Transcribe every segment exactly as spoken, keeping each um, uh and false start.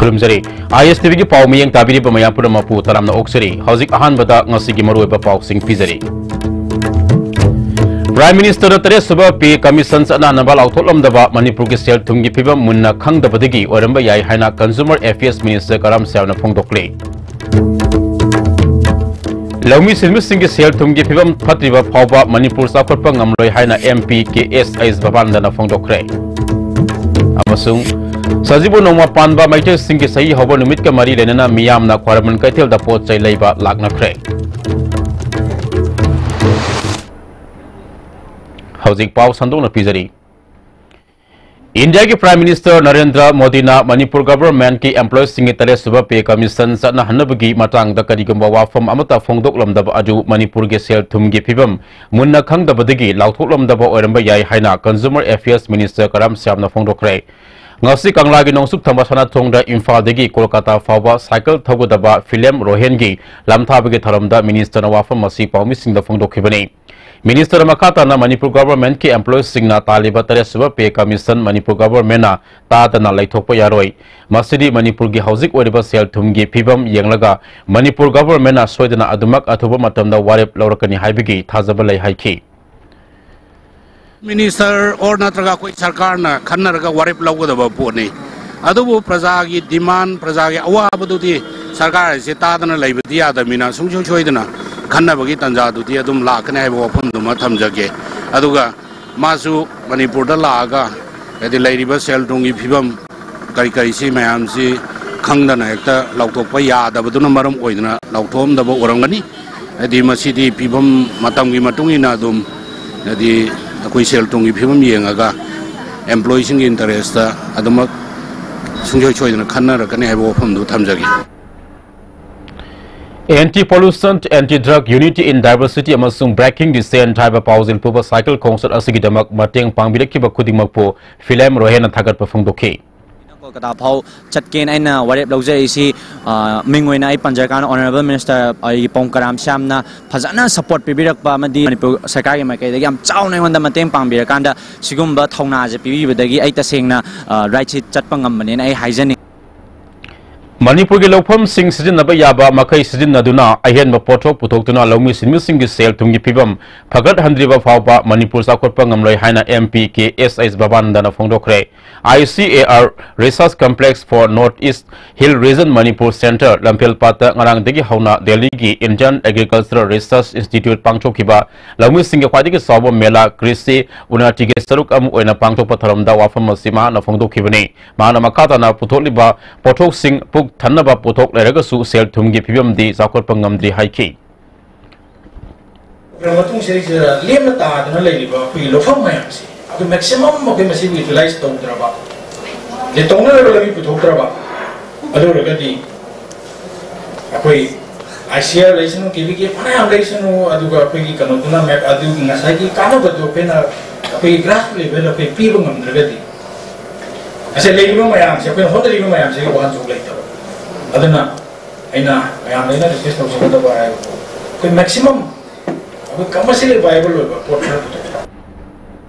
ꯈꯨꯔꯨꯝꯖꯔꯤ꯫ ꯑꯥꯏ ꯑꯦꯁ T ꯚꯤꯒꯤ ꯄꯥꯎ ꯃꯤꯠꯌꯦꯡ ꯇꯥꯕꯤꯔꯤꯕ ꯃꯌꯥꯝ ꯄꯨꯝꯅꯃꯛꯄꯨ ꯇꯔꯥꯝꯅ ꯑꯣꯛꯆꯔꯤ꯫ ꯍꯧꯖꯤꯛ ꯑꯍꯥꯟꯕꯗ ꯉꯁꯤꯒꯤ ꯃꯔꯨꯑꯣꯏꯕ ꯄꯥꯎꯁꯤꯡ ꯄꯤꯖꯔꯤ꯫ Prime Ministerꯅ ꯇꯔꯦꯠꯁꯨꯕ Pay Commission ꯆꯠꯅꯍꯟꯅꯕ ꯂꯥꯎꯊꯣꯛꯂꯝꯗꯕ ꯃꯅꯤꯄꯨꯔꯒꯤ ꯁꯦꯜ ꯊꯨꯝꯒꯤ ꯐꯤꯕꯝ ꯃꯨꯟꯅ ꯈꯪꯗꯕꯗꯒꯤ ꯑꯣꯏꯔꯝꯕ ꯌꯥꯏ ꯍꯥꯏꯅ Consumer Affairs Minister ꯀꯔꯥꯝ ꯁ꯭ꯌꯥꯝꯅ ꯐꯣꯡꯗꯣꯛꯂꯦ꯫ ꯂꯧꯃꯤ ꯁꯤꯟꯃꯤꯁꯤꯡꯒꯤ ꯁꯦꯜ ꯊꯨꯝꯒꯤ ꯐꯤꯕꯝ ꯐꯠꯇ꯭ꯔꯤꯕ ꯐꯥꯎꯕ ꯃꯅꯤꯄꯨꯔ ꯆꯥꯎꯈꯠꯄ ꯉꯝꯂꯣꯏ ꯍꯥꯏꯅ M P K S H ꯕꯕꯥꯅꯟꯗꯅ ꯐꯣꯡꯗꯣꯛꯈ꯭ꯔꯦ꯫ ꯑꯃꯁꯨꯡ ꯁꯖꯤꯕꯨ ꯅꯣꯡꯃ ꯄꯥꯟꯕ ꯃꯩꯇꯩꯁꯤꯡꯒꯤ ꯆꯍꯤ ꯍꯧꯕ ꯅꯨꯃꯤꯠꯀ ꯃꯔꯤ ꯂꯩꯅꯅ ꯃꯤꯌꯥꯝꯅ ꯈ꯭ꯋꯥꯏꯔꯝꯕꯟ ꯀꯩꯊꯦꯜꯗ ꯄꯣꯠ ꯆꯩ ꯂꯩꯕ ꯂꯥꯛꯅꯈ꯭ꯔꯦ꯫ ꯍꯧꯖꯤꯛ ꯄꯥꯎ ꯁꯟꯗꯣꯛꯅ ꯄꯤꯖꯔꯤ꯫ ꯏꯟꯗꯤꯌꯥꯒꯤ Prime Minister ꯅꯔꯦꯟꯗ꯭ꯔ ꯃꯣꯗꯤꯅ ꯃꯅꯤꯄꯨꯔ Governmentꯀꯤ employeeꯁꯤꯡꯒꯤ ꯇꯔꯦꯠꯁꯨꯕ Pay Commission ꯆꯠꯅꯍꯟꯅꯕꯒꯤ ꯃꯇꯥꯡꯗ ꯀꯔꯤꯒꯨꯝꯕ ꯋꯥꯐꯝ ꯑꯃꯠꯇ ꯐꯣꯡꯗꯣꯛꯂꯝꯗꯕ ꯑꯗꯨ ꯃꯅꯤꯄꯨꯔꯒꯤ ꯁꯦꯜ ꯊꯨꯝꯒꯤ ꯐꯤꯕꯝ ꯃꯨꯟꯅ ꯈꯪꯗꯕꯗꯒꯤ ꯂꯥꯎꯊꯣꯛꯂꯝꯗꯕ ꯑꯣꯏꯔꯝꯕ ꯌꯥꯏ ꯍꯥꯏꯅ Consumer Affairs Minister ꯀꯔꯥꯝ ꯁ꯭ꯌꯥꯝꯅ ꯐꯣꯡꯗꯣꯛꯈ꯭ꯔꯦ꯫ ꯉꯁꯤ ꯀꯪꯂꯥꯒꯤ ꯅꯣꯡꯆꯨꯞ ꯊꯪꯕ ꯁꯅꯥꯊꯣꯡꯗ ꯏꯝꯐꯥꯜꯗꯒꯤ ꯀꯣꯜꯀꯥꯇꯥ ꯐꯥꯎꯕ ꯁꯥꯏꯀꯜ ꯊꯧꯒꯗꯕ ꯐꯤꯂꯦꯝ ꯔꯣꯍꯦꯟꯒꯤ ꯂꯝꯊꯥꯕꯒꯤ ꯊꯧꯔꯝꯗ Ministerꯅ ꯋꯥꯐꯝ ꯑꯁꯤ ꯄꯥꯎꯃꯤꯁꯤꯡꯗ ꯐꯣꯡꯗꯣꯛꯈꯤꯕꯅꯤ꯫ Ministerꯅ ꯃꯈꯥ ꯇꯥꯅ ꯃꯅꯤꯄꯨꯔ Governmentꯀꯤ employeeꯁꯤꯡꯅ ꯇꯥꯜꯂꯤꯕ ꯇꯔꯦꯠꯁꯨꯕ Pay Commission ꯃꯅꯤꯄꯨꯔ Governmentꯅ ꯇꯥꯗꯅ ꯂꯩꯊꯣꯛꯄ ꯌꯥꯔꯣꯏ꯫ ꯃꯁꯤꯗꯤ ꯃꯅꯤꯄꯨꯔꯒꯤ ꯍꯧꯖꯤꯛ ꯑꯣꯏꯔꯤꯕ ꯁꯦꯜ ꯊꯨꯝꯒꯤ ꯐꯤꯕꯝ ꯌꯦꯡꯂꯒ ꯃꯅꯤꯄꯨꯔ Governmentꯅ ꯁꯣꯏꯗꯅ ꯑꯗꯨꯃꯛ ꯑꯊꯨꯕ ꯃꯇꯝꯗ ꯋꯥꯔꯦꯞ ꯂꯧꯔꯛꯀꯅꯤ ꯍꯥꯏꯕꯒꯤ ꯊꯥꯖꯕ ꯂꯩ ꯍꯥꯏꯈꯤ꯫ Minister or ꯅꯠꯇ꯭ꯔꯒ ꯑꯩꯈꯣꯏ ꯁꯔꯀꯥꯔꯅ ꯈꯟꯅꯔꯒ ꯋꯥꯔꯦꯞ ꯂꯧꯒꯗꯕ ꯄꯣꯠꯅꯤ꯫ ꯑꯗꯨꯕꯨ ꯄ꯭ꯔꯖꯥꯒꯤ demand, ꯄ꯭ꯔꯖꯥꯒꯤ ꯑꯋꯥꯕꯗꯨꯗꯤ ꯁꯔꯀꯥꯔ ꯍꯥꯏꯁꯦ ꯇꯥꯗꯅ ꯂꯩꯕꯗꯤ ꯌꯥꯗꯕꯅꯤꯅ ꯁꯨꯡꯁꯣꯏ ꯁꯣꯏꯗꯅ ꯈꯟꯅꯕꯒꯤ ꯇꯥꯟꯖꯥꯗꯨꯗꯤ ꯑꯗꯨꯝ ꯂꯥꯛꯀꯅꯤ ꯍꯥꯏꯕ ꯋꯥꯐꯝꯗꯨꯃ ꯊꯝꯖꯒꯦ꯫ ꯑꯗꯨꯒ ꯃꯥꯁꯨ ꯃꯅꯤꯄꯨꯔꯗ ꯂꯥꯛꯑꯒ ꯍꯥꯏꯗꯤ ꯂꯩꯔꯤꯕ ꯁꯦꯜ ꯊꯨꯝꯒꯤ ꯐꯤꯕꯝ ꯀꯔꯤ ꯀꯔꯤꯁꯤ ꯃꯌꯥꯝꯁꯤ ꯈꯪꯗꯅ ꯍꯦꯛꯇ ꯂꯥꯎꯊꯣꯛꯄ ꯌꯥꯗꯕꯗꯨꯅ ꯃꯔꯝ ꯑꯣꯏꯗꯅ ꯂꯥꯎꯊꯣꯛꯑꯝꯗꯕ ꯑꯣꯏꯔꯝꯒꯅꯤ꯫ ꯍꯥꯏꯗꯤ ꯃꯁꯤꯗꯤ ꯐꯤꯕꯝ ꯃꯇꯝꯒꯤ ꯃꯇꯨꯡ ꯏꯟꯅ ꯑꯗꯨꯝ ꯍꯥꯏꯗꯤ ꯑꯩꯈꯣꯏ ꯁꯦꯜ ꯊꯨꯝꯒꯤ ꯐꯤꯕꯝ ꯌꯦꯡꯉꯒ employeeꯁꯤꯡꯒꯤ interestꯇ ꯑꯗꯨꯃꯛ ꯁꯨꯡꯁꯣꯏ ꯁꯣꯏꯗꯅ ꯈꯟꯅꯔꯛꯀꯅꯤ ꯍꯥꯏꯕ ꯋꯥꯐꯝꯗꯨ ꯊꯝꯖꯒꯦ꯫ Anti Pollution, Anti Drug, Unity in Diversity ꯑꯃꯁꯨꯡ Breaking the Chain ꯍꯥꯏꯕ ꯄꯥꯎꯖꯦꯜ ꯄꯨꯕ ꯁꯥꯏꯀꯜ ꯈꯣꯡꯆꯠ ꯑꯁꯤꯒꯤꯗꯃꯛ ꯃꯇꯦꯡ ꯄꯥꯡꯕꯤꯔꯛꯈꯤꯕ ꯈꯨꯗꯤꯡꯃꯛꯄꯨ ꯐꯤꯂꯦꯝ ꯔꯣꯍꯦꯟꯅ ꯊꯥꯒꯠꯄ ꯐꯣꯡꯗꯣꯛꯈꯤ꯫ ꯀꯣꯜꯀꯇꯥ ꯐꯥꯎ ꯆꯠꯀꯦꯅ ꯑꯩꯅ ꯋꯥꯔꯦꯞ ꯂꯧꯖꯔꯛꯏꯁꯤ, ꯑ, ꯃꯤꯡ ꯑꯣꯏꯅ ꯑꯩ ꯄꯟꯖꯔꯀꯥꯟꯗ Honourable Minister ꯑꯩꯒꯤ ꯄꯣꯡ ꯀꯔꯥꯝ ꯁ꯭ꯌꯥꯝꯅ ꯐꯖꯅ support ꯄꯤꯕꯤꯔꯛꯄ ꯑꯃꯗꯤ ꯃꯅꯤꯄꯨꯔ ꯁꯔꯀꯥꯔꯒꯤ ꯃꯥꯏꯀꯩꯗꯒꯤ ꯌꯥꯝ ꯆꯥꯎꯅ ꯑꯩꯉꯣꯟꯗ ꯃꯇꯦꯡ ꯄꯥꯡꯕꯤꯔꯀꯥꯟꯗ ꯁꯤꯒꯨꯝꯕ ꯊꯧꯅꯥꯁꯦ ꯄꯤꯕꯤꯕꯗꯒꯤ ꯑꯩ ꯇꯁꯦꯡꯅ, ꯑ, rideꯁꯤ ꯆꯠꯄ ꯉꯝꯕꯅꯦꯅ ꯑꯩ ꯍꯥꯏꯖꯅꯤꯡꯉꯤ꯫ ꯃꯅꯤꯄꯨꯔꯒꯤ ꯂꯧꯐꯝꯁꯤꯡ ꯁꯤꯖꯤꯟꯅꯕ ꯌꯥꯕ ꯃꯈꯩ ꯁꯤꯖꯤꯟꯅꯗꯨꯅ ꯑꯍꯦꯟꯕ ꯄꯣꯠꯊꯣꯛ ꯄꯨꯊꯣꯛꯇꯨꯅ ꯂꯧꯃꯤ ꯁꯤꯟꯃꯤꯁꯤꯡꯒꯤ ꯁꯦꯜ ꯊꯨꯝꯒꯤ ꯐꯤꯕꯝ ꯐꯒꯠꯍꯟꯗ꯭ꯔꯤꯕ ꯐꯥꯎꯕ ꯃꯅꯤꯄꯨꯔ ꯆꯥꯎꯈꯠꯄ ꯉꯝꯂꯣꯏ ꯍꯥꯏꯅ M P K S H ꯕꯕꯥꯅꯟꯗꯅ ꯐꯣꯡꯗꯣꯛꯈ꯭ꯔꯦ꯫ I C A R Research Complex for North East Hill Region Manipur Centre ꯂꯝꯐꯦꯜꯄꯥꯠꯇ ꯉꯔꯥꯡꯗꯒꯤ ꯍꯧꯅ ꯗꯦꯜꯂꯤꯒꯤ Indian Agricultural Research Institute ꯄꯥꯡꯊꯣꯛꯈꯤꯕ ꯂꯧꯃꯤꯁꯤꯡꯒꯤ ꯈ꯭ꯋꯥꯏꯗꯒꯤ ꯆꯥꯎꯕ ꯃꯦꯂꯥ ꯀ꯭ꯔꯤꯁꯤ ꯎꯟꯅꯇꯤꯒꯤ ꯁꯔꯨꯛ ꯑꯃ ꯑꯣꯏꯅ ꯄꯥꯡꯊꯣꯛꯄ ꯊꯧꯔꯝꯗ ꯋꯥꯐꯝ ꯑꯁꯤ ꯃꯍꯥꯛꯅ ꯐꯣꯡꯗꯣꯛꯈꯤꯕꯅꯤ꯫ ꯃꯍꯥꯛꯅ ꯃꯈꯥ ꯇꯥꯅ ꯄꯨꯊꯣꯛꯂꯤꯕ ꯄꯣꯠꯊꯣꯛꯁꯤꯡ ꯄꯨꯛ ꯊꯟꯅꯕ ꯄꯣꯠꯊꯣꯛ ꯂꯩꯔꯒꯁꯨ ꯁꯦꯜ ꯊꯨꯝꯒꯤ ꯐꯤꯕꯝꯗꯤ ꯆꯥꯎꯈꯠꯄ ꯉꯝꯗ꯭ꯔꯤ ꯍꯥꯏꯈꯤ꯫ ꯃꯇꯨꯡ ꯁꯤꯗꯩꯁꯤꯗ ꯂꯦꯝꯅ ꯇꯥꯗꯅ ꯂꯩꯔꯤꯕ ꯑꯩꯈꯣꯏꯒꯤ ꯂꯧꯐꯝ ꯃꯌꯥꯝꯁꯦ, ꯑꯩꯈꯣꯏ maximum ꯑꯩꯈꯣꯏ ꯃꯁꯤꯕꯨ utilize ꯇꯧꯗ꯭ꯔꯕ, ꯑꯗꯩ ꯇꯧꯅꯅꯕ ꯂꯝꯕꯤ ꯄꯨꯊꯣꯛꯇ꯭ꯔꯕ, ꯑꯗꯨ ꯑꯣꯏꯔꯒꯗꯤ ꯑꯩꯈꯣꯏ I C R ꯂꯩꯁꯅꯨ, K V K ꯐꯅꯌꯥꯝ ꯂꯩꯁꯅꯨ, ꯑꯗꯨꯒ ꯑꯩꯈꯣꯏꯒꯤ ꯀꯩꯅꯣꯗꯨꯅ ꯃꯦ-, ꯑꯗꯨꯒꯤ ꯉꯁꯥꯏꯒꯤ ꯀꯥꯟꯅꯕꯗꯨ ꯑꯩꯈꯣꯏꯅ ꯑꯩꯈꯣꯏꯒꯤ grassroot level ꯑꯩꯈꯣꯏ ꯄꯤꯕ ꯉꯝꯗ꯭ꯔꯒꯗꯤ, ꯑꯁꯦ ꯂꯩꯔꯤꯕ ꯃꯌꯥꯝꯁꯦ, ꯑꯩꯈꯣꯏꯅ ꯍꯣꯠꯅꯔꯤꯕ ꯃꯌꯥꯝꯁꯤꯒꯤ ꯋꯥꯍꯟꯊꯣꯛ ꯂꯩꯇꯕ꯫ ꯑꯗꯨꯅ ꯑꯩꯅ ꯃꯌꯥꯝꯗ ꯑꯩꯅ request ꯇꯧꯖꯒꯗꯕ ꯍꯥꯏꯕꯕꯨ, ꯑꯩꯈꯣꯏ maximum ꯑꯩꯈꯣꯏ commercially viable ꯑꯣꯏꯕ ꯄꯣꯠ ꯈꯔ ꯄꯨꯊꯣꯛꯄ꯫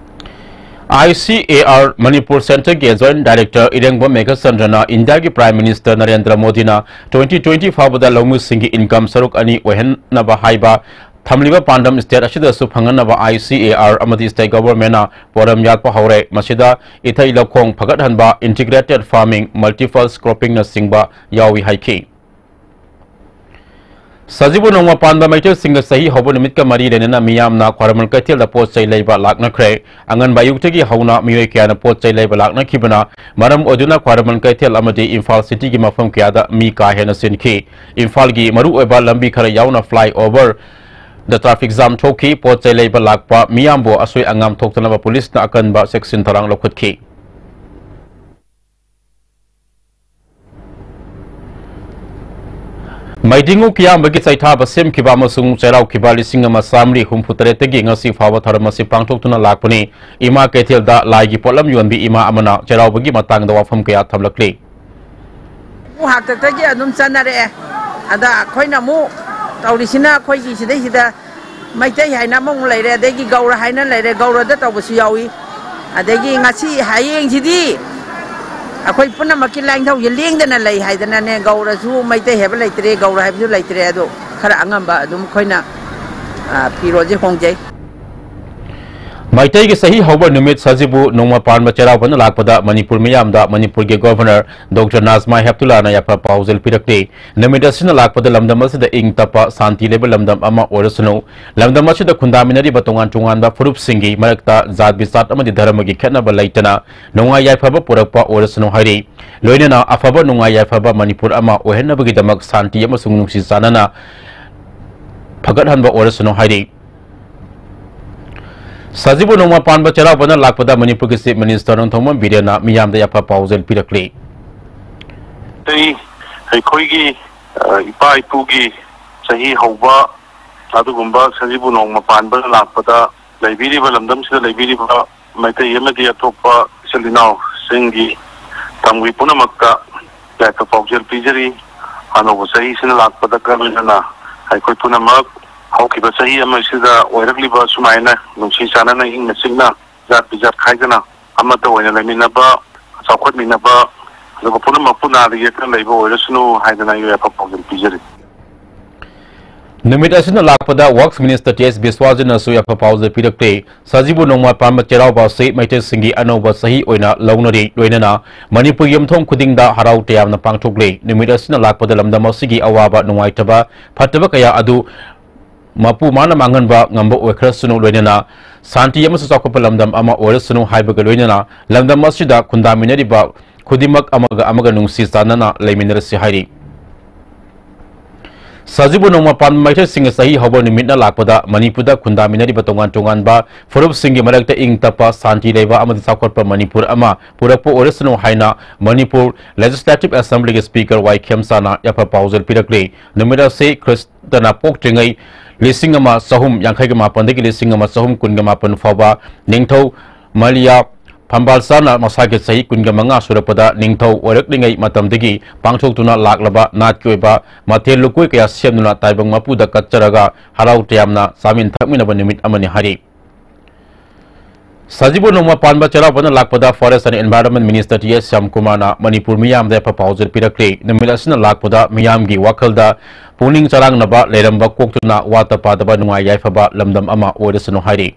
I C A R Manipur Centreꯒꯤ Joint Director ꯏꯔꯦꯡꯕꯝ ꯃꯦꯘꯆꯟꯗ꯭ꯔꯅ ꯏꯟꯗꯤꯌꯥꯒꯤ Prime Minister ꯅꯔꯦꯟꯗ꯭ꯔ ꯃꯣꯗꯤꯅ twenty twenty ꯐꯥꯎꯕꯗ ꯂꯧꯃꯤꯁꯤꯡꯒꯤ income ꯁꯔꯨꯛ ꯑꯅꯤ ꯑꯣꯏꯍꯟꯅꯕ ꯍꯥꯏꯕ ꯊꯝꯂꯤꯕ ꯄꯥꯟꯗꯝ state ꯑꯁꯤꯗꯁꯨ ꯐꯪꯍꯟꯅꯕ I C A R ꯑꯃꯗꯤ state governmentꯅ ꯄꯣꯔꯝ ꯌꯥꯠꯄ ꯍꯧꯔꯦ꯫ ꯃꯁꯤꯗ ꯏꯊꯩ ꯂꯧꯈꯣꯡ ꯐꯒꯠꯍꯟꯕ, integrated farming, multiple croppingꯅꯆꯤꯡꯕ ꯌꯥꯎꯏ ꯍꯥꯏꯈꯤ꯫ ꯁꯖꯤꯕꯨ ꯅꯣꯡꯃ ꯄꯥꯟꯕ ꯃꯩꯇꯩꯁꯤꯡꯒ ꯆꯍꯤ ꯍꯧꯕ ꯅꯨꯃꯤꯠꯀ ꯃꯔꯤ ꯂꯩꯅꯅ ꯃꯤꯌꯥꯝꯅ ꯈ꯭ꯋꯥꯏꯔꯝꯕꯟ ꯀꯩꯊꯦꯜꯗ ꯄꯣꯠ ꯆꯩ ꯂꯩꯕ ꯂꯥꯛꯅꯈ꯭ꯔꯦ꯫ ꯑꯉꯟꯕ ꯑꯌꯨꯛꯇꯒꯤ ꯍꯧꯅ ꯃꯤꯑꯣꯏ ꯀꯌꯥꯅ ꯄꯣꯠ ꯆꯩ ꯂꯩꯕ ꯂꯥꯛꯅꯈꯤꯕꯅ ꯃꯔꯝ ꯑꯣꯏꯗꯨꯅ ꯈ꯭ꯋꯥꯏꯔꯝꯕꯟ ꯀꯩꯊꯦꯜ ꯑꯃꯗꯤ ꯏꯝꯐꯥꯜ cityꯒꯤ ꯃꯐꯝ ꯀꯌꯥꯗ ꯃꯤ ꯀꯥ ꯍꯦꯟꯅ ꯆꯤꯟꯈꯤ꯫ ꯏꯝꯐꯥꯜꯒꯤ ꯃꯔꯨꯑꯣꯏꯕ ꯂꯝꯕꯤ ꯈꯔ ꯌꯥꯎꯅ flyover ꯗ traffic jam ꯊꯣꯛꯈꯤ꯫ ꯄꯣꯠ ꯆꯩ ꯂꯩꯕ ꯂꯥꯛꯄ ꯃꯤꯌꯥꯝꯕꯨ ꯑꯁꯣꯏ ꯑꯉꯥꯝ ꯊꯣꯛꯇꯅꯕ ꯄꯨꯂꯤꯁꯅ ꯑꯀꯟꯕ ꯆꯦꯛꯁꯤꯟ ꯊꯧꯔꯥꯡ ꯂꯧꯈꯠꯈꯤ꯫ ꯃꯩꯗꯤꯡꯉꯨ ꯀꯤꯌꯥꯝꯕꯒꯤ ꯆꯩꯊꯥꯕ ꯁꯦꯝꯈꯤꯕ ꯑꯃꯁꯨꯡ ꯆꯩꯔꯥꯎꯈꯤꯕ ꯂꯤꯁꯤꯡ ꯑꯃ ꯆꯥꯃꯔꯤ ꯍꯨꯝꯐꯨ ꯇꯔꯦꯠꯇꯒꯤ ꯉꯁꯤ ꯐꯥꯎꯕ ꯊꯧꯔꯝ ꯑꯁꯤ ꯄꯥꯡꯊꯣꯛꯇꯨꯅ ꯂꯥꯛꯄꯅꯤ꯫ ꯏꯃꯥ ꯀꯩꯊꯦꯜꯗ ꯂꯥꯏꯒꯤ ꯄꯣꯠꯂꯝ ꯌꯣꯟꯕꯤ ꯏꯃꯥ ꯑꯃꯅ ꯆꯩꯔꯥꯎꯕꯒꯤ ꯃꯇꯥꯡꯗ ꯋꯥꯐꯝ ꯀꯌꯥ ꯊꯝꯂꯛꯂꯤ꯫ ꯑꯃꯨꯛ ꯍꯥꯛꯇꯛꯇꯒꯤ ꯑꯗꯨꯝ ꯆꯠꯅꯔꯛꯑꯦ꯫ ꯑꯗ ꯑꯩꯈꯣꯏꯅ ꯑꯃꯨꯛ ꯇꯧꯔꯤꯁꯤꯅ ꯑꯩꯈꯣꯏꯒꯤ ꯁꯤꯗꯩꯁꯤꯗ ꯃꯩꯇꯩ ꯍꯥꯏꯅ ꯑꯃꯃꯨꯛ ꯂꯩꯔꯦ, ꯑꯗꯒꯤ ꯒꯧꯔ ꯍꯥꯏꯅ ꯂꯩꯔꯦ, ꯒꯧꯔꯗ ꯇꯧꯕꯁꯨ ꯌꯥꯎꯏ꯫ ꯑꯗꯒꯤ ꯉꯁꯤ ꯍꯌꯦꯡꯁꯤꯗꯤ ꯑꯩꯈꯣꯏ ꯄꯨꯝꯅꯃꯛꯀꯤ ꯂꯥꯏꯅꯤꯡꯊꯧꯁꯦ ꯂꯦꯡꯗꯅ ꯂꯩ ꯍꯥꯏꯗꯅꯅꯦ, ꯒꯧꯔꯁꯨ ꯃꯩꯇꯩ ꯍꯥꯏꯕ ꯂꯩꯇ꯭ꯔꯦ, ꯒꯧꯔ ꯍꯥꯏꯕꯁꯨ ꯂꯩꯇ꯭ꯔꯦ꯫ ꯑꯗꯣ ꯈꯔ ꯑꯉꯝꯕ ꯑꯗꯨꯝ ꯑꯩꯈꯣꯏꯅ, ꯑ, ꯐꯤꯔꯣꯜꯁꯦ ꯍꯣꯡꯖꯩ꯫ ꯃꯩꯇꯩꯒꯤ ꯆꯍꯤ ꯍꯧꯕ ꯅꯨꯃꯤꯠ ꯁꯖꯤꯕꯨ ꯅꯣꯡꯃ ꯄꯥꯟꯕ ꯆꯩꯔꯥꯎꯕꯅ ꯂꯥꯛꯄꯗ ꯃꯅꯤꯄꯨꯔ ꯃꯤꯌꯥꯝꯗ ꯃꯅꯤꯄꯨꯔꯒꯤ ꯒꯣꯚꯔꯅꯔ ꯗꯣꯛꯇꯔ ꯅꯥꯖꯃꯥ ꯍꯦꯞꯇꯨꯂꯥꯅ ꯌꯥꯏꯐ ꯄꯥꯎꯖꯦꯜ ꯄꯤꯔꯛꯂꯤ꯫ ꯅꯨꯃꯤꯠ ꯑꯁꯤꯅ ꯂꯥꯛꯄꯗ ꯂꯝꯗꯝ ꯑꯁꯤꯗ ꯏꯪ ꯇꯞꯄ, ꯁꯥꯟꯇꯤ ꯂꯩꯕ ꯂꯝꯗꯝ ꯑꯃ ꯑꯣꯏꯔꯁꯅꯨ, ꯂꯝꯗꯝ ꯑꯁꯤꯗ ꯈꯨꯟꯗꯥꯃꯤꯟꯅꯔꯤꯕ ꯇꯣꯉꯥꯟ ꯇꯣꯉꯥꯟꯕ ꯐꯨꯔꯨꯞꯁꯤꯡꯒꯤ ꯃꯔꯛꯇ ꯖꯥꯠ ꯕꯤꯖꯥꯠ ꯑꯃꯗꯤ ꯙꯔꯃꯒꯤ ꯈꯦꯠꯅꯕ ꯂꯩꯇꯅ ꯅꯨꯡꯉꯥꯏ ꯌꯥꯏꯐꯕ ꯄꯨꯔꯛꯄ ꯑꯣꯏꯔꯁꯅꯨ ꯍꯥꯏꯔꯤ꯫ ꯂꯣꯏꯅꯅ ꯑꯐꯕ ꯅꯨꯡꯉꯥꯏ ꯌꯥꯏꯐꯕ ꯃꯅꯤꯄꯨꯔ ꯑꯃ ꯑꯣꯏꯍꯟꯅꯕꯒꯤꯗꯃꯛ ꯁꯥꯟꯇꯤ ꯑꯃꯁꯨꯡ ꯅꯨꯡꯁꯤ ꯆꯥꯟꯅꯅ ꯐꯒꯠꯍꯟꯕ ꯑꯣꯏꯔꯁꯅꯨ ꯍꯥꯏꯔꯤ꯫ ꯁꯖꯤꯕꯨ ꯅꯣꯡꯃ ꯄꯥꯟꯕ ꯆꯩꯔꯥꯎꯕꯅ ꯂꯥꯛꯄꯗ ꯃꯅꯤꯄꯨꯔꯒꯤ Chief Minister ꯅꯣꯡꯊꯣꯝꯕꯝ ꯕꯤꯔꯦꯟꯅ ꯃꯤꯌꯥꯝꯗ ꯌꯥꯏꯐ ꯄꯥꯎꯖꯦꯜ ꯄꯤꯔꯛꯂꯤ꯫ ꯑꯩ, ꯑꯩꯈꯣꯏꯒꯤ, ꯑ, ꯏꯄꯥ ꯏꯄꯨꯒꯤ ꯆꯍꯤ ꯍꯧꯕ ꯑꯗꯨꯒꯨꯝꯕ ꯁꯖꯤꯕꯨ ꯅꯣꯡꯃ ꯄꯥꯟꯕ ꯂꯥꯛꯄꯗ ꯂꯩꯕꯤꯔꯤꯕ, ꯂꯝꯗꯝꯁꯤꯗ ꯂꯩꯕꯤꯔꯤꯕ ꯃꯩꯇꯩ ꯑꯃꯗꯤ ꯑꯇꯣꯞꯄ ꯏꯆꯤꯜ ꯏꯅꯥꯎꯁꯤꯡꯒꯤ ꯇꯝꯒꯤ ꯄꯨꯝꯅꯃꯛꯇ ꯌꯥꯏꯐ ꯄꯥꯎꯖꯦꯜ ꯄꯤꯖꯔꯤ꯫ ꯑꯅꯧꯕ ꯆꯍꯤꯁꯤꯅ ꯂꯥꯛꯄꯗꯒ ꯂꯣꯏꯅꯅ ꯑꯩꯈꯣꯏ ꯄꯨꯝꯅꯃꯛ ꯍꯧꯈꯤꯕ ꯆꯍꯤ ꯑꯃꯁꯤꯗ ꯑꯣꯏꯔꯛꯂꯤꯕ ꯁꯨꯃꯥꯏꯅ ꯅꯨꯡꯁꯤ ꯆꯥꯟꯅꯅ, ꯏꯪꯅ ꯆꯤꯛꯅ, ꯖꯥꯠ ꯕꯤꯖꯥꯠ ꯈꯥꯏꯗꯅ ꯑꯃꯠꯇ ꯑꯣꯏꯅ ꯂꯩꯃꯤꯟꯅꯕ, ꯆꯥꯎꯈꯠꯃꯤꯟꯅꯕ, ꯑꯗꯨꯒ ꯄꯨꯝꯅꯃꯛꯄꯨ ꯅꯥꯗ ꯌꯦꯛꯇꯅ ꯂꯩꯕ ꯑꯣꯏꯔꯁꯅꯨ ꯍꯥꯏꯗꯅ ꯑꯩ ꯌꯥꯏꯐ ꯄꯥꯎꯖꯦꯜ ꯄꯤꯖꯔꯤ꯫ ꯅꯨꯃꯤꯠ ꯑꯁꯤꯅ ꯂꯥꯛꯄꯗ Works Minister ꯇꯤ ꯑꯦꯁ ꯕꯤꯁ꯭ꯋꯥꯖꯤꯠꯅꯁꯨ ꯌꯥꯏꯐ ꯄꯥꯎꯖꯦꯜ ꯄꯤꯔꯛꯂꯤ꯫ ꯁꯖꯤꯕꯨ ꯅꯣꯡꯃ ꯄꯥꯟꯕ ꯆꯩꯔꯥꯎꯕ ꯑꯁꯤ ꯃꯩꯇꯩꯁꯤꯡꯒꯤ ꯑꯅꯧꯕ ꯆꯍꯤ ꯑꯣꯏꯅ ꯂꯧꯅꯔꯤ꯫ ꯂꯣꯏꯅꯅ ꯃꯅꯤꯄꯨꯔꯒꯤ ꯌꯨꯝꯊꯣꯡ ꯈꯨꯗꯤꯡꯗ ꯍꯔꯥꯎ ꯇꯌꯥꯝꯅ ꯄꯥꯡꯊꯣꯛꯂꯤ꯫ ꯅꯨꯃꯤꯠ ꯑꯁꯤꯅ ꯂꯥꯛꯄꯗ ꯂꯝꯗꯝ ꯑꯁꯤꯒꯤ ꯑꯋꯥꯕ ꯅꯨꯡꯉꯥꯏꯇꯕ ꯐꯠꯇꯕ ꯀꯌꯥ ꯑꯗꯨ ꯃꯄꯨ ꯃꯥꯅ ꯃꯥꯡꯍꯟꯕ ꯉꯝꯕ ꯑꯣꯏꯈ꯭ꯔꯁꯅꯨ, ꯂꯣꯏꯅꯅ ꯁꯥꯟꯇꯤ ꯑꯃꯁꯨꯡ ꯆꯥꯎꯈꯠꯄ ꯂꯝꯗꯝ ꯑꯃ ꯑꯣꯏꯔꯁꯅꯨ ꯍꯥꯏꯕꯒ ꯂꯣꯏꯅꯅ ꯂꯝꯗꯝ ꯑꯁꯤꯗ ꯈꯨꯟꯗꯥꯃꯤꯟꯅꯔꯤꯕ ꯈꯨꯗꯤꯡꯃꯛ ꯑꯃꯒ ꯑꯃꯒ ꯅꯨꯡꯁꯤ ꯆꯥꯟꯅꯅ ꯂꯩꯃꯤꯟꯅꯔꯁꯤ ꯍꯥꯏꯔꯤ꯫ ꯁꯖꯤꯕꯨ ꯅꯣꯡꯃ ꯄꯥꯟꯕ ꯃꯩꯇꯩꯁꯤꯡꯒꯤ ꯆꯍꯤ ꯍꯧꯕ ꯅꯨꯃꯤꯠꯅ ꯂꯥꯛꯄꯗ ꯃꯅꯤꯄꯨꯔꯗ ꯈꯨꯟꯗꯥꯃꯤꯟꯅꯔꯤꯕ ꯇꯣꯉꯥꯟ ꯇꯣꯉꯥꯟꯕ ꯐꯨꯔꯨꯞꯁꯤꯡꯒꯤ ꯃꯔꯛꯇ ꯏꯪ ꯇꯞꯄ, ꯁꯥꯟꯇꯤ ꯂꯩꯕ ꯑꯃꯗꯤ ꯆꯥꯎꯈꯠꯄ ꯃꯅꯤꯄꯨꯔ ꯑꯃ ꯄꯨꯔꯛꯄ ꯑꯣꯏꯔꯁꯅꯨ ꯍꯥꯏꯅ ꯃꯅꯤꯄꯨꯔ Legislative Assembly ꯒꯤ Speaker ꯋꯥꯏ ꯈꯦꯝꯆꯥꯅ ꯌꯥꯏꯐ ꯄꯥꯎꯖꯦꯜ ꯄꯤꯔꯛꯂꯤ꯫ ꯅꯨꯃꯤꯠ ꯑꯁꯤ ꯈ꯭ꯔꯤꯁꯇꯅ ꯄꯣꯛꯇ꯭ꯔꯤꯉꯩ ꯂꯤꯁꯤꯡ ꯑꯃ ꯆꯍꯨꯝ ꯌꯥꯡꯈꯩꯒ ꯃꯥꯄꯟꯗꯒꯤ ꯂꯤꯁꯤꯡ ꯑꯃ ꯆꯍꯨꯝ ꯀꯨꯟꯒ ꯃꯥꯄꯟ ꯐꯥꯎꯕ ꯅꯤꯡꯊꯧ ꯃꯂꯤꯌꯥ ꯐꯝꯕꯥꯜꯁꯥꯅ ꯃꯁꯥꯒꯤ ꯆꯍꯤ ꯀꯨꯟꯒ ꯃꯉꯥ ꯁꯨꯔꯛꯄꯗ ꯅꯤꯡꯊꯧ ꯑꯣꯏꯔꯛꯂꯤꯉꯩ ꯃꯇꯝꯗꯒꯤ ꯄꯥꯡꯊꯣꯛꯇꯨꯅ ꯂꯥꯛꯂꯕ ꯅꯥꯠꯀꯤ ꯑꯣꯏꯕ ꯃꯊꯦꯜ ꯂꯨꯀꯣꯏ ꯀꯌꯥ ꯁꯦꯝꯗꯨꯅ ꯇꯥꯏꯕꯪ ꯃꯄꯨꯗ ꯀꯠꯆꯔꯒ ꯍꯔꯥꯎ ꯇꯌꯥꯝꯅ ꯆꯥꯃꯤꯟ ꯊꯛꯃꯤꯟꯅꯕ ꯅꯨꯃꯤꯠ ꯑꯃꯅꯤ ꯍꯥꯏꯔꯤ꯫ ꯁꯖꯤꯕꯨ ꯅꯣꯡꯃ ꯄꯥꯟꯕ ꯆꯩꯔꯥꯎꯕꯅ ꯂꯥꯛꯄꯗ Forest and Environment Minister T S ꯁ꯭ꯌꯥꯝꯀꯨꯃꯥꯔꯅ Manipur ꯃꯤꯌꯥꯝꯗ ꯌꯥꯏꯐ ꯄꯥꯎꯖꯦꯜ ꯄꯤꯔꯛꯂꯤ꯫ ꯅꯨꯃꯤꯠ ꯑꯁꯤꯅ ꯂꯥꯛꯄꯗ ꯃꯤꯌꯥꯝꯒꯤ ꯋꯥꯈꯜꯗ ꯄꯨꯛꯅꯤꯡ ꯆꯔꯥꯡꯅꯕ ꯂꯩꯔꯝꯕ ꯀꯣꯛꯇꯨꯅ ꯋꯥꯠꯇ ꯄꯥꯗꯕ ꯅꯨꯡꯉꯥꯏ ꯌꯥꯏꯐꯕ ꯂꯝꯗꯝ ꯑꯃ ꯑꯣꯏꯔꯁꯅꯨ ꯍꯥꯏꯔꯤ꯫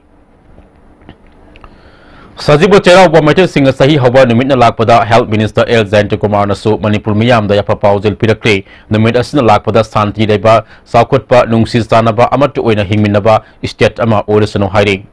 ꯁꯖꯤꯕꯨ ꯆꯩꯔꯥꯎꯕ ꯃꯩꯇꯩꯁꯤꯡꯅ ꯆꯍꯤ ꯍꯧꯕ ꯅꯨꯃꯤꯠꯅ ꯂꯥꯛꯄꯗ Health Minister L ꯖꯌꯟꯇꯀꯨꯃꯥꯔꯅꯁꯨ ꯃꯅꯤꯄꯨꯔ ꯃꯤꯌꯥꯝꯗ ꯌꯥꯏꯐ ꯄꯥꯎꯖꯦꯜ ꯄꯤꯔꯛꯂꯤ꯫ ꯅꯨꯃꯤꯠ ꯑꯁꯤꯅ ꯂꯥꯛꯄꯗ ꯁꯥꯟꯇꯤ ꯂꯩꯕ, ꯆꯥꯎꯈꯠꯄ, ꯅꯨꯡꯁꯤ ꯆꯥꯟꯅꯕ, ꯑꯃꯠꯇ ꯑꯣꯏꯅ ꯍꯤꯡꯃꯤꯟꯅꯕ state ꯑꯃ ꯑꯣꯏꯔꯁꯅꯨ ꯍꯥꯏꯔꯤ꯫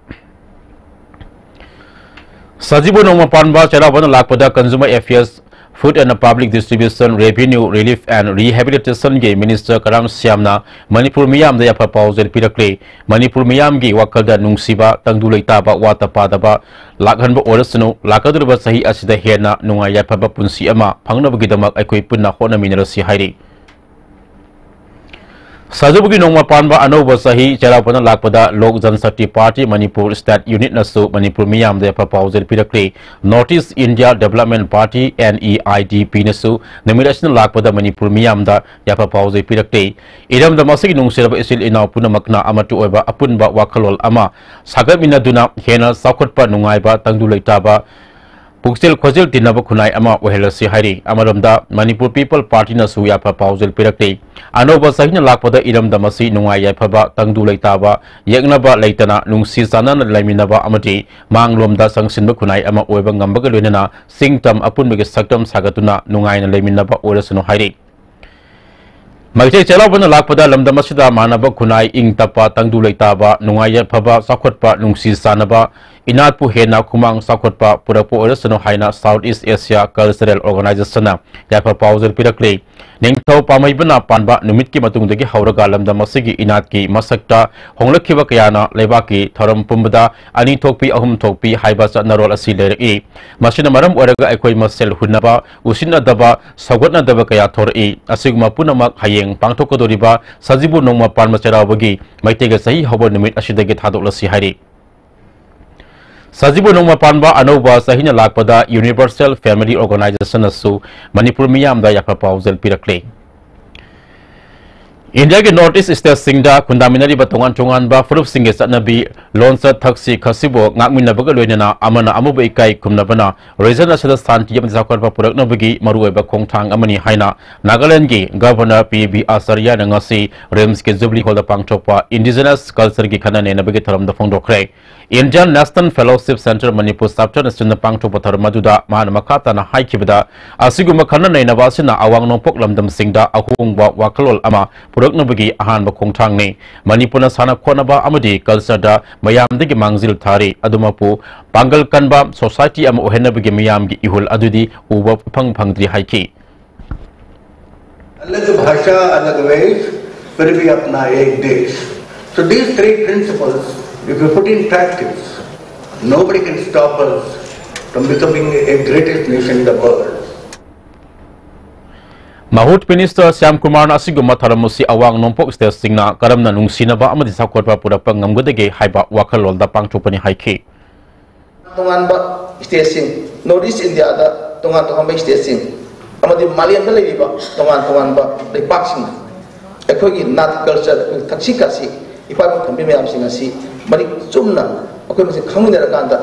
ꯁꯖꯤꯕꯨ ꯅꯣꯡꯃ ꯄꯥꯟꯕ ꯆꯩꯔꯥꯎꯕꯅ ꯂꯥꯛꯄꯗ Consumer Affairs, Food and Public Distribution, Revenue, Relief and Rehabilitation ꯒꯤ Minister ꯀꯔꯥꯝ ꯁ꯭ꯌꯥꯝꯅ ꯃꯅꯤꯄꯨꯔ ꯃꯤꯌꯥꯝꯗ ꯌꯥꯏꯐ ꯄꯥꯎꯖꯦꯜ ꯄꯤꯔꯛꯂꯤ꯫ ꯃꯅꯤꯄꯨꯔ ꯃꯤꯌꯥꯝꯒꯤ ꯋꯥꯈꯜꯗ ꯅꯨꯡꯁꯤꯕ, ꯇꯪꯗꯨ ꯂꯩꯇꯥꯕ, ꯋꯥꯠꯇ ꯄꯥꯗꯕ ꯂꯥꯛꯍꯟꯕ ꯑꯣꯏꯔꯁꯅꯨ, ꯂꯥꯛꯀꯗꯧꯔꯤꯕ ꯆꯍꯤ ꯑꯁꯤꯗ ꯍꯦꯟꯅ ꯅꯨꯡꯉꯥꯏ ꯌꯥꯏꯐꯕ ꯄꯨꯟꯁꯤ ꯑꯃ ꯐꯪꯅꯕꯒꯤꯗꯃꯛ ꯑꯩꯈꯣꯏ ꯄꯨꯟꯅ ꯍꯣꯠꯅꯃꯤꯟꯅꯔꯁꯤ ꯍꯥꯏꯔꯤ꯫ ꯁꯖꯤꯕꯨꯒꯤ ꯅꯣꯡꯃ ꯄꯥꯟꯕ ꯑꯅꯧꯕ ꯆꯍꯤ ꯆꯩꯔꯥꯎꯕꯅ ꯂꯥꯛꯄꯗ Lok Janshakti Party Manipur State Unit ꯅꯁꯨ ꯃꯅꯤꯄꯨꯔ ꯃꯤꯌꯥꯝꯗ ꯌꯥꯏꯐ ꯄꯥꯎꯖꯦꯜ ꯄꯤꯔꯛꯂꯤ꯫ North East India Development Party, N E I D P ꯅꯁꯨ ꯅꯨꯃꯤꯠ ꯑꯁꯤꯅ ꯂꯥꯛꯄꯗ ꯃꯅꯤꯄꯨꯔ ꯃꯤꯌꯥꯝꯗ ꯌꯥꯏꯐ ꯄꯥꯎꯖꯦꯜ ꯄꯤꯔꯛꯂꯤ꯫ ꯏꯔꯝꯗꯝ ꯑꯁꯤꯒꯤ ꯅꯨꯡꯁꯤꯔꯕ ꯏꯆꯤꯜ ꯏꯅꯥꯎ ꯄꯨꯝꯅꯃꯛꯅ ꯑꯃꯠꯇ ꯑꯣꯏꯕ ꯑꯄꯨꯟꯕ ꯋꯥꯈꯜꯂꯣꯟ ꯑꯃ ꯁꯥꯒꯠꯃꯤꯟꯅꯗꯨꯅ ꯍꯦꯟꯅ ꯆꯥꯎꯈꯠꯄ, ꯅꯨꯡꯉꯥꯏꯕ, ꯇꯪꯗꯨ ꯂꯩꯇꯥꯕ, ꯄꯨꯛꯆꯦꯜ ꯈꯣꯏꯖꯦꯜ ꯇꯤꯟꯅꯕ ꯈꯨꯟꯅꯥꯏ ꯑꯃ ꯑꯣꯏꯍꯜꯂꯁꯤ ꯍꯥꯏꯔꯤ꯫ ꯑꯃꯔꯣꯝꯗ ꯃꯅꯤꯄꯨꯔ People Party ꯅꯁꯨ ꯌꯥꯏꯐ ꯄꯥꯎꯖꯦꯜ ꯄꯤꯔꯛꯂꯤ꯫ ꯑꯅꯧꯕ ꯆꯍꯤꯅ ꯂꯥꯛꯄꯗ ꯏꯔꯝꯗꯝ ꯑꯁꯤ ꯅꯨꯡꯉꯥꯏ ꯌꯥꯏꯐꯕ, ꯇꯪꯗꯨ ꯂꯩꯇꯥꯕ, ꯌꯦꯛꯅꯕ ꯂꯩꯇꯅ ꯅꯨꯡꯁꯤ ꯆꯥꯟꯅꯅ ꯂꯩꯃꯤꯟꯅꯕ ꯑꯃꯗꯤ ꯃꯥꯡꯂꯣꯝꯗ ꯆꯪꯁꯤꯟꯕ ꯈꯨꯟꯅꯥꯏ ꯑꯃ ꯑꯣꯏꯕ ꯉꯝꯕꯒ ꯂꯣꯏꯅꯅ ꯆꯤꯡ ꯇꯝ ꯑꯄꯨꯟꯕꯒꯤ ꯁꯛꯇꯝ ꯁꯥꯒꯠꯇꯨꯅ ꯅꯨꯡꯉꯥꯏꯅ ꯂꯩꯃꯤꯟꯅꯕ ꯑꯣꯏꯔꯁꯅꯨ ꯍꯥꯏꯔꯤ꯫ ꯃꯩꯇꯩ ꯆꯩꯔꯥꯎꯕꯅ ꯂꯥꯛꯄꯗ ꯂꯝꯗꯝ ꯑꯁꯤꯗ ꯃꯥꯟꯅꯕ ꯈꯨꯟꯅꯥꯏ, ꯏꯪ ꯇꯞꯄ, ꯇꯪꯗꯨ ꯂꯩꯇꯥꯕ, ꯅꯨꯡꯉꯥꯏ ꯌꯥꯏꯐꯕ, ꯆꯥꯎꯈꯠꯄ, ꯅꯨꯡꯁꯤ ꯆꯥꯟꯅꯕ, ꯏꯅꯥꯠꯄꯨ ꯍꯦꯟꯅ ꯈꯨꯃꯥꯡ ꯆꯥꯎꯈꯠꯄ ꯄꯨꯔꯛꯄ ꯑꯣꯏꯔꯁꯅꯨ ꯍꯥꯏꯅ South East Asia Cultural Organization ꯅ ꯌꯥꯏꯐ ꯄꯥꯎꯖꯦꯜ ꯄꯤꯔꯛꯂꯤ꯫ ꯅꯤꯡꯊꯧ ꯄꯥꯝꯍꯩꯕꯅ ꯄꯥꯟꯕ ꯅꯨꯃꯤꯠꯀꯤ ꯃꯇꯨꯡꯗꯒꯤ ꯍꯧꯔꯒ ꯂꯝꯗꯝ ꯑꯁꯤꯒꯤ ꯏꯅꯥꯠꯀꯤ ꯃꯁꯛꯇ ꯍꯣꯡꯂꯛꯈꯤꯕ ꯀꯌꯥꯅ ꯂꯩꯕꯥꯛꯀꯤ ꯊꯧꯔꯝ ꯄꯨꯝꯕꯗ ꯑꯅꯤ ꯊꯣꯛꯄꯤ, ꯑꯍꯨꯝ ꯊꯣꯛꯄꯤ ꯍꯥꯏꯕ ꯆꯠꯅꯔꯣꯜ ꯑꯁꯤ ꯂꯩꯔꯛꯏ꯫ ꯃꯁꯤꯅ ꯃꯔꯝ ꯑꯣꯏꯔꯒ ꯑꯩꯈꯣꯏ ꯃꯁꯦꯜ ꯍꯨꯟꯅꯕ, ꯎꯁꯤꯠꯅꯗꯕ, ꯁꯧꯒꯠꯅꯗꯕ ꯀꯌꯥ ꯊꯣꯔꯛꯏ꯫ ꯑꯁꯤꯒꯨꯝꯕ ꯄꯨꯝꯅꯃꯛ ꯍꯌꯦꯡ ꯄꯥꯡꯊꯣꯛꯀꯗꯧꯔꯤꯕ ꯁꯖꯤꯕꯨ ꯅꯣꯡꯃ ꯄꯥꯟꯕ ꯆꯩꯔꯥꯎꯕꯒꯤ ꯃꯩꯇꯩꯒꯤ ꯆꯍꯤ ꯍꯧꯕ ꯅꯨꯃꯤꯠ ꯑꯁꯤꯗꯒꯤ ꯊꯥꯗꯣꯛꯂꯁꯤ ꯍꯥꯏꯔꯤ꯫ ꯁꯖꯤꯕꯨ ꯅꯣꯡꯃ ꯄꯥꯟꯕ ꯑꯅꯧꯕ ꯆꯍꯤꯅ ꯂꯥꯛꯄꯗ Universal Family Organization ꯅꯁꯨ ꯃꯅꯤꯄꯨꯔ ꯃꯤꯌꯥꯝꯗ ꯌꯥꯏꯐ ꯄꯥꯎꯖꯦꯜ ꯄꯤꯔꯛꯂꯤ꯫ ꯏꯟꯗꯤꯌꯥꯒꯤ ꯅꯣꯔꯠ ꯏꯁ ꯁ꯭ꯇꯦꯠꯁꯤꯡꯗ ꯈꯨꯟꯗꯥꯃꯤꯟꯅꯔꯤꯕ ꯇꯣꯉꯥꯟ ꯇꯣꯉꯥꯟꯕ ꯐꯨꯔꯨꯞꯁꯤꯡꯒꯤ ꯆꯠꯅꯕꯤ, ꯂꯣꯟꯆꯠ ꯊꯛꯁꯤ ꯈꯥꯁꯤꯕꯨ ꯉꯥꯛꯃꯤꯟꯅꯕꯒ ꯂꯣꯏꯅꯅ ꯑꯃꯅ ꯑꯃꯕꯨ ꯏꯀꯥꯏ ꯈꯨꯝꯅꯕꯅ ꯔꯤꯖꯟ ꯑꯁꯤꯗ ꯁꯥꯟꯇꯤ ꯑꯃꯗꯤ ꯆꯥꯎꯈꯠꯄ ꯄꯨꯔꯛꯅꯕꯒꯤ ꯃꯔꯨꯑꯣꯏꯕ ꯈꯣꯡꯊꯥꯡ ꯑꯃꯅꯤ ꯍꯥꯏꯅ ꯅꯥꯒꯥꯂꯦꯟꯗꯒꯤ ꯒꯚꯔꯅꯔ ꯄꯤ ꯕꯤ ꯑꯥꯆꯥꯔꯌꯥꯅ ꯉꯁꯤ ꯔꯤꯝꯁꯀꯤ ꯖꯨꯕꯤꯂꯤ ꯍꯣꯜꯗ ꯄꯥꯡꯊꯣꯛꯄ ꯏꯟꯗꯤꯖꯤꯅꯁ ꯀꯜꯆꯔꯒꯤ ꯈꯟꯅ ꯅꯩꯅꯕꯒꯤ ꯊꯧꯔꯝꯗ ꯐꯣꯡꯗꯣꯛꯈ꯭ꯔꯦ꯫ Indian national fellowship centre Manipur ꯆꯦꯞꯇꯔꯅ ꯁꯤꯟꯅ ꯄꯥꯡꯊꯣꯛꯄ ꯊꯧꯔꯝ ꯑꯗꯨꯗ ꯃꯍꯥꯛꯅ ꯃꯈꯥ ꯇꯥꯅ ꯍꯥꯏꯈꯤꯕꯗ, ꯑꯁꯤꯒꯨꯝꯕ ꯈꯟꯅ ꯅꯩꯅꯕ ꯑꯁꯤꯅ ꯑꯋꯥꯡ ꯅꯣꯡꯄꯣꯛ ꯂꯝꯗꯝꯁꯤꯡꯗ ꯑꯍꯣꯡꯕ ꯋꯥꯈꯜꯂꯣꯟ ꯑꯃ ꯄꯨꯔꯛꯅꯕꯒꯤ ꯑꯍꯥꯟꯕ ꯈꯣꯡꯊꯥꯡꯅꯤ꯫ ꯃꯅꯤꯄꯨꯔꯅ ꯁꯥꯟꯅ ꯈꯣꯠꯅꯕ ꯑꯃꯗꯤ ꯀꯜꯆꯔꯗ ꯃꯌꯥꯝꯗꯒꯤ ꯃꯥꯡꯖꯤꯜ ꯊꯥꯔꯤ꯫ ꯑꯗꯨꯃꯛꯄꯨ ꯄꯥꯡꯒꯜ ꯀꯟꯕ ꯁꯣꯁꯥꯏꯇꯤ ꯑꯃ ꯑꯣꯏꯍꯟꯅꯕꯒꯤ ꯃꯤꯌꯥꯝꯒꯤ ꯏꯍꯨꯜ ꯑꯗꯨꯗꯤ ꯎꯕ ꯏꯐꯪ ꯐꯪꯗ꯭ꯔꯤ ꯍꯥꯏꯈꯤ꯫ अलग भाषा अलग वेश, फिर भी अपना एक देश। So these three principles, if you put in practice, nobody can stop us from becoming a greatest nation in the world. ꯃꯍꯨꯠ ꯃꯤꯅꯤꯁꯇꯔ ꯁ꯭ꯌꯥꯝ ꯀꯨꯃꯥꯔꯅ ꯑꯁꯤꯒꯨꯝꯕ ꯊꯧꯔꯝ ꯑꯁꯤ ꯑꯋꯥꯡ ꯅꯣꯡꯄꯣꯛ ꯁ꯭ꯇꯦꯠꯁꯤꯡꯅ ꯀꯔꯝꯅ ꯅꯨꯡꯁꯤꯅꯕ ꯑꯃꯗꯤ ꯆꯥꯎꯈꯠꯄ ꯄꯨꯔꯛꯄ ꯉꯝꯒꯗꯒꯦ ꯍꯥꯏꯕ ꯋꯥꯈꯜꯂꯣꯟꯗ ꯄꯥꯡꯊꯣꯛꯄꯅꯤ ꯍꯥꯏꯈꯤ꯫ ꯇꯣꯉꯥꯟꯕ ꯁ꯭ꯇꯦꯠꯁꯤꯡ, ꯅꯣꯔꯠ ꯏꯁ ꯏꯟꯗꯤꯌꯥꯗ ꯇꯣꯉꯥꯟ ꯇꯣꯉꯥꯟꯕ ꯁ꯭ꯇꯦꯠꯁꯤꯡ ꯑꯃꯗꯤ ꯃꯥꯂꯦꯝꯗ ꯂꯩꯔꯤꯕ ꯇꯣꯉꯥꯟ ꯇꯣꯉꯥꯟꯕ ꯂꯩꯄꯥꯛꯁꯤꯡ ꯑꯩꯈꯣꯏꯒꯤ ꯅꯥꯠ ꯀꯜꯆꯔ, ꯑꯩꯈꯣꯏꯒꯤ ꯊꯛꯁꯤ ꯈꯥꯁꯤ, ꯏꯄꯥ ꯏꯄꯨ ꯊꯝꯕꯤ ꯃꯌꯥꯝꯁꯤꯡ ꯑꯁꯤ ꯃꯔꯤꯛ ꯆꯨꯝꯅ ꯑꯩꯈꯣꯏ ꯃꯁꯦꯟ ꯈꯪꯃꯤꯟꯅꯔꯀꯥꯟꯗ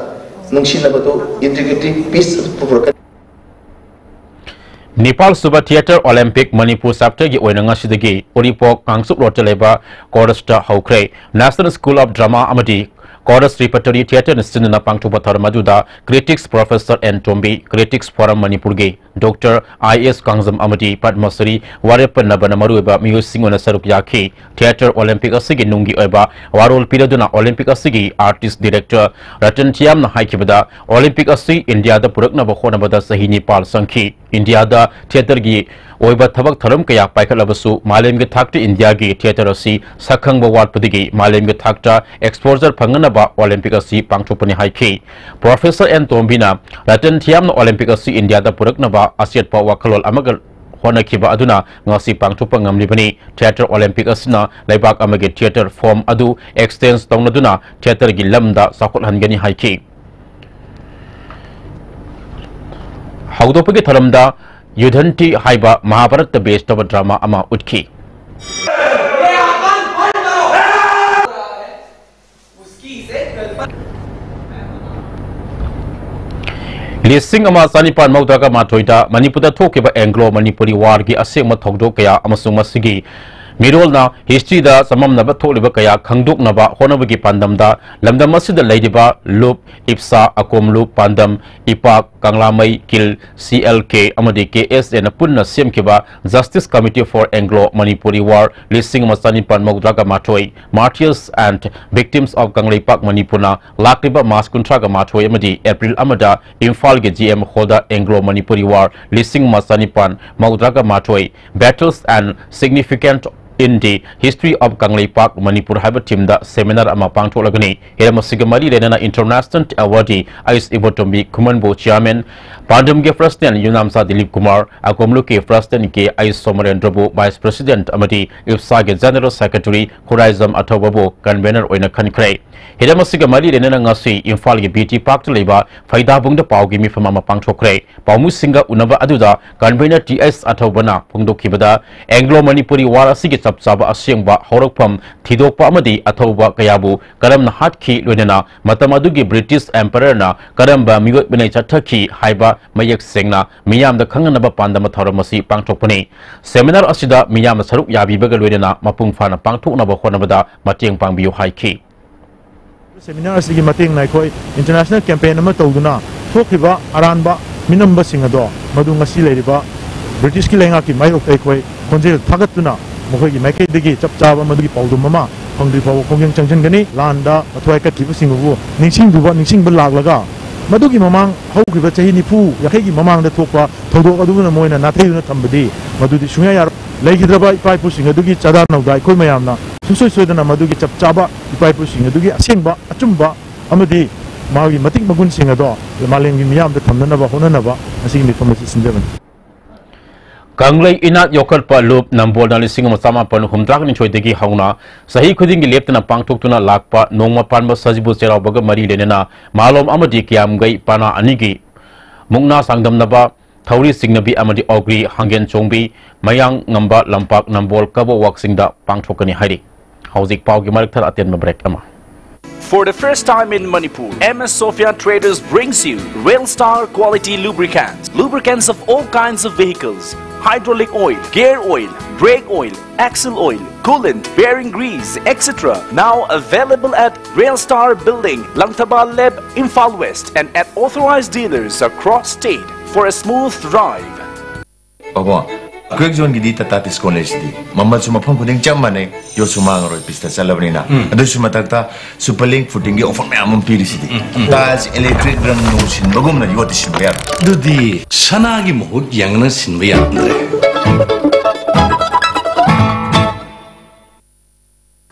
ꯅꯨꯡꯁꯤꯅꯕꯗꯨ, ꯏꯟꯇꯤꯒ꯭ꯔꯤꯇꯤ, ꯄꯤꯁ ꯄꯨꯔꯛꯀꯅꯤ꯫ ꯅꯤꯄꯥꯜ ꯁꯨꯕ ꯊꯤꯌꯦꯇꯔ ꯑꯣꯂꯦꯝꯄꯤꯛ ꯃꯅꯤꯄꯨꯔ ꯆꯦꯞꯇꯔꯒꯤ ꯑꯣꯏꯅ ꯉꯁꯤꯗꯒꯤ ꯎꯔꯤꯄꯣꯛ ꯀꯥꯡꯆꯨꯞ ꯔꯣꯗꯇ ꯂꯩꯕ ꯀꯣꯔꯁꯇ ꯍꯧꯈ꯭ꯔꯦ꯫ ꯅꯦꯁꯅꯦꯜ ꯁ꯭ꯀꯨꯜ ꯑꯣꯐ ꯗ꯭ꯔꯃꯥ ꯑꯃꯗꯤ ꯀꯣꯔꯁ ꯔꯤꯄꯔꯇꯣꯔꯤ ꯊꯤꯌꯦꯇꯔꯅ ꯁꯤꯟꯗꯨꯅ ꯄꯥꯡꯊꯣꯛꯄ ꯊꯧꯔꯝ ꯑꯗꯨꯗ critics professor N Tombi, critics forum ꯃꯅꯤꯄꯨꯔꯒꯤ ꯗꯣꯛꯇꯔ ꯑꯥꯏ ꯑꯦꯁ ꯀꯥꯡꯖꯝ ꯑꯃꯗꯤ ꯄꯗꯃꯁ꯭ꯔꯤ ꯋꯥꯔꯦꯞꯄ ꯅꯕꯅ ꯃꯔꯨꯑꯣꯏꯕ ꯃꯤꯑꯣꯏꯁꯤꯡ ꯑꯣꯏꯅ ꯁꯔꯨꯛ ꯌꯥꯈꯤ꯫ ꯊꯤꯌꯦꯇꯔ ꯑꯣꯂꯦꯝꯄꯤꯛ ꯑꯁꯤꯒꯤ ꯅꯨꯡꯒꯤ ꯑꯣꯏꯕ ꯋꯥꯔꯣꯜ ꯄꯤꯔꯗꯨꯅ ꯑꯣꯂꯦꯝꯄꯤꯛ ꯑꯁꯤꯒꯤ ꯑꯥꯔꯇꯤꯁ ꯗꯤꯔꯦꯛꯇꯔ ꯔꯇꯟ ꯊꯤꯌꯥꯝꯅ ꯍꯥꯏꯈꯤꯕꯗ, ꯑꯣꯂꯦꯝꯄꯤꯛ ꯑꯁꯤ ꯏꯟꯗꯤꯌꯥꯗ ꯄꯨꯔꯛꯅꯕ ꯍꯣꯠꯅꯕꯗ ꯆꯍꯤ ꯅꯤꯄꯥꯜ ꯆꯪꯈꯤ꯫ ꯏꯟꯗꯤꯌꯥꯗ ꯊꯤꯌꯦꯇꯔꯒꯤ ꯑꯣꯏꯕ ꯊꯕꯛ ꯊꯧꯔꯝ ꯀꯌꯥ ꯄꯥꯏꯈꯠꯂꯕꯁꯨ, ꯃꯥꯂꯦꯝꯒꯤ ꯊꯥꯛꯇ ꯏꯟꯗꯤꯌꯥꯒꯤ ꯊꯤꯌꯦꯇꯔ ꯑꯁꯤ ꯁꯛꯈꯪꯕ ꯋꯥꯠꯄꯗꯒꯤ ꯃꯥꯂꯦꯝꯒꯤ ꯊꯥꯛꯇ ꯑꯦꯛꯁꯄꯣꯖꯔ ꯐꯪꯅꯅꯕ ꯑꯣꯂꯦꯝꯄꯤꯛ ꯑꯁꯤ ꯄꯥꯡꯊꯣꯛꯄꯅꯤ ꯍꯥꯏꯈꯤ꯫ ꯄ꯭ꯔꯣꯐꯦꯁꯔ ꯑꯦꯟ ꯇꯣꯝꯕꯤꯅ ꯔꯇꯟ ꯊꯤꯌꯥꯝꯅ ꯑꯣꯂꯦꯝꯄꯤꯛ ꯑꯁꯤ ꯏꯟꯗꯤꯌꯥꯗ ꯄꯨꯔꯛꯅꯕ ꯑꯆꯦꯠꯄ ꯋꯥꯈꯜꯂꯣꯟ ꯑꯃꯒ ꯍꯣꯠꯅꯈꯤꯕ ꯑꯗꯨꯅ ꯉꯁꯤ ꯄꯥꯡꯊꯣꯛꯄ ꯉꯝꯂꯤꯕꯅꯤ꯫ ꯊꯤꯌꯦꯇꯔ ꯑꯣꯂꯦꯝꯄꯤꯛ ꯑꯁꯤꯅ ꯂꯩꯕꯥꯛ ꯑꯃꯒꯤ ꯊꯤꯌꯦꯇꯔ ꯐꯣꯔꯝ ꯑꯗꯨ ꯑꯦꯛꯁꯆꯦꯟꯖ ꯇꯧꯅꯗꯨꯅ ꯊꯤꯌꯦꯇꯔꯒꯤ ꯂꯝꯗ ꯆꯥꯎꯈꯠꯍꯟꯒꯅꯤ ꯍꯥꯏꯈꯤ꯫ ꯍꯧꯗꯣꯛꯄꯒꯤ ꯊꯧꯔꯝꯗ ꯌꯨꯙꯟꯇꯤ ꯍꯥꯏꯕ ꯃꯍꯥꯚꯥꯔꯠꯇ ꯕꯦꯁ ꯇꯧꯕ ꯗ꯭ꯔꯃꯥ ꯑꯃ ꯎꯠꯈꯤ꯫ ꯂꯤꯁꯤꯡ ꯑꯃ ꯆꯅꯤꯄꯥꯟ ꯃꯧꯗ꯭ꯔꯥꯒ ꯃꯥꯊꯣꯏꯗ ꯃꯅꯤꯄꯨꯔꯗ ꯊꯣꯛꯈꯤꯕ ꯑꯦꯡꯒ꯭ꯂꯣ ꯃꯅꯤꯄꯨꯔꯤ ꯋꯥꯔꯒꯤ ꯑꯁꯦꯡꯕ ꯊꯧꯗꯣꯛ ꯀꯌꯥ ꯑꯃꯁꯨꯡ ꯃꯁꯤꯒꯤ ꯃꯤꯔꯣꯜꯅ ꯍꯤꯁꯇ꯭ꯔꯤꯗ ꯆꯃꯝꯅꯕ ꯊꯣꯛꯂꯤꯕ ꯀꯌꯥ ꯈꯪꯗꯣꯛꯅꯕ ꯍꯣꯠꯅꯕꯒꯤ ꯄꯥꯟꯗꯝꯗ ꯂꯝꯗꯝ ꯑꯁꯤꯗ ꯂꯩꯔꯤꯕ ꯂꯨꯞ, ꯏꯞꯁꯥ, ꯑꯀꯣꯝ ꯂꯨꯞ, ꯄꯥꯟꯗꯝ, ꯏꯄꯥꯛ, ꯀꯪꯂꯥꯃꯩ, ꯀꯤꯜ, ꯁꯤ ꯑꯦꯜ ꯀꯦ ꯑꯃꯗꯤ ꯀꯦ ꯑꯦꯁ ꯑꯦꯅ ꯄꯨꯟꯅ ꯁꯦꯝꯈꯤꯕ Justice Committee for Anglo Manipuri War ꯂꯤꯁꯤꯡ ꯑꯃ ꯆꯅꯤꯄꯥꯟ ꯃꯧꯗ꯭ꯔꯥꯒ ꯃꯥꯊꯣꯏ, Martyrs and Victims of Kangleipak ꯃꯅꯤꯄꯨꯔꯅ ꯂꯥꯛꯂꯤꯕ ꯃꯥꯔꯆ ꯀꯨꯟꯊ꯭ꯔꯥꯒ ꯃꯥꯊꯣꯏ ꯑꯃꯗꯤ ꯑꯦꯄ꯭ꯔꯤꯜ ꯑꯃꯗ ꯏꯝꯐꯥꯜꯒꯤ ꯖꯤ ꯑꯦꯝ ꯍꯣꯜꯗ ꯑꯦꯡꯒ꯭ꯂꯣ ꯃꯅꯤꯄꯨꯔꯤ ꯋꯥꯔ ꯂꯤꯁꯤꯡ ꯑꯃ ꯆꯅꯤꯄꯥꯟ ꯃꯧꯗ꯭ꯔꯥꯒ ꯃꯥꯊꯣꯏ, Battles and Significant in the History of Kangleipak Manipur ꯍꯥꯏꯕ ꯊꯤꯝꯗ ꯁꯦꯃꯤꯅꯥꯔ ꯑꯃ ꯄꯥꯡꯊꯣꯛꯂꯒꯅꯤ꯫ ꯍꯤꯔꯝ ꯑꯁꯤꯒ ꯃꯔꯤ ꯂꯩꯅꯅ International Awardee ꯑꯩꯁ ꯏꯕꯣꯇꯣꯝꯕꯤ ꯈꯨꯃꯟꯕꯨ ꯆꯤꯌꯥꯔꯃꯦꯟ, ꯄꯥꯟꯗꯝꯒꯤ ꯄ꯭ꯔꯁꯤꯗꯦꯟ ꯌꯨꯝꯅꯥꯝꯆꯥ ꯗꯤꯂꯤꯞ ꯀꯨꯃꯥꯔ, ꯑꯀꯣꯝꯂꯨꯀꯤ ꯄ꯭ꯔꯁꯤꯗꯦꯟ ꯀꯦ ꯑꯩꯁ ꯁꯣꯃꯔꯦꯟꯗ꯭ꯔꯕꯨ ꯚꯥꯏꯁ ꯄ꯭ꯔꯁꯤꯗꯦꯟ ꯑꯃꯗꯤ ꯏꯞꯁꯥꯒꯤ ꯖꯦꯅꯔꯦꯜ ꯁꯦꯀ꯭ꯔꯦꯇꯔꯤ ꯈꯨꯔꯥꯏꯖꯝ ꯑꯊꯧꯕꯕꯨ ꯀꯟꯚꯦꯅꯔ ꯑꯣꯏꯅ ꯈꯟꯈ꯭ꯔꯦ꯫ ꯍꯤꯔꯝ ꯑꯁꯤꯒ ꯃꯔꯤ ꯂꯩꯅꯅ ꯉꯁꯤ ꯏꯝꯐꯥꯜꯒꯤ ꯕꯤ ꯇꯤ ꯄꯥꯔꯛꯇ ꯂꯩꯕ ꯐꯩꯗꯥꯕꯨꯡꯗ ꯄꯥꯎꯒꯤ ꯃꯤꯐꯝ ꯑꯃ ꯄꯥꯡꯊꯣꯛꯈ꯭ꯔꯦ꯫ ꯄꯥꯎꯃꯤꯁꯤꯡꯒ ꯎꯅꯕ ꯑꯗꯨꯗ ꯀꯟꯚꯦꯅꯔ ꯇꯤ ꯑꯦꯁ ꯑꯊꯧꯕꯅ ꯐꯣꯡꯗꯣꯛꯈꯤꯕꯗ, ꯑꯦꯡꯒ꯭ꯂꯣ ꯃꯅꯤꯄꯨꯔꯤ ꯋꯥꯔ ꯑꯁꯤꯒꯤ ꯆꯞ ꯆꯥꯕ ꯑꯁꯦꯡꯕ ꯍꯧꯔꯛꯐꯝ ꯊꯤꯗꯣꯛꯄ ꯑꯃꯗꯤ ꯑꯊꯧꯕ ꯀꯌꯥꯕꯨ ꯀꯔꯝꯅ ꯍꯥꯠꯈꯤ, ꯂꯣꯏꯅꯅ ꯃꯇꯝ ꯑꯗꯨꯒꯤ ꯕ꯭ꯔꯤꯇꯤꯁ ꯑꯦꯝꯄꯔꯔꯅ ꯀꯔꯝꯕ ꯃꯤꯑꯣꯠ ꯃꯤꯅꯩ ꯆꯠꯊꯈꯤ ꯍꯥꯏꯕ ꯃꯌꯦꯛ ꯁꯦꯡꯅ ꯃꯤꯌꯥꯝꯗ ꯈꯪꯍꯟꯅꯕ ꯄꯥꯟꯗꯝꯕ ꯊꯧꯔꯝ ꯑꯁꯤ ꯄꯥꯡꯊꯣꯛꯄꯅꯤ꯫ ꯁꯦꯃꯤꯅꯥꯔ ꯑꯁꯤꯗ ꯃꯤꯌꯥꯝꯅ ꯁꯔꯨꯛ ꯌꯥꯕꯤꯕꯒ ꯂꯣꯏꯅꯅ ꯃꯄꯨꯡ ꯐꯥꯅ ꯄꯥꯡꯊꯣꯛꯅꯕ ꯍꯣꯠꯅꯕꯗ ꯃꯇꯦꯡ ꯄꯥꯡꯕꯤꯌꯨ ꯍꯥꯏꯈꯤ꯫ ꯁꯦꯃꯤꯅꯥꯔ ꯑꯁꯤꯒꯤ ꯃꯇꯦꯡꯅ ꯑꯩꯈꯣꯏ international campaign ꯑꯃ ꯇꯧꯗꯨꯅ ꯊꯣꯛꯈꯤꯕ ꯑꯔꯥꯟꯕ ꯃꯤꯅꯝꯕꯁꯤꯡ ꯑꯗꯣ ꯃꯗꯨ ꯉꯁꯤ ꯂꯩꯔꯤꯕ ꯕ꯭ꯔꯤꯇꯤꯁꯀꯤ ꯂꯩꯉꯥꯛꯀꯤ ꯃꯥꯌꯣꯛꯇ ꯑꯩꯈꯣꯏ ꯈꯣꯟꯖꯦꯜ ꯊꯥꯒꯠꯇꯨꯅ ꯃꯈꯣꯏꯒꯤ ꯃꯥꯏꯀꯩꯗꯒꯤ ꯆꯞ ꯆꯥꯕ ꯃꯗꯨꯒꯤ ꯄꯥꯎꯗꯝ ꯑꯃ ꯐꯪꯗ꯭ꯔꯤ ꯐꯥꯎꯕ ꯈꯣꯡꯖꯪ ꯆꯪꯁꯤꯟꯒꯅꯤ꯫ ꯂꯥꯟꯗ ꯃꯊ꯭ꯋꯥꯏ ꯀꯠꯈꯤꯕꯁꯤꯡꯕꯨ ꯅꯤꯡꯁꯤꯡꯗꯨꯕ, ꯅꯤꯡꯁꯤꯡꯕ ꯂꯥꯛꯂꯒ ꯃꯗꯨꯒꯤ ꯃꯃꯥꯡ ꯍꯧꯈꯤꯕ ꯆꯍꯤ ꯅꯤꯐꯨ ꯌꯥꯡꯈꯩꯒꯤ ꯃꯃꯥꯡꯗ ꯊꯣꯛꯄ ꯊꯧꯗꯣꯛ ꯑꯗꯨꯕꯨꯅ ꯃꯣꯏꯅ ꯅꯥꯊꯩꯗꯨꯅ ꯊꯝꯕꯗꯤ ꯃꯗꯨꯗꯤ ꯁꯨꯡꯌꯥ ꯌꯥꯔꯣꯏ꯫ ꯂꯩꯈꯤꯗ꯭ꯔꯕ ꯏꯄꯥ ꯏꯄꯨꯁꯤꯡ ꯑꯗꯨꯒꯤ ꯆꯥꯗꯥ ꯅꯧꯗꯥ ꯑꯩꯈꯣꯏ ꯃꯌꯥꯝꯅ ꯁꯨꯡꯁꯣꯏ ꯁꯣꯏꯗꯅ ꯃꯗꯨꯒꯤ ꯆꯞ ꯆꯥꯕ ꯏꯄꯥ ꯏꯄꯨꯁꯤꯡ ꯑꯗꯨꯒꯤ ꯑꯁꯦꯡꯕ ꯑꯆꯨꯝꯕ ꯑꯃꯗꯤ ꯃꯥꯒꯤ ꯃꯇꯤꯛ ꯃꯒꯨꯟꯁꯤꯡ ꯑꯗꯣ ꯃꯥꯂꯦꯝꯒꯤ ꯃꯤꯌꯥꯝꯗ ꯊꯝꯅꯅꯕ ꯍꯣꯠꯅꯅꯕ ꯉꯁꯤꯒꯤ ꯃꯤꯐꯝ ꯑꯁꯤ ꯁꯤꯟꯖꯕꯅꯤ꯫ ꯀꯪꯂꯩ ꯏꯅꯥꯠ ꯌꯣꯛꯈꯠꯄ ꯂꯨꯞ ꯅꯝꯕꯣꯜꯅ ꯂꯤꯁꯤꯡ ꯑꯃ ꯆꯃꯥꯄꯟ ꯍꯨꯝꯗ꯭ꯔꯥꯒ ꯅꯤꯊꯣꯏꯗꯒꯤ ꯍꯧꯅ ꯆꯍꯤ ꯈꯨꯗꯤꯡꯒꯤ ꯂꯦꯞꯇꯅ ꯄꯥꯡꯊꯣꯛꯇꯨꯅ ꯂꯥꯛꯄ ꯅꯣꯡꯃ ꯄꯥꯟꯕ ꯁꯖꯤꯕꯨ ꯆꯩꯔꯥꯎꯕꯒ ꯃꯔꯤ ꯂꯩꯅꯅ ꯃꯥꯂꯣꯝ ꯑꯃꯗꯤ ꯀꯤꯌꯥꯝꯒꯩ ꯄꯅꯥ ꯑꯅꯤꯒꯤ ꯃꯨꯛꯅꯥ ꯆꯥꯡꯗꯝꯅꯕ ꯊꯧꯔꯤ ꯆꯤꯡꯅꯕꯤ ꯑꯃꯗꯤ ꯑꯣꯒ꯭ꯔꯤ ꯍꯥꯡꯒꯦꯟ ꯆꯣꯡꯕꯤ, ꯃꯌꯥꯡ ꯉꯝꯕ ꯂꯝꯄꯥꯛ ꯅꯝꯕꯣꯜ ꯀꯕꯣꯛ ꯋꯥꯛꯁꯤꯡꯗ ꯄꯥꯡꯊꯣꯛꯀꯅꯤ ꯍꯥꯏꯔꯤ꯫ ꯍꯧꯖꯤꯛ ꯄꯥꯎꯒꯤ ꯃꯔꯛ ꯊꯠ ꯑꯇꯦꯟꯕ ꯕ꯭ꯔꯦꯛ ꯑꯃ꯫ For the first time in Manipur, M S Sophia Traders brings you Rail Star quality lubricants. Lubricants of all kinds of vehicles, hydraulic oil, gear oil, brake oil, axle oil, coolant, bearing grease, et cetera. Now available at Rail Star Building, Langthabal Lab, Imphal West, and at authorized dealers across state. For a smooth drive. ꯄꯥꯕꯨꯡ, quake ꯖꯣꯟꯒꯤꯗꯤ Tata ꯇꯤꯁꯀꯣꯟ ꯂꯩꯁꯤꯗꯤ꯫ ꯃꯃꯜꯁꯨ ꯃꯐꯝ ꯈꯨꯗꯤꯡ ꯆꯞ ꯃꯥꯟꯅꯩ, ꯌꯣꯠꯁꯨ ꯃꯥꯡꯉꯔꯣꯏ, ꯄꯤꯁꯇ ꯆꯠꯂꯕꯅꯤꯅ꯫ ꯎꯝ꯫ ꯑꯗꯨꯁꯨ ꯃꯊꯛꯇ super link ꯐꯨꯇꯤꯡꯒꯤ offer ꯃꯌꯥꯝ ꯑꯃ ꯄꯤꯔꯤꯁꯤꯗꯤ꯫ ꯎꯝ, ꯎꯝ꯫ ꯇꯥꯏꯜꯁ, ꯏꯂꯦꯛꯇ꯭ꯔꯤꯛ, ꯔꯪ ꯅꯨꯡ ꯁꯤꯟꯕꯒꯨꯝꯅ ꯌꯣꯠꯇꯤ ꯁꯤꯟꯕ ꯌꯥꯔꯣꯏ꯫ ꯑꯗꯨꯗꯤ ꯁꯅꯥꯒꯤ ꯃꯍꯨꯠ ꯌꯦꯡꯉꯅ ꯁꯤꯟꯕ ꯌꯥꯔꯝꯗ꯭ꯔꯦ꯫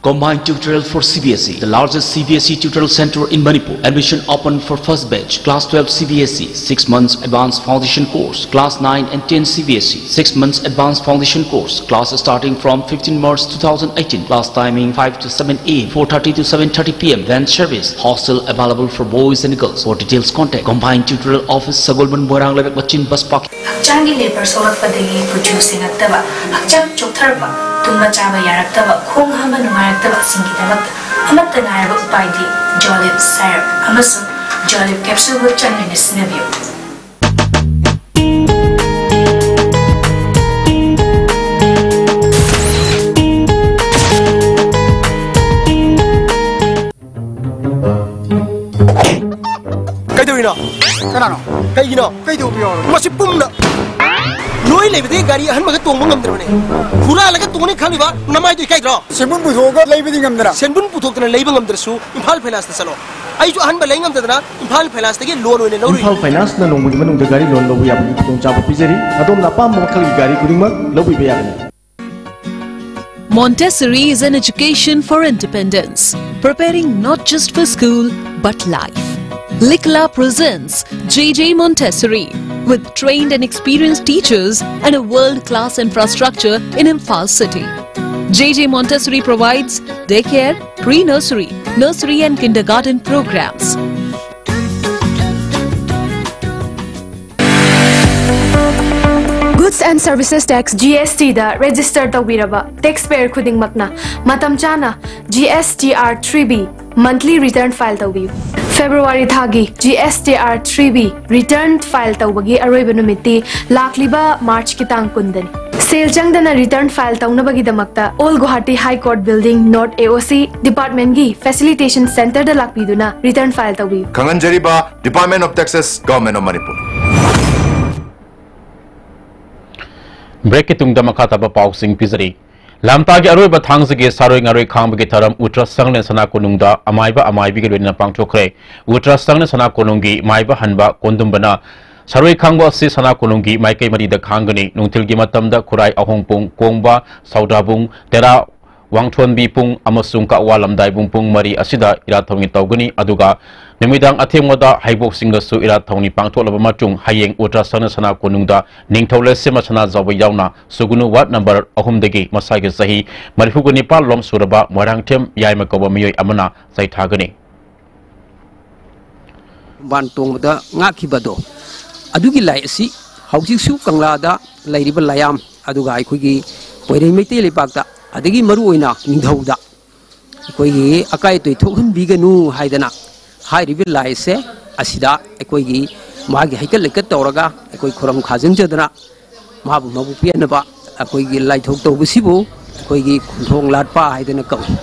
Combined Tutorial for C B S E, the largest C B S E tutorial center in Manipur. Admission open for first batch, class twelve C B S E, six months advanced foundation course, class nine and ten C B S E, six months advanced foundation course, class starting from fifteen March two thousand eighteen, class timing five to seven A M, four thirty to seven thirty P M, van service, hostel available for boys and girls. For details, contact Combined Tutorial Office, Sagolband, Moirang Lerak Machin, Bus Park. ꯍꯛꯆꯥꯡꯒꯤ labour ꯁꯣꯛꯂꯛꯄꯗꯒꯤ ꯀꯨꯆꯨ ꯁꯦꯡꯉꯛꯇꯕ, ꯍꯛꯆꯥꯡ ꯆꯣꯛꯊꯔꯛꯄ, ꯇꯨꯝꯕ ꯆꯥꯕ ꯌꯥꯔꯛꯇꯕ, ꯈꯣꯡ ꯍꯥꯝꯕ ꯅꯨꯡꯉꯥꯏꯔꯛꯇꯕꯁꯤꯡꯒꯤꯗꯃꯛꯇ ꯑꯃꯠꯇ ꯉꯥꯏꯔꯕ ꯎꯄꯥꯏꯗꯤ ꯖꯣꯂꯤꯞ ꯁꯥꯏꯔꯞ ꯑꯃꯁꯨꯡ ꯖꯣꯂꯤꯞ ꯀꯦꯞꯁꯨꯜꯕꯨ ꯆꯥꯡ ꯅꯥꯏꯅ ꯁꯤꯖꯤꯟꯅꯕꯤꯌꯨ꯫ ꯀꯩꯗꯧꯔꯤꯅꯣ? ꯀꯅꯥꯅꯣ? ꯀꯩꯒꯤꯅꯣ? ꯀꯩꯗꯧꯕ ꯌꯥꯎꯔꯒꯦ? ꯃꯁꯤ ꯄꯨꯝꯅ ꯅꯣꯏ ꯂꯩꯕꯗꯒꯤ ꯒꯥꯔꯤ ꯑꯍꯟꯕꯒ ꯇꯣꯡꯕ ꯉꯝꯗ꯭ꯔꯕꯅꯦ꯫ ꯍꯨꯔꯥꯜꯂꯒ ꯇꯣꯡꯅꯤ ꯈꯜꯂꯤꯕ ꯅꯃꯥꯏꯗꯨ ꯏꯀꯥꯏꯗ꯭ꯔꯣ? ꯁꯦꯟꯕꯨꯟ ꯄꯨꯊꯣꯛꯑꯒ ꯂꯩꯕꯗꯤ ꯉꯝꯗꯅ꯫ ꯁꯦꯟꯕꯨꯟ ꯄꯨꯊꯣꯛꯇꯅ ꯂꯩꯕ ꯉꯝꯗ꯭ꯔꯁꯨ ꯏꯝꯐꯥꯜ ꯐꯥꯏꯅꯥꯟꯁꯇ ꯆꯠꯂꯣ꯫ ꯑꯩꯁꯨ ꯑꯍꯟꯕ ꯂꯩ ꯉꯝꯗꯗꯅ ꯏꯝꯐꯥꯜ ꯐꯥꯏꯅꯥꯟꯁꯇꯒꯤ ꯂꯣꯟ ꯑꯣꯏꯅ ꯂꯧꯔꯨꯏ꯫ ꯏꯝꯐꯥꯜ ꯐꯥꯏꯅꯥꯟꯁꯅ ꯅꯣꯡꯃꯒꯤ ꯃꯅꯨꯡꯗ ꯒꯥꯔꯤ ꯂꯣꯟ ꯂꯧꯕ ꯌꯥꯕꯒꯤ ꯈꯨꯗꯣꯡꯆꯥꯕ ꯄꯤꯖꯔꯤ꯫ ꯑꯗꯣꯝꯅ ꯑꯄꯥꯝꯕ ꯃꯈꯜꯒꯤ ꯒꯥꯔꯤ ꯈꯨꯗꯤꯡꯃꯛ ꯂꯧꯕꯤꯕ ꯌꯥꯒꯅꯤ꯫ Montessori is an education for independence, preparing not just for school but life. Likla presents J J Montessori, with trained and experienced teachers and a world-class infrastructure in Imphal city. J J Montessori provides daycare, pre-nursery, nursery and kindergarten programs. Goods and Services Tax, G S T the register ꯇꯧꯕꯤꯔꯕ taxpayer ꯈꯨꯗꯤꯡꯃꯛꯅ ꯃꯇꯝ ꯆꯥꯅ G S T R three B monthly return file ꯇꯧꯕꯤꯌꯨ꯫ February ꯊꯥꯒꯤ G S T R three B return file ꯇꯧꯕꯒꯤ ꯑꯔꯣꯏꯕ ꯅꯨꯃꯤꯠꯇꯤ ꯂꯥꯛꯂꯤꯕ March ꯀꯤ ꯇꯥꯡ ꯀꯨꯟꯗꯅꯤ꯫ ꯁꯦꯜ ꯆꯪꯗꯅ return file ꯇꯧꯅꯕꯒꯤꯗꯃꯛꯇ Old Guwahati High Court Building, North A O C department ꯀꯤ facilitation center ꯗ ꯂꯥꯛꯄꯤꯗꯨꯅ return file ꯇꯧꯕꯤꯌꯨ꯫ ꯈꯪꯍꯟꯖꯔꯤꯕ Department of Taxes, Government of Manipur꯫ Break ꯀꯤ ꯇꯨꯡꯗ ꯃꯈꯥ ꯇꯥꯕ ꯄꯥꯎꯁꯤꯡ ꯄꯤꯖꯔꯤ꯫ ꯂꯝꯇꯥꯒꯤ ꯑꯔꯣꯏꯕ ꯊꯥꯡꯖꯒꯤ ꯁꯥꯔꯣꯏ ꯉꯥꯔꯣꯏ ꯈꯥꯡꯕꯒꯤ ꯊꯧꯔꯝ ꯎꯇ꯭ꯔ ꯁꯪꯂꯦꯟ ꯁꯅꯥ ꯀꯣꯅꯨꯡꯗ ꯑꯃꯥꯏꯕ ꯑꯃꯥꯏꯕꯤꯒ ꯂꯣꯏꯅꯅ ꯄꯥꯡꯊꯣꯛꯈ꯭ꯔꯦ꯫ ꯎꯇ꯭ꯔ ꯁꯪꯂꯦꯟ ꯁꯅꯥ ꯀꯣꯅꯨꯡꯒꯤ ꯃꯥꯏꯕ ꯍꯟꯕ ꯀꯣꯟꯗꯨꯝꯕꯅ ꯁꯥꯔꯣꯏ ꯈꯥꯡꯕ ꯑꯁꯤ ꯁꯅꯥ ꯀꯣꯅꯨꯡꯒꯤ ꯃꯥꯏꯀꯩ ꯃꯔꯤꯗ ꯈꯥꯡꯒꯅꯤ꯫ ꯅꯨꯡꯊꯤꯜꯒꯤ ꯃꯇꯝꯗ ꯈꯨꯔꯥꯏ ꯑꯍꯣꯡꯄꯨꯡ, ꯀꯣꯡꯕ, ꯁꯥꯎꯗꯥꯕꯨꯡ, ꯇꯦꯔꯥ, ꯋꯥꯡꯊꯣꯟꯕꯤ ꯄꯨꯡ ꯑꯃꯁꯨꯡ ꯀꯛꯋꯥ ꯂꯝꯗꯥꯏꯕꯨꯡ ꯄꯨꯡ ꯃꯔꯤ ꯑꯁꯤꯗ ꯏꯔꯥꯠ ꯊꯧꯅꯤ ꯇꯧꯒꯅꯤ꯫ ꯑꯗꯨꯒ ꯅꯨꯃꯤꯗꯥꯡ ꯑꯊꯦꯡꯕꯗ ꯍꯩꯕꯣꯛꯁꯤꯡꯗꯁꯨ ꯏꯔꯥꯠ ꯊꯧꯅꯤ ꯄꯥꯡꯊꯣꯛꯂꯕ ꯃꯇꯨꯡ, ꯍꯌꯦꯡ ꯎꯇ꯭ꯔ ꯁꯪꯂꯦꯟ ꯁꯅꯥ ꯀꯣꯅꯨꯡꯗ ꯅꯤꯡꯊꯧ ꯂꯩꯁꯦꯝꯕ ꯁꯅꯥꯖꯥꯎꯕ ꯌꯥꯎꯅ ꯁꯨꯒꯨꯅꯨ ꯋꯥꯔꯗ ꯅꯝꯕꯔ ꯑꯍꯨꯝꯗꯒꯤ ꯃꯁꯥꯒꯤ ꯆꯍꯤ ꯃꯔꯤꯐꯨꯒ ꯅꯤꯄꯥꯟ ꯂꯣꯝ ꯁꯨꯔꯕ ꯃꯣꯏꯔꯥꯡꯊꯦꯝ ꯌꯥꯏꯃ ꯀꯧꯕ ꯃꯤꯑꯣꯏ ꯑꯃꯅ ꯆꯩ ꯊꯥꯒꯅꯤ꯫ ꯕꯥꯟ ꯇꯣꯡꯕꯗ ꯉꯥꯛꯈꯤꯕꯗꯣ, ꯑꯗꯨꯒꯤ ꯂꯥꯏ ꯑꯁꯤ ꯍꯧꯖꯤꯛꯁꯨ ꯀꯪꯂꯥꯗ ꯂꯩꯔꯤꯕ ꯂꯥꯏꯌꯥꯝ, ꯑꯗꯨꯒ ꯑꯩꯈꯣꯏꯒꯤ ꯄꯣꯏꯔꯩ ꯃꯩꯇꯩ ꯂꯩꯄꯥꯛꯇ, ꯑꯗꯒꯤ ꯃꯔꯨꯑꯣꯏꯅ ꯅꯤꯡꯊꯧꯗ ꯑꯩꯈꯣꯏꯒꯤ ꯑꯀꯥꯏ ꯑꯇꯣꯏ ꯊꯣꯛꯍꯟꯕꯤꯒꯅꯨ ꯍꯥꯏꯗꯅ ꯍꯥꯏꯔꯤꯕ ꯂꯥꯏꯁꯦ ꯑꯁꯤꯗ ꯑꯩꯈꯣꯏꯒꯤ ꯃꯥꯒꯤ ꯍꯩꯀꯠ ꯂꯩꯀꯠ ꯇꯧꯔꯒ ꯑꯩꯈꯣꯏ ꯈꯨꯔꯨꯝ ꯈꯥꯖꯤꯟꯖꯗꯅ ꯃꯥꯕꯨ ꯃꯕꯨꯛ ꯄꯦꯟꯅꯕ ꯑꯩꯈꯣꯏꯒꯤ ꯂꯥꯏꯊꯣꯛ ꯇꯧꯕꯁꯤꯕꯨ ꯑꯩꯈꯣꯏꯒꯤ ꯈꯨꯟꯊꯣꯡ ꯂꯥꯠꯄ ꯍꯥꯏꯗꯅ ꯀꯧꯏ꯫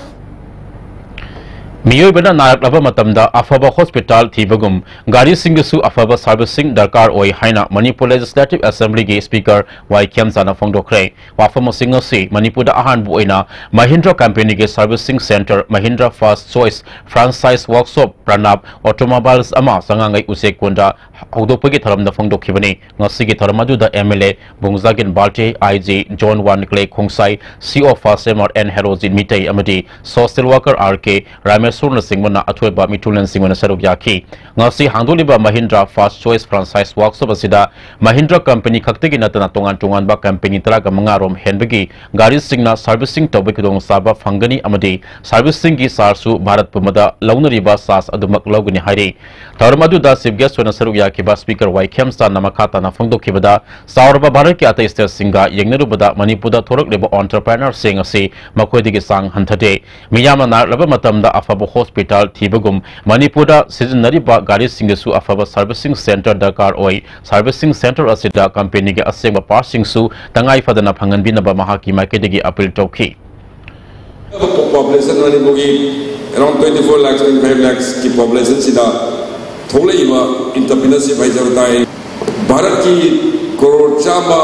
ꯃꯤꯑꯣꯏꯕꯅ ꯅꯥꯔꯛꯂꯕ ꯃꯇꯝꯗ ꯑꯐꯕ ꯍꯣꯁꯄꯤꯇꯥꯜ ꯊꯤꯕꯒꯨꯝ, ꯒꯥꯔꯤꯁꯤꯡꯗꯁꯨ ꯑꯐꯕ servicing ꯗꯔꯀꯥꯔ ꯑꯣꯏ ꯍꯥꯏꯅ ꯃꯅꯤꯄꯨꯔ Legislative Assembly ꯒꯤ Speaker ꯋꯥꯏ ꯈꯦꯝꯆꯥꯅ ꯐꯣꯡꯗꯣꯛꯈ꯭ꯔꯦ꯫ ꯋꯥꯐꯝ ꯑꯁꯤ ꯉꯁꯤ ꯃꯅꯤꯄꯨꯔꯗ ꯑꯍꯥꯟꯕ ꯑꯣꯏꯅ ꯃꯍꯤꯟꯗ꯭ꯔ company ꯒꯤ servicing centre, Mahindra First Choice franchise workshop, Pranab Automobiles ꯑꯃ ꯆꯉꯥꯡꯉꯩ ꯎꯆꯦꯛ ꯀꯣꯟꯗ ꯍꯧꯗꯣꯛꯄꯒꯤ ꯊꯧꯔꯝꯗ ꯐꯣꯡꯗꯣꯛꯈꯤꯕꯅꯤ꯫ ꯉꯁꯤꯒꯤ ꯊꯧꯔꯝ ꯑꯗꯨꯗ M L A ꯕꯨꯡꯖꯥꯒꯤꯟ ꯕꯥꯜꯇꯦ, I G Zone one ꯀ꯭ꯂꯦ Khongsai, C O First Semer N Herojit Meitei ꯑꯃꯗꯤ social worker R K Ramesh ꯁꯣꯔꯅꯆꯤꯡꯕꯅ ꯑꯊꯣꯏꯕ ꯃꯤꯊꯨꯡꯂꯦꯟꯁꯤꯡ ꯑꯣꯏꯅ ꯁꯔꯨꯛ ꯌꯥꯈꯤ꯫ ꯉꯁꯤ ꯍꯥꯡꯗꯣꯛꯂꯤꯕ ꯃꯍꯤꯟꯗ꯭ꯔꯥ ꯐꯥꯔꯁ ꯆꯣꯏꯁ ꯐ꯭ꯔꯥꯟꯆꯥꯏꯁ ꯋꯥꯔꯛꯁꯣꯞ ꯑꯁꯤꯗ ꯃꯍꯤꯟꯗ꯭ꯔꯥ ꯀꯝꯄꯅꯤ ꯈꯛꯇꯒꯤ ꯅꯠꯇꯅ ꯇꯣꯉꯥꯟ ꯇꯣꯉꯥꯟꯕ ꯀꯝꯄꯅꯤ ꯇꯔꯥꯒ ꯃꯉꯥ ꯔꯣꯝ ꯍꯦꯟꯕꯒꯤ ꯒꯥꯔꯤꯁꯤꯡꯅ ꯁꯥꯔꯚꯤꯁꯤꯡ ꯇꯧꯕꯒꯤ ꯈꯨꯗꯣꯡꯆꯥꯕ ꯐꯪꯒꯅꯤ ꯑꯃꯗꯤ ꯁꯥꯔꯚꯤꯁꯤꯡꯒꯤ ꯆꯥꯔꯖꯁꯨ ꯚꯥꯔꯠ ꯄꯨꯝꯕꯗ ꯂꯧꯅꯔꯤꯕ ꯆꯥꯔꯖ ꯑꯗꯨꯃꯛ ꯂꯧꯒꯅꯤ ꯍꯥꯏꯔꯤ꯫ ꯊꯧꯔꯝ ꯑꯗꯨꯗ ꯆꯤꯐ ꯒꯦꯁ ꯑꯣꯏꯅ ꯁꯔꯨꯛ ꯌꯥꯈꯤꯕ ꯁ꯭ꯄꯤꯀꯔ ꯋꯥꯏ ꯈꯦꯝꯆꯥꯟꯅ ꯃꯈꯥ ꯇꯥꯅ ꯐꯣꯡꯗꯣꯛꯈꯤꯕꯗ, ꯆꯥꯎꯔꯕ ꯚꯥꯔꯠꯀꯤ ꯑꯇꯩ ꯁ꯭ꯇꯦꯠꯁꯤꯡꯒ ꯌꯦꯡꯅꯔꯨꯕꯗ ꯃꯅꯤꯄꯨꯔꯗ ꯊꯣꯔꯛꯂꯤꯕ ꯑꯣꯟꯇꯔꯄ꯭ꯔꯦꯅꯔꯁꯤꯡ ꯑꯁꯤ ꯃꯈꯣꯏꯗꯒꯤ ꯆꯥꯡ ꯍꯟꯊꯗꯦ꯫ ꯃꯤꯌꯥꯝꯅ ꯅꯥꯔꯛꯂꯕ ꯃꯇꯝꯗ ꯑꯐꯕ ꯍꯣꯁꯄꯤꯇꯥꯜ ꯊꯤꯕꯒꯨꯝ, ꯃꯅꯤꯄꯨꯔꯗ ꯁꯤꯖꯤꯟꯅꯔꯤꯕ ꯒꯥꯔꯤꯁꯤꯡꯒꯤꯁꯨ ꯑꯐꯕ ꯁꯔꯚꯤꯁꯤꯡ ꯁꯦꯟꯇꯔ ꯗꯔꯀꯥꯔ ꯑꯣꯏ꯫ ꯁꯔꯚꯤꯁꯤꯡ ꯁꯦꯟꯇꯔ ꯑꯁꯤꯗ ꯀꯝꯄꯦꯅꯤꯒꯤ ꯑꯁꯦꯡꯕ ꯄꯥꯔꯠꯁꯤꯡꯁꯨ ꯇꯉꯥꯏ ꯐꯗꯅ ꯐꯪꯍꯟꯕꯤꯅꯕ ꯃꯍꯥꯛꯀꯤ ꯃꯥꯏꯀꯩꯗꯒꯤ ꯑꯄꯤꯜ ꯇꯧꯈꯤ꯫ Population ꯃꯅꯤꯄꯨꯔꯒꯤ around twenty four lakhs, twenty five lakhs ꯀꯤ population ꯁꯤꯗ ꯊꯣꯛꯂꯛꯏꯕ entrepreneurship ꯍꯥꯏꯖꯕ ꯇꯥꯏ꯫ ꯚꯥꯔꯠꯀꯤ ꯀꯔꯣꯔ ꯆꯥꯝꯃ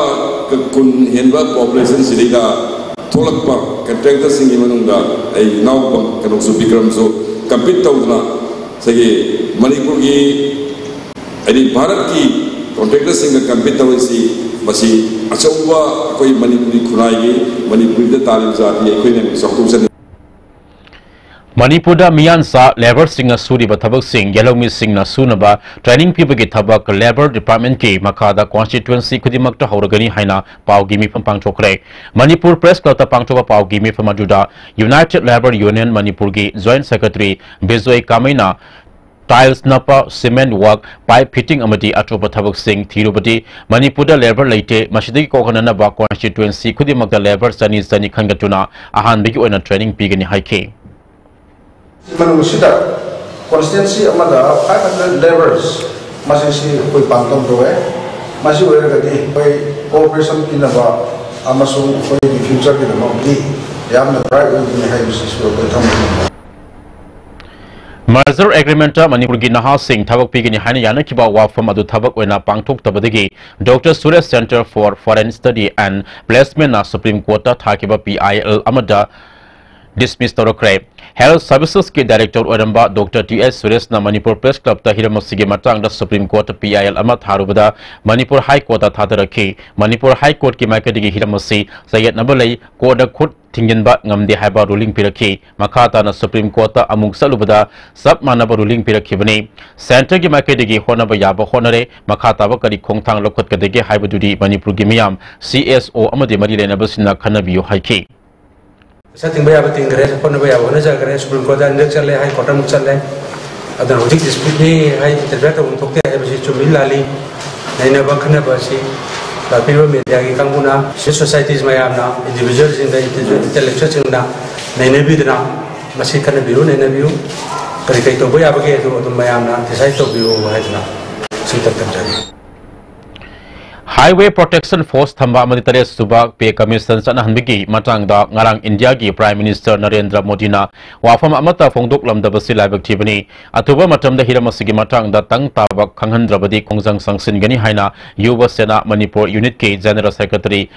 ꯀꯨꯟ ꯍꯦꯟꯕ population ꯁꯤꯗꯩꯗ ꯊꯣꯛꯂꯛꯄ contractor ꯁꯤꯡꯒꯤ ꯃꯅꯨꯡꯗ ꯑꯩ ꯏꯅꯥꯎꯄꯥ ꯀꯩꯅꯣꯁꯨ, ꯕꯤꯀ꯭ꯔꯝꯁꯨ compete ꯇꯧꯗꯅ ꯉꯁꯥꯏꯒꯤ ꯃꯅꯤꯄꯨꯔꯒꯤ, ꯍꯥꯏꯗꯤ ꯚꯥꯔꯠꯀꯤ contractor ꯁꯤꯡꯒ compete ꯇꯧꯔꯤꯁꯤ, ꯃꯁꯤ ꯑꯆꯧꯕ ꯑꯩꯈꯣꯏ ꯃꯅꯤꯄꯨꯔꯤ ꯈꯨꯟꯅꯥꯏꯒꯤ, ꯃꯅꯤꯄꯨꯔꯤꯗ ꯇꯥꯔꯤꯕ ꯖꯥꯇꯤ ꯑꯩꯈꯣꯏꯅ ꯆꯥꯎꯊꯣꯛꯆꯅꯤꯡꯏ꯫ ꯃꯅꯤꯄꯨꯔꯗ ꯃꯤꯌꯥꯟꯆꯥ labourꯁꯤꯡꯅ ꯁꯨꯔꯤꯕ ꯊꯕꯛꯁꯤꯡ ꯌꯦꯜꯍꯧꯃꯤꯁꯤꯡꯅ ꯁꯨꯅꯕ training ꯄꯤꯕꯒꯤ ꯊꯕꯛ Labour Departmentꯀꯤ ꯃꯈꯥꯗ constituency ꯈꯨꯗꯤꯡꯃꯛꯇ ꯍꯧꯔꯒꯅꯤ ꯍꯥꯏꯅ ꯄꯥꯎꯒꯤ ꯃꯤꯐꯝ ꯄꯥꯡꯊꯣꯛꯈ꯭ꯔꯦ꯫ ꯃꯅꯤꯄꯨꯔ Press Clubꯇ ꯄꯥꯡꯊꯣꯛꯄ ꯄꯥꯎꯒꯤ ꯃꯤꯐꯝ ꯑꯗꯨꯗ United Labour Union ꯃꯅꯤꯄꯨꯔꯒꯤ Joint Secretary ꯕꯤꯖꯣꯏ ꯀꯥꯃꯩꯅ tiles ꯅꯞꯄ, cement work, pipe fitting ꯑꯃꯗꯤ ꯑꯇꯣꯞꯄ ꯊꯕꯛꯁꯤꯡ ꯊꯤꯔꯨꯕꯗꯤ ꯃꯅꯤꯄꯨꯔꯗ labour ꯂꯩꯇꯦ꯫ ꯃꯁꯤꯗꯒꯤ ꯀꯣꯛꯍꯟꯅꯅꯕ constituency ꯈꯨꯗꯤꯡꯃꯛꯇ labour ꯆꯅꯤ ꯆꯅꯤ ꯈꯟꯒꯠꯇꯨꯅ ꯑꯍꯥꯟꯕꯒꯤ ꯑꯣꯏꯅ training ꯄꯤꯒꯅꯤ ꯍꯥꯏꯈꯤ꯫ ꯃꯅꯨꯡꯁꯤꯗ constituency ꯑꯃꯗ five hundred labourers ꯃꯁꯤꯁꯤ ꯑꯩꯈꯣꯏ ꯄꯥꯡꯊꯣꯛꯇꯧꯔꯦ꯫ ꯃꯁꯤ ꯑꯣꯏꯔꯒꯗꯤ ꯑꯩꯈꯣꯏ cooperation ꯄꯤꯅꯕ ꯑꯃꯁꯨꯡ ꯑꯩꯈꯣꯏꯒꯤ futureꯒꯤꯗꯃꯛꯇꯤ ꯌꯥꯝꯅ bright ꯑꯣꯏꯒꯅꯤ ꯍꯥꯏꯕꯁꯤꯁꯨ ꯑꯩꯈꯣꯏ ꯊꯝꯖꯅꯤꯡꯏ꯫ Merger Agreementꯇ ꯃꯅꯤꯄꯨꯔꯒꯤ ꯅꯍꯥꯁꯤꯡ ꯊꯕꯛ ꯄꯤꯒꯅꯤ ꯍꯥꯏꯅ ꯌꯥꯅꯈꯤꯕ ꯋꯥꯐꯝ ꯑꯗꯨ ꯊꯕꯛ ꯑꯣꯏꯅ ꯄꯥꯡꯊꯣꯛꯇꯕꯗꯒꯤ Doctor Suresh Centre for Foreign Study and Placementꯅ Supreme Courtꯇ ꯊꯥꯈꯤꯕ P I L ꯑꯃꯗ ꯗꯤꯁꯃꯤꯁ ꯇꯧꯔꯛꯈ꯭ꯔꯦ꯫ ꯍꯦꯜꯊ ꯁꯔꯚꯤꯁꯦꯁꯀꯤ ꯗꯥꯏꯔꯦꯛꯇꯔ ꯑꯣꯏꯔꯝꯕ ꯗꯣꯛꯇꯔ ꯇꯤ ꯑꯦꯁ ꯁꯨꯔꯦꯁꯅ ꯃꯅꯤꯄꯨꯔ ꯄ꯭ꯔꯦꯁ ꯀ꯭ꯂꯕꯇ ꯍꯤꯔꯝ ꯑꯁꯤꯒꯤ ꯃꯇꯥꯡꯗ ꯁꯨꯄ꯭ꯔꯤꯝ ꯀꯣꯔꯠꯇ ꯄꯤ ꯑꯥꯏ ꯑꯦꯜ ꯑꯃ ꯊꯥꯔꯨꯕꯗ ꯃꯅꯤꯄꯨꯔ ꯍꯥꯏ ꯀꯣꯔꯠꯇ ꯊꯥꯗꯔꯛꯈꯤ꯫ ꯃꯅꯤꯄꯨꯔ ꯍꯥꯏ ꯀꯣꯔꯠꯀꯤ ꯃꯥꯏꯀꯩꯗꯒꯤ ꯍꯤꯔꯝ ꯑꯁꯤ ꯆꯌꯦꯠꯅꯕ ꯂꯩ, ꯀꯣꯔꯠꯇ ꯈꯨꯠ ꯊꯤꯡꯖꯤꯟꯕ ꯉꯝꯗꯦ ꯍꯥꯏꯕ ꯔꯨꯂꯤꯡ ꯄꯤꯔꯛꯈꯤ꯫ ꯃꯈꯥ ꯇꯥꯅ ꯁꯨꯄ꯭ꯔꯤꯝ ꯀꯣꯔꯠꯇ ꯑꯃꯨꯛ ꯆꯠꯂꯨꯕꯗ ꯆꯞ ꯃꯥꯟꯅꯕ ꯔꯨꯂꯤꯡ ꯄꯤꯔꯛꯈꯤꯕꯅꯤ꯫ ꯁꯦꯟꯇꯔꯒꯤ ꯃꯥꯏꯀꯩꯗꯒꯤ ꯍꯣꯠꯅꯕ ꯌꯥꯕ ꯍꯣꯠꯅꯔꯦ, ꯃꯈꯥ ꯇꯥꯕ ꯀꯔꯤ ꯈꯣꯡꯊꯥꯡ ꯂꯧꯈꯠꯀꯗꯒꯦ ꯍꯥꯏꯕꯗꯨꯗꯤ ꯃꯅꯤꯄꯨꯔꯒꯤ ꯃꯤꯌꯥꯝ, ꯁꯤ ꯑꯦꯁ ꯑꯣ ꯑꯃꯗꯤ ꯃꯔꯤ ꯂꯩꯅꯕꯁꯤꯡꯅ ꯈꯟꯅꯕꯤꯌꯨ ꯍꯥꯏꯈꯤ꯫ ꯄꯩꯁꯥ ꯇꯤꯡꯕ ꯌꯥꯕ ꯇꯤꯡꯈ꯭ꯔꯦ, ꯍꯣꯠꯅꯕ ꯌꯥꯕ ꯍꯣꯠꯅꯖꯈ꯭ꯔꯦ, ꯁꯨꯄ꯭ꯔꯤꯝ ꯀꯣꯔꯠꯇ ꯑꯅꯤꯔꯛ ꯆꯠꯂꯦ, ꯍꯥꯏ ꯀꯣꯔꯠꯇ ꯑꯃꯨꯛ ꯆꯠꯂꯦ꯫ ꯑꯗꯨꯅ ꯍꯧꯖꯤꯛ ꯗꯤꯁꯄ꯭ꯌꯨꯠꯅꯤ ꯍꯥꯏ, ꯏꯟꯇꯔꯐꯤꯌꯔ ꯇꯧꯐꯝ ꯊꯣꯛꯇꯦ ꯍꯥꯏꯕꯁꯤ ꯆꯨꯝꯃꯤ ꯂꯥꯜꯂꯤ, ꯅꯩꯅꯕ ꯈꯟꯅꯕ ꯑꯁꯤ ꯂꯥꯛꯄꯤꯔꯤꯕ ꯃꯦꯗꯤꯌꯥꯒꯤ ꯀꯥꯡꯕꯨꯅ, ꯁꯤꯚꯤꯜ ꯁꯣꯁꯥꯏꯇꯤꯁ ꯃꯌꯥꯝꯅ, ꯏꯟꯗꯤꯚꯤꯖꯨꯋꯦꯜꯁꯤꯡꯗ, ꯏꯟꯇꯦꯂꯦꯛꯆꯨꯋꯦꯜꯁꯤꯡꯅ ꯅꯩꯅꯕꯤꯗꯨꯅ ꯃꯁꯤ ꯈꯟꯅꯕꯤꯌꯨ, ꯅꯩꯅꯕꯤꯌꯨ꯫ ꯀꯔꯤ ꯀꯔꯤ ꯇꯧꯕ ꯌꯥꯕꯒꯦ ꯑꯗꯨ ꯑꯗꯨꯝ ꯃꯌꯥꯝꯅ ꯗꯤꯁꯥꯏꯠ ꯇꯧꯕꯤꯌꯨ ꯍꯥꯏꯗꯨꯅ ꯁꯤꯃꯇꯪ ꯊꯝꯖꯒꯦ꯫ Highway Protection Force ꯊꯝꯕ ꯑꯃꯗꯤ ꯇꯔꯦꯠ ꯁꯨꯕ Pay Commission ꯆꯠꯅꯍꯟꯕꯒꯤ ꯃꯇꯥꯡꯗ ꯉꯔꯥꯡ ꯏꯟꯗꯤꯌꯥꯒꯤ Prime Minister ꯅꯔꯦꯟꯗ꯭ꯔ ꯃꯣꯗꯤꯅ ꯋꯥꯐꯝ ꯑꯃꯠꯇ ꯐꯣꯡꯗꯣꯛꯂꯝꯗꯕꯁꯤ ꯂꯥꯏꯕꯛ ꯊꯤꯕꯅꯤ꯫ ꯑꯊꯨꯕ ꯃꯇꯝꯗ ꯍꯤꯔꯝ ꯑꯁꯤꯒꯤ ꯃꯇꯥꯡꯗ ꯇꯪ ꯇꯥꯕ ꯈꯪꯍꯟꯗ꯭ꯔꯕꯗꯤ ꯈꯣꯡꯖꯪ ꯆꯪꯁꯤꯟꯒꯅꯤ ꯍꯥꯏꯅ ꯌꯨꯕ ꯁꯦꯅꯥ ꯃꯅꯤꯄꯨꯔ ꯌꯨꯅꯤꯠꯀꯤ ꯖꯦꯅꯔꯦꯜ ꯁꯦꯀ꯭ꯔꯦꯇꯔꯤ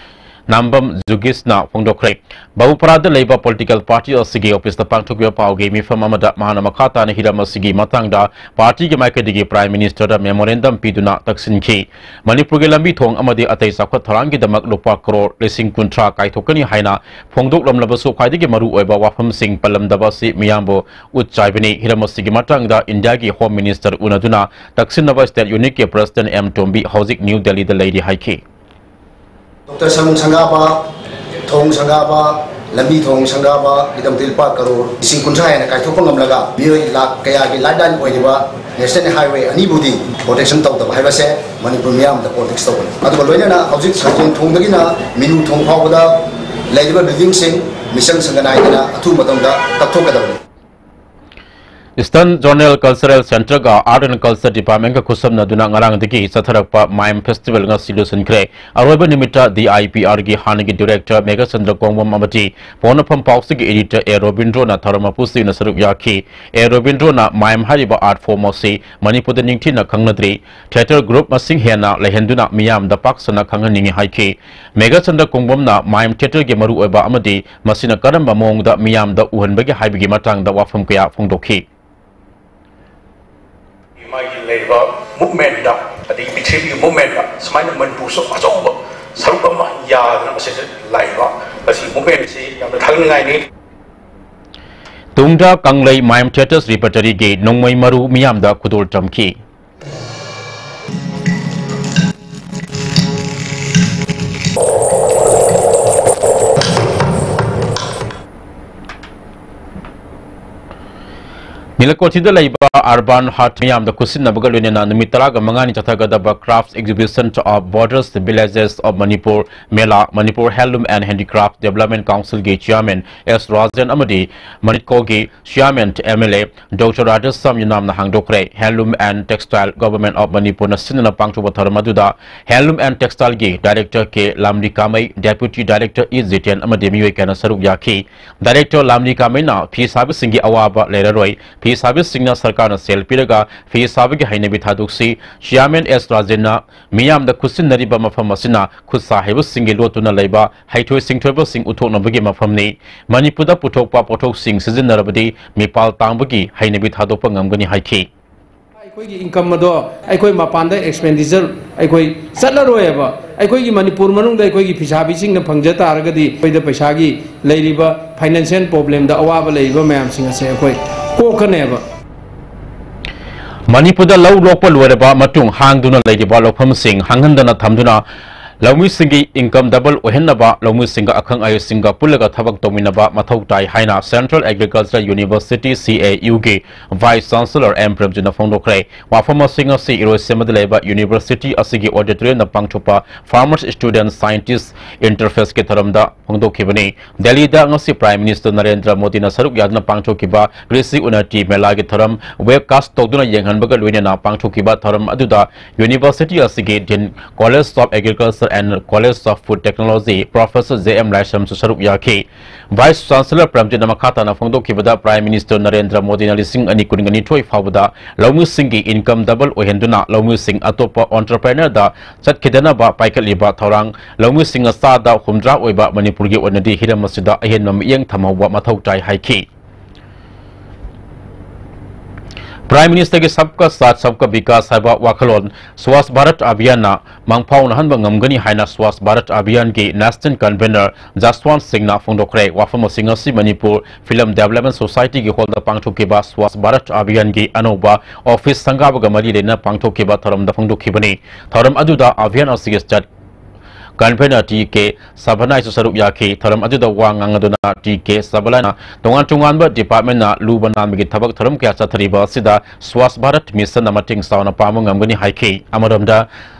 ꯅꯥꯝꯕꯝ ꯖꯨꯒꯤꯁꯅ ꯐꯣꯡꯗꯣꯛꯈ꯭ꯔꯦ꯫ ꯕꯕꯨꯄꯥꯔꯥꯗ ꯂꯩꯕ ꯄꯣꯂꯤꯇꯤꯀꯦꯜ ꯄꯥꯔꯇꯤ ꯑꯁꯤꯒꯤ ꯑꯣꯐꯤꯁꯇ ꯄꯥꯡꯊꯣꯛꯈꯤꯕ ꯄꯥꯎꯒꯤ ꯃꯤꯐꯝ ꯑꯃꯗ ꯃꯍꯥꯛꯅ ꯃꯈꯥ ꯇꯥꯅ ꯍꯤꯔꯝ ꯑꯁꯤꯒꯤ ꯃꯇꯥꯡꯗ ꯄꯥꯔꯇꯤꯒꯤ ꯃꯥꯏꯀꯩꯗꯒꯤ Prime Ministerꯗ memorandum ꯄꯤꯗꯨꯅ ꯇꯛꯁꯤꯟꯈꯤ꯫ ꯃꯅꯤꯄꯨꯔꯒꯤ ꯂꯝꯕꯤ ꯊꯣꯡ ꯑꯃꯗꯤ ꯑꯇꯩ ꯆꯥꯎꯈꯠ ꯊꯧꯔꯥꯡꯒꯤꯗꯃꯛ ꯂꯨꯄꯥ ꯀꯔꯣꯔ ꯂꯤꯁꯤꯡ ꯀꯨꯟꯊ꯭ꯔꯥ ꯀꯥꯏꯊꯣꯛꯀꯅꯤ ꯍꯥꯏꯅ ꯐꯣꯡꯗꯣꯛꯂꯝꯂꯕꯁꯨ, ꯈ꯭ꯋꯥꯏꯗꯒꯤ ꯃꯔꯨꯑꯣꯏꯕ ꯋꯥꯐꯝꯁꯤꯡ ꯄꯜꯂꯝꯗꯕ ꯑꯁꯤ ꯃꯤꯌꯥꯝꯕꯨ ꯎꯠ ꯆꯥꯏꯕꯅꯤ꯫ ꯍꯤꯔꯝ ꯑꯁꯤꯒꯤ ꯃꯇꯥꯡꯗ ꯏꯟꯗꯤꯌꯥꯒꯤ Home Minister ꯎꯅꯗꯨꯅ ꯇꯛꯁꯤꯟꯅꯕ State Unitꯀꯤ President ꯑꯦꯝ ꯇꯣꯝꯕꯤ ꯍꯧꯖꯤꯛ ꯅ꯭ꯌꯨ ꯗꯦꯜꯂꯤꯗ ꯂꯩꯔꯤ ꯍꯥꯏꯈꯤ꯫ ꯗꯣꯛꯇꯔ ꯁꯪ ꯁꯪꯒꯥꯕ, ꯊꯣꯡ ꯁꯪꯒꯥꯕ, ꯂꯝꯕꯤ ꯊꯣꯡ ꯁꯪꯒꯥꯕꯒꯤꯗꯃꯛꯇ ꯂꯨꯄꯥ ꯀꯔꯣꯔ ꯂꯤꯁꯤꯡ ꯀꯨꯟꯊ꯭ꯔꯥ ꯍꯦꯟꯅ ꯀꯥꯏꯊꯣꯛꯄ ꯉꯝꯂꯒ ꯃꯤꯑꯣꯏ ꯂꯥꯈ ꯀꯌꯥꯒꯤ lifeline ꯑꯣꯏꯔꯤꯕ National Highway ꯑꯅꯤꯕꯨꯗꯤ protection ꯇꯧꯗꯕ ꯍꯥꯏꯕꯁꯦ ꯃꯅꯤꯄꯨꯔ ꯃꯤꯌꯥꯝꯗ politics ꯇꯧꯕꯅꯤ꯫ ꯑꯗꯨꯒ ꯂꯣꯏꯅꯅ ꯍꯧꯖꯤꯛ ꯁꯟꯖꯦꯟ ꯊꯣꯡꯗꯒꯤꯅ ꯃꯤꯅꯨ ꯊꯣꯡ ꯐꯥꯎꯕꯗ ꯂꯩꯔꯤꯕ buildingꯁꯤꯡ ꯃꯤꯆꯪ ꯁꯪꯒ ꯅꯥꯏꯗꯅ ꯑꯊꯨꯕ ꯃꯇꯝꯗ ꯀꯛꯊꯣꯛꯀꯗꯕꯅꯤ꯫ Eastern Zonal Cultural Centre-ꯒ Art and Culture Department-ꯒ ꯈꯨꯠꯁꯝꯅꯗꯨꯅ ꯉꯔꯥꯡꯗꯒꯤ ꯆꯠꯊꯔꯛꯄ ꯃꯥꯏꯝ ꯐꯦꯁꯇꯤꯚꯦꯜ ꯉꯁꯤ ꯂꯣꯏꯁꯤꯟꯈ꯭ꯔꯦ꯫ ꯑꯔꯣꯏꯕ ꯅꯨꯃꯤꯠꯇ D I P R-ꯒꯤ ꯍꯥꯟꯅꯒꯤ ꯗꯤꯔꯦꯛꯇꯔ ꯃꯦꯘꯆꯟꯗ꯭ꯔ ꯀꯣꯡꯕꯝ ꯑꯃꯗꯤ ꯄꯣꯛꯅꯐꯝ ꯄꯥꯎꯆꯦꯒꯤ ꯑꯦꯗꯤꯇꯔ ꯑꯦ ꯔꯣꯕꯤꯟꯗ꯭ꯔꯣꯅ ꯊꯧꯔꯝ ꯃꯄꯨ ꯁꯤꯡꯅ ꯁꯔꯨꯛ ꯌꯥꯈꯤ꯫ ꯑꯦ ꯔꯣꯕꯤꯟꯗ꯭ꯔꯣꯅ ꯃꯥꯏꯝ ꯍꯥꯏꯔꯤꯕ ꯑꯥꯔꯠ ꯐꯣꯔꯝ ꯑꯁꯤ ꯃꯅꯤꯄꯨꯔꯗ ꯅꯤꯡꯊꯤꯅ ꯈꯪꯅꯗ꯭ꯔꯤ꯫ ꯊꯤꯌꯦꯇꯔ ꯒ꯭ꯔꯨꯞ ꯃꯁꯤꯡ ꯍꯦꯟꯅ ꯂꯩꯍꯟꯗꯨꯅ ꯃꯤꯌꯥꯝꯗ ꯄꯥꯛ ꯁꯟꯅ ꯈꯪꯍꯟꯅꯤꯡꯏ ꯍꯥꯏꯈꯤ꯫ ꯃꯦꯘꯆꯟꯗ꯭ꯔ ꯀꯣꯡꯕꯝꯅ ꯃꯥꯏꯝ ꯊꯤꯌꯦꯇꯔꯒꯤ ꯃꯔꯨꯑꯣꯏꯕ ꯑꯃꯗꯤ ꯃꯁꯤꯅ ꯀꯔꯝꯕ ꯃꯑꯣꯡꯗ ꯃꯤꯌꯥꯝꯗ ꯎꯍꯟꯕꯒꯦ ꯍꯥꯏꯕꯒꯤ ꯃꯇꯥꯡꯗ ꯋꯥꯐꯝ ꯀꯌꯥ ꯐꯣꯡꯗꯣꯛꯈꯤ꯫ ꯃꯥꯒꯤ ꯂꯩꯔꯤꯕ ꯃꯨꯚꯃꯦꯟꯗ, ꯑꯗꯒꯤ ꯄ꯭ꯔꯤꯊꯤꯕꯤꯒꯤ ꯃꯨꯚꯃꯦꯟꯗ ꯁꯨꯃꯥꯏꯅ ꯃꯅꯤꯄꯨꯔꯁꯨ ꯑꯆꯧꯕ ꯁꯔꯨꯛ ꯑꯃ ꯌꯥꯗꯅ ꯃꯁꯤꯗ ꯂꯥꯛꯏꯕ ꯑꯁꯤ ꯃꯨꯚꯃꯦꯟꯁꯤ ꯌꯥꯝꯅ ꯊꯥꯒꯠꯅꯤꯡꯉꯥꯏꯅꯤ꯫ ꯇꯨꯡꯗ ꯀꯪꯂꯩ ꯃꯥꯏꯝ ꯊꯤꯌꯦꯇꯔꯁ ꯔꯤꯄꯔꯇꯔꯤꯒꯤ ꯅꯣꯡꯃꯩ ꯃꯔꯨ ꯃꯤꯌꯥꯝꯗ ꯈꯨꯗꯣꯜ ꯇꯝꯈꯤ꯫ ꯅꯤꯂꯀꯣꯊꯤꯗ ꯂꯩꯕ Urban Haat ꯃꯤꯌꯥꯝꯗ ꯈꯨꯠꯁꯤꯟꯅꯕꯒ ꯂꯣꯏꯅꯅ ꯅꯨꯃꯤꯠ ꯇꯔꯥꯒ ꯃꯉꯥꯅꯤ ꯆꯠꯊꯒꯗꯕ Crafts Exhibition of Borders Villages of Manipur Mela, Manipur Handloom and Handicraft Development Council-ꯒꯤ Chairman S Rajan ꯑꯃꯗꯤ ꯃꯅꯤꯠꯀꯣꯒꯤ Chairman M L A Doctor Radheshyam Yunamꯅ ꯍꯥꯡꯗꯣꯛꯈ꯭ꯔꯦ꯫ Handloom and Textile Government of Manipurꯅ ꯁꯤꯟꯗꯨꯅ ꯄꯥꯡꯊꯣꯛꯄ ꯊꯧꯔꯝ ꯑꯗꯨꯗ Handloom and Textile-ꯒꯤ Director K ꯂꯥꯝꯂꯤ ꯀꯥꯃꯩ, Deputy Director E Jiten ꯑꯃꯗꯤ ꯃꯤꯑꯣꯏ ꯀꯌꯥꯅ ꯁꯔꯨꯛ ꯌꯥꯈꯤ꯫ Director ꯂꯥꯝꯂꯤ ꯀꯥꯃꯩꯅ ꯐꯤ ꯁꯥꯕꯁꯤꯡꯒꯤ ꯑꯋꯥꯕ ꯂꯩꯔꯔꯣꯏ, ꯐꯤ ꯁꯥꯕꯤꯁꯤꯡꯅ ꯁꯔꯀꯥꯔꯅ ꯁꯦꯜ ꯄꯤꯔꯒ ꯐꯤ ꯁꯥꯕꯒꯤ ꯍꯩꯅꯕꯤ ꯊꯥꯗꯣꯛꯁꯤ꯫ Chairman S ꯔꯥꯖꯦꯟꯅ ꯃꯤꯌꯥꯝꯗ ꯈꯨꯠꯁꯤꯟꯅꯔꯤꯕ ꯃꯐꯝ ꯑꯁꯤꯅ ꯈꯨꯠ ꯁꯥ ꯍꯩꯕꯁꯤꯡꯒꯤ ꯂꯣꯠꯇꯨꯅ ꯂꯩꯕ ꯍꯩꯊꯣꯏ ꯁꯤꯡꯊꯣꯏꯕꯁꯤꯡ ꯎꯠꯊꯣꯛꯅꯕꯒꯤ ꯃꯐꯝꯅꯤ꯫ ꯃꯅꯤꯄꯨꯔꯗ ꯄꯨꯊꯣꯛꯄ ꯄꯣꯠꯊꯣꯛꯁꯤꯡ ꯁꯤꯖꯤꯟꯅꯔꯕꯗꯤ ꯃꯤꯄꯥꯜ ꯇꯥꯡꯕꯒꯤ ꯍꯩꯅꯕꯤ ꯊꯥꯗꯣꯛꯄ ꯉꯝꯒꯅꯤ ꯍꯥꯏꯈꯤ꯫ ꯑꯩꯈꯣꯏꯒꯤ income ꯑꯗꯣ ꯑꯩꯈꯣꯏ ꯃꯄꯥꯟꯗ expenditure ꯑꯩꯈꯣꯏ ꯆꯠꯂꯔꯣꯏꯕ꯫ ꯑꯩꯈꯣꯏꯒꯤ ꯃꯅꯤꯄꯨꯔ ꯃꯅꯨꯡꯗ ꯑꯩꯈꯣꯏꯒꯤ ꯐꯤꯁꯥꯕꯤꯁꯤꯡꯅ ꯐꯪꯖ ꯇꯥꯔꯒꯗꯤ ꯑꯩꯈꯣꯏꯗ ꯄꯩꯁꯥꯒꯤ ꯂꯩꯔꯤꯕ financial problemꯗ ꯑꯋꯥꯕ ꯂꯩꯔꯤꯕ ꯃꯌꯥꯝꯁꯤꯡ ꯑꯁꯦ ꯑꯩꯈꯣꯏ ꯀꯣꯛꯀꯅꯦꯕ꯫ ꯃꯅꯤꯄꯨꯔꯗ ꯂꯧ ꯂꯣꯛꯄ ꯂꯣꯏꯔꯕ ꯃꯇꯨꯡ ꯍꯥꯡꯗꯨꯅ ꯂꯩꯔꯤꯕ ꯂꯧꯐꯝꯁꯤꯡ ꯍꯥꯡꯍꯟꯗꯅ ꯊꯝꯗꯨꯅ ꯂꯧꯃꯤꯁꯤꯡꯒꯤ income double ꯑꯣꯏꯍꯟꯅꯕ ꯂꯧꯃꯤꯁꯤꯡꯒ ꯑꯈꯪ ꯑꯍꯩꯁꯤꯡꯒ ꯄꯨꯜꯂꯒ ꯊꯕꯛ ꯇꯧꯃꯤꯟꯅꯕ ꯃꯊꯧ ꯇꯥꯏ ꯍꯥꯏꯅ Central Agriculture University, C A U, ꯒꯤ Vice Chancellor ꯑꯦꯝ ꯄ꯭ꯔꯦꯝꯖꯤꯠꯅ ꯐꯣꯡꯗꯣꯛꯈ꯭ꯔꯦ꯫ ꯋꯥꯐꯝ ꯑꯁꯤ ꯉꯁꯤ ꯏꯔꯣꯏꯁꯦꯝꯕꯗ ꯂꯩꯕ university ꯑꯁꯤꯒꯤ auditorium ꯗ ꯄꯥꯡꯊꯣꯛꯄ Farmers Student Scientist Interface ꯀꯤ ꯊꯧꯔꯝꯗ ꯐꯣꯡꯗꯣꯛꯈꯤꯕꯅꯤ꯫ ꯗꯦꯜꯂꯤꯗ ꯉꯁꯤ Prime Minister ꯅꯔꯦꯟꯗ꯭ꯔ ꯃꯣꯗꯤꯅ ꯁꯔꯨꯛ ꯌꯥꯗꯨꯅ ꯄꯥꯡꯊꯣꯛꯈꯤꯕ ꯀ꯭ꯔꯤꯁꯤ ꯎꯟꯅꯇꯤ ꯃꯦꯂꯥꯒꯤ ꯊꯧꯔꯝ webcast ꯇꯧꯗꯨꯅ ꯌꯦꯡꯍꯟꯕꯒ ꯂꯣꯏꯅꯅ ꯄꯥꯡꯊꯣꯛꯈꯤꯕ ꯊꯧꯔꯝ ꯑꯗꯨꯗ university ꯑꯁꯤꯒꯤ Dean, College of Agriculture and College of Food Technology, Professor J M ꯂꯥꯏꯁ꯭ꯔꯝꯁꯨ ꯁꯔꯨꯛ ꯌꯥꯈꯤ꯫ Vice Chancellor ꯄ꯭ꯔꯦꯝꯖꯤꯠꯅ ꯃꯈꯥ ꯇꯥꯅ ꯐꯣꯡꯗꯣꯛꯈꯤꯕꯗ, Prime Minister ꯅꯔꯦꯟꯗ꯭ꯔ ꯃꯣꯗꯤꯅ ꯂꯤꯁꯤꯡ ꯑꯅꯤ ꯀꯨꯟꯅꯤꯊꯣꯏ ꯐꯥꯎꯕꯗ ꯂꯧꯃꯤꯁꯤꯡꯒꯤ income double ꯑꯣꯏꯍꯟꯗꯨꯅ ꯂꯧꯃꯤꯁꯤꯡ ꯑꯇꯣꯞꯄ entrepreneur ꯗ ꯆꯠꯈꯤꯗꯅꯕ ꯄꯥꯏꯈꯠꯂꯤꯕ ꯊꯧꯔꯥꯡ ꯂꯧꯃꯤꯁꯤꯡꯅ ꯆꯥꯗ ꯍꯨꯝꯗ꯭ꯔꯥ ꯑꯣꯏꯕ ꯃꯅꯤꯄꯨꯔꯒꯤ ꯑꯣꯏꯅꯗꯤ ꯍꯤꯔꯝ ꯑꯁꯤꯗ ꯑꯍꯦꯟꯕ ꯃꯤꯠꯌꯦꯡ ꯊꯝꯍꯧꯕ ꯃꯊꯧ ꯇꯥꯏ ꯍꯥꯏꯈꯤ꯫ Prime Minister ꯒꯤ Sabka Saath Sabka Vikas ꯍꯥꯏꯕ ꯋꯥꯈꯜꯂꯣꯟ Swachh Bharat Abhiyan ꯅ ꯃꯪꯐꯥꯎꯅꯍꯟꯕ ꯉꯝꯒꯅꯤ ꯍꯥꯏꯅ Swachh Bharat Abhiyan ꯒꯤ National Convener ꯖꯁꯋꯟꯠ ꯁꯤꯡꯅ ꯐꯣꯡꯗꯣꯛꯈ꯭ꯔꯦ꯫ ꯋꯥꯐꯝ ꯑꯁꯤ ꯉꯁꯤ ꯃꯅꯤꯄꯨꯔ Film Development Society ꯒꯤ hall ꯗ ꯄꯥꯡꯊꯣꯛꯈꯤꯕ Swachh Bharat Abhiyan ꯒꯤ ꯑꯅꯧꯕ office ꯁꯪꯒꯥꯕꯒ ꯃꯔꯤ ꯂꯩꯅꯅ ꯄꯥꯡꯊꯣꯛꯈꯤꯕ ꯊꯧꯔꯝꯗ ꯐꯣꯡꯗꯣꯛꯈꯤꯕꯅꯤ꯫ ꯊꯧꯔꯝ ꯑꯗꯨꯗ Abhiyan ꯑꯁꯤꯒꯤ State Convener ꯇꯤ ꯀꯦ ꯁꯕꯅꯥꯏꯁꯨ ꯁꯔꯨꯛ ꯌꯥꯈꯤ꯫ ꯊꯧꯔꯝ ꯑꯗꯨꯗ ꯋꯥ ꯉꯥꯡꯂꯗꯨꯅ ꯇꯤ ꯀꯦ ꯁꯕꯅꯥꯏꯅ ꯇꯣꯉꯥꯟ ꯇꯣꯉꯥꯟꯕ department ꯅ ꯂꯨꯕ ꯅꯥꯟꯕꯒꯤ ꯊꯕꯛ ꯊꯧꯔꯝ ꯀꯌꯥ ꯆꯠꯊꯔꯤꯕ ꯑꯁꯤꯗ Swachh Bharat Mission ꯅ ꯃꯇꯦꯡ ꯆꯥꯎꯅ ꯄꯥꯡꯕ ꯉꯝꯒꯅꯤ ꯍꯥꯏꯈꯤ꯫ ꯑꯃꯔꯣꯝꯗ,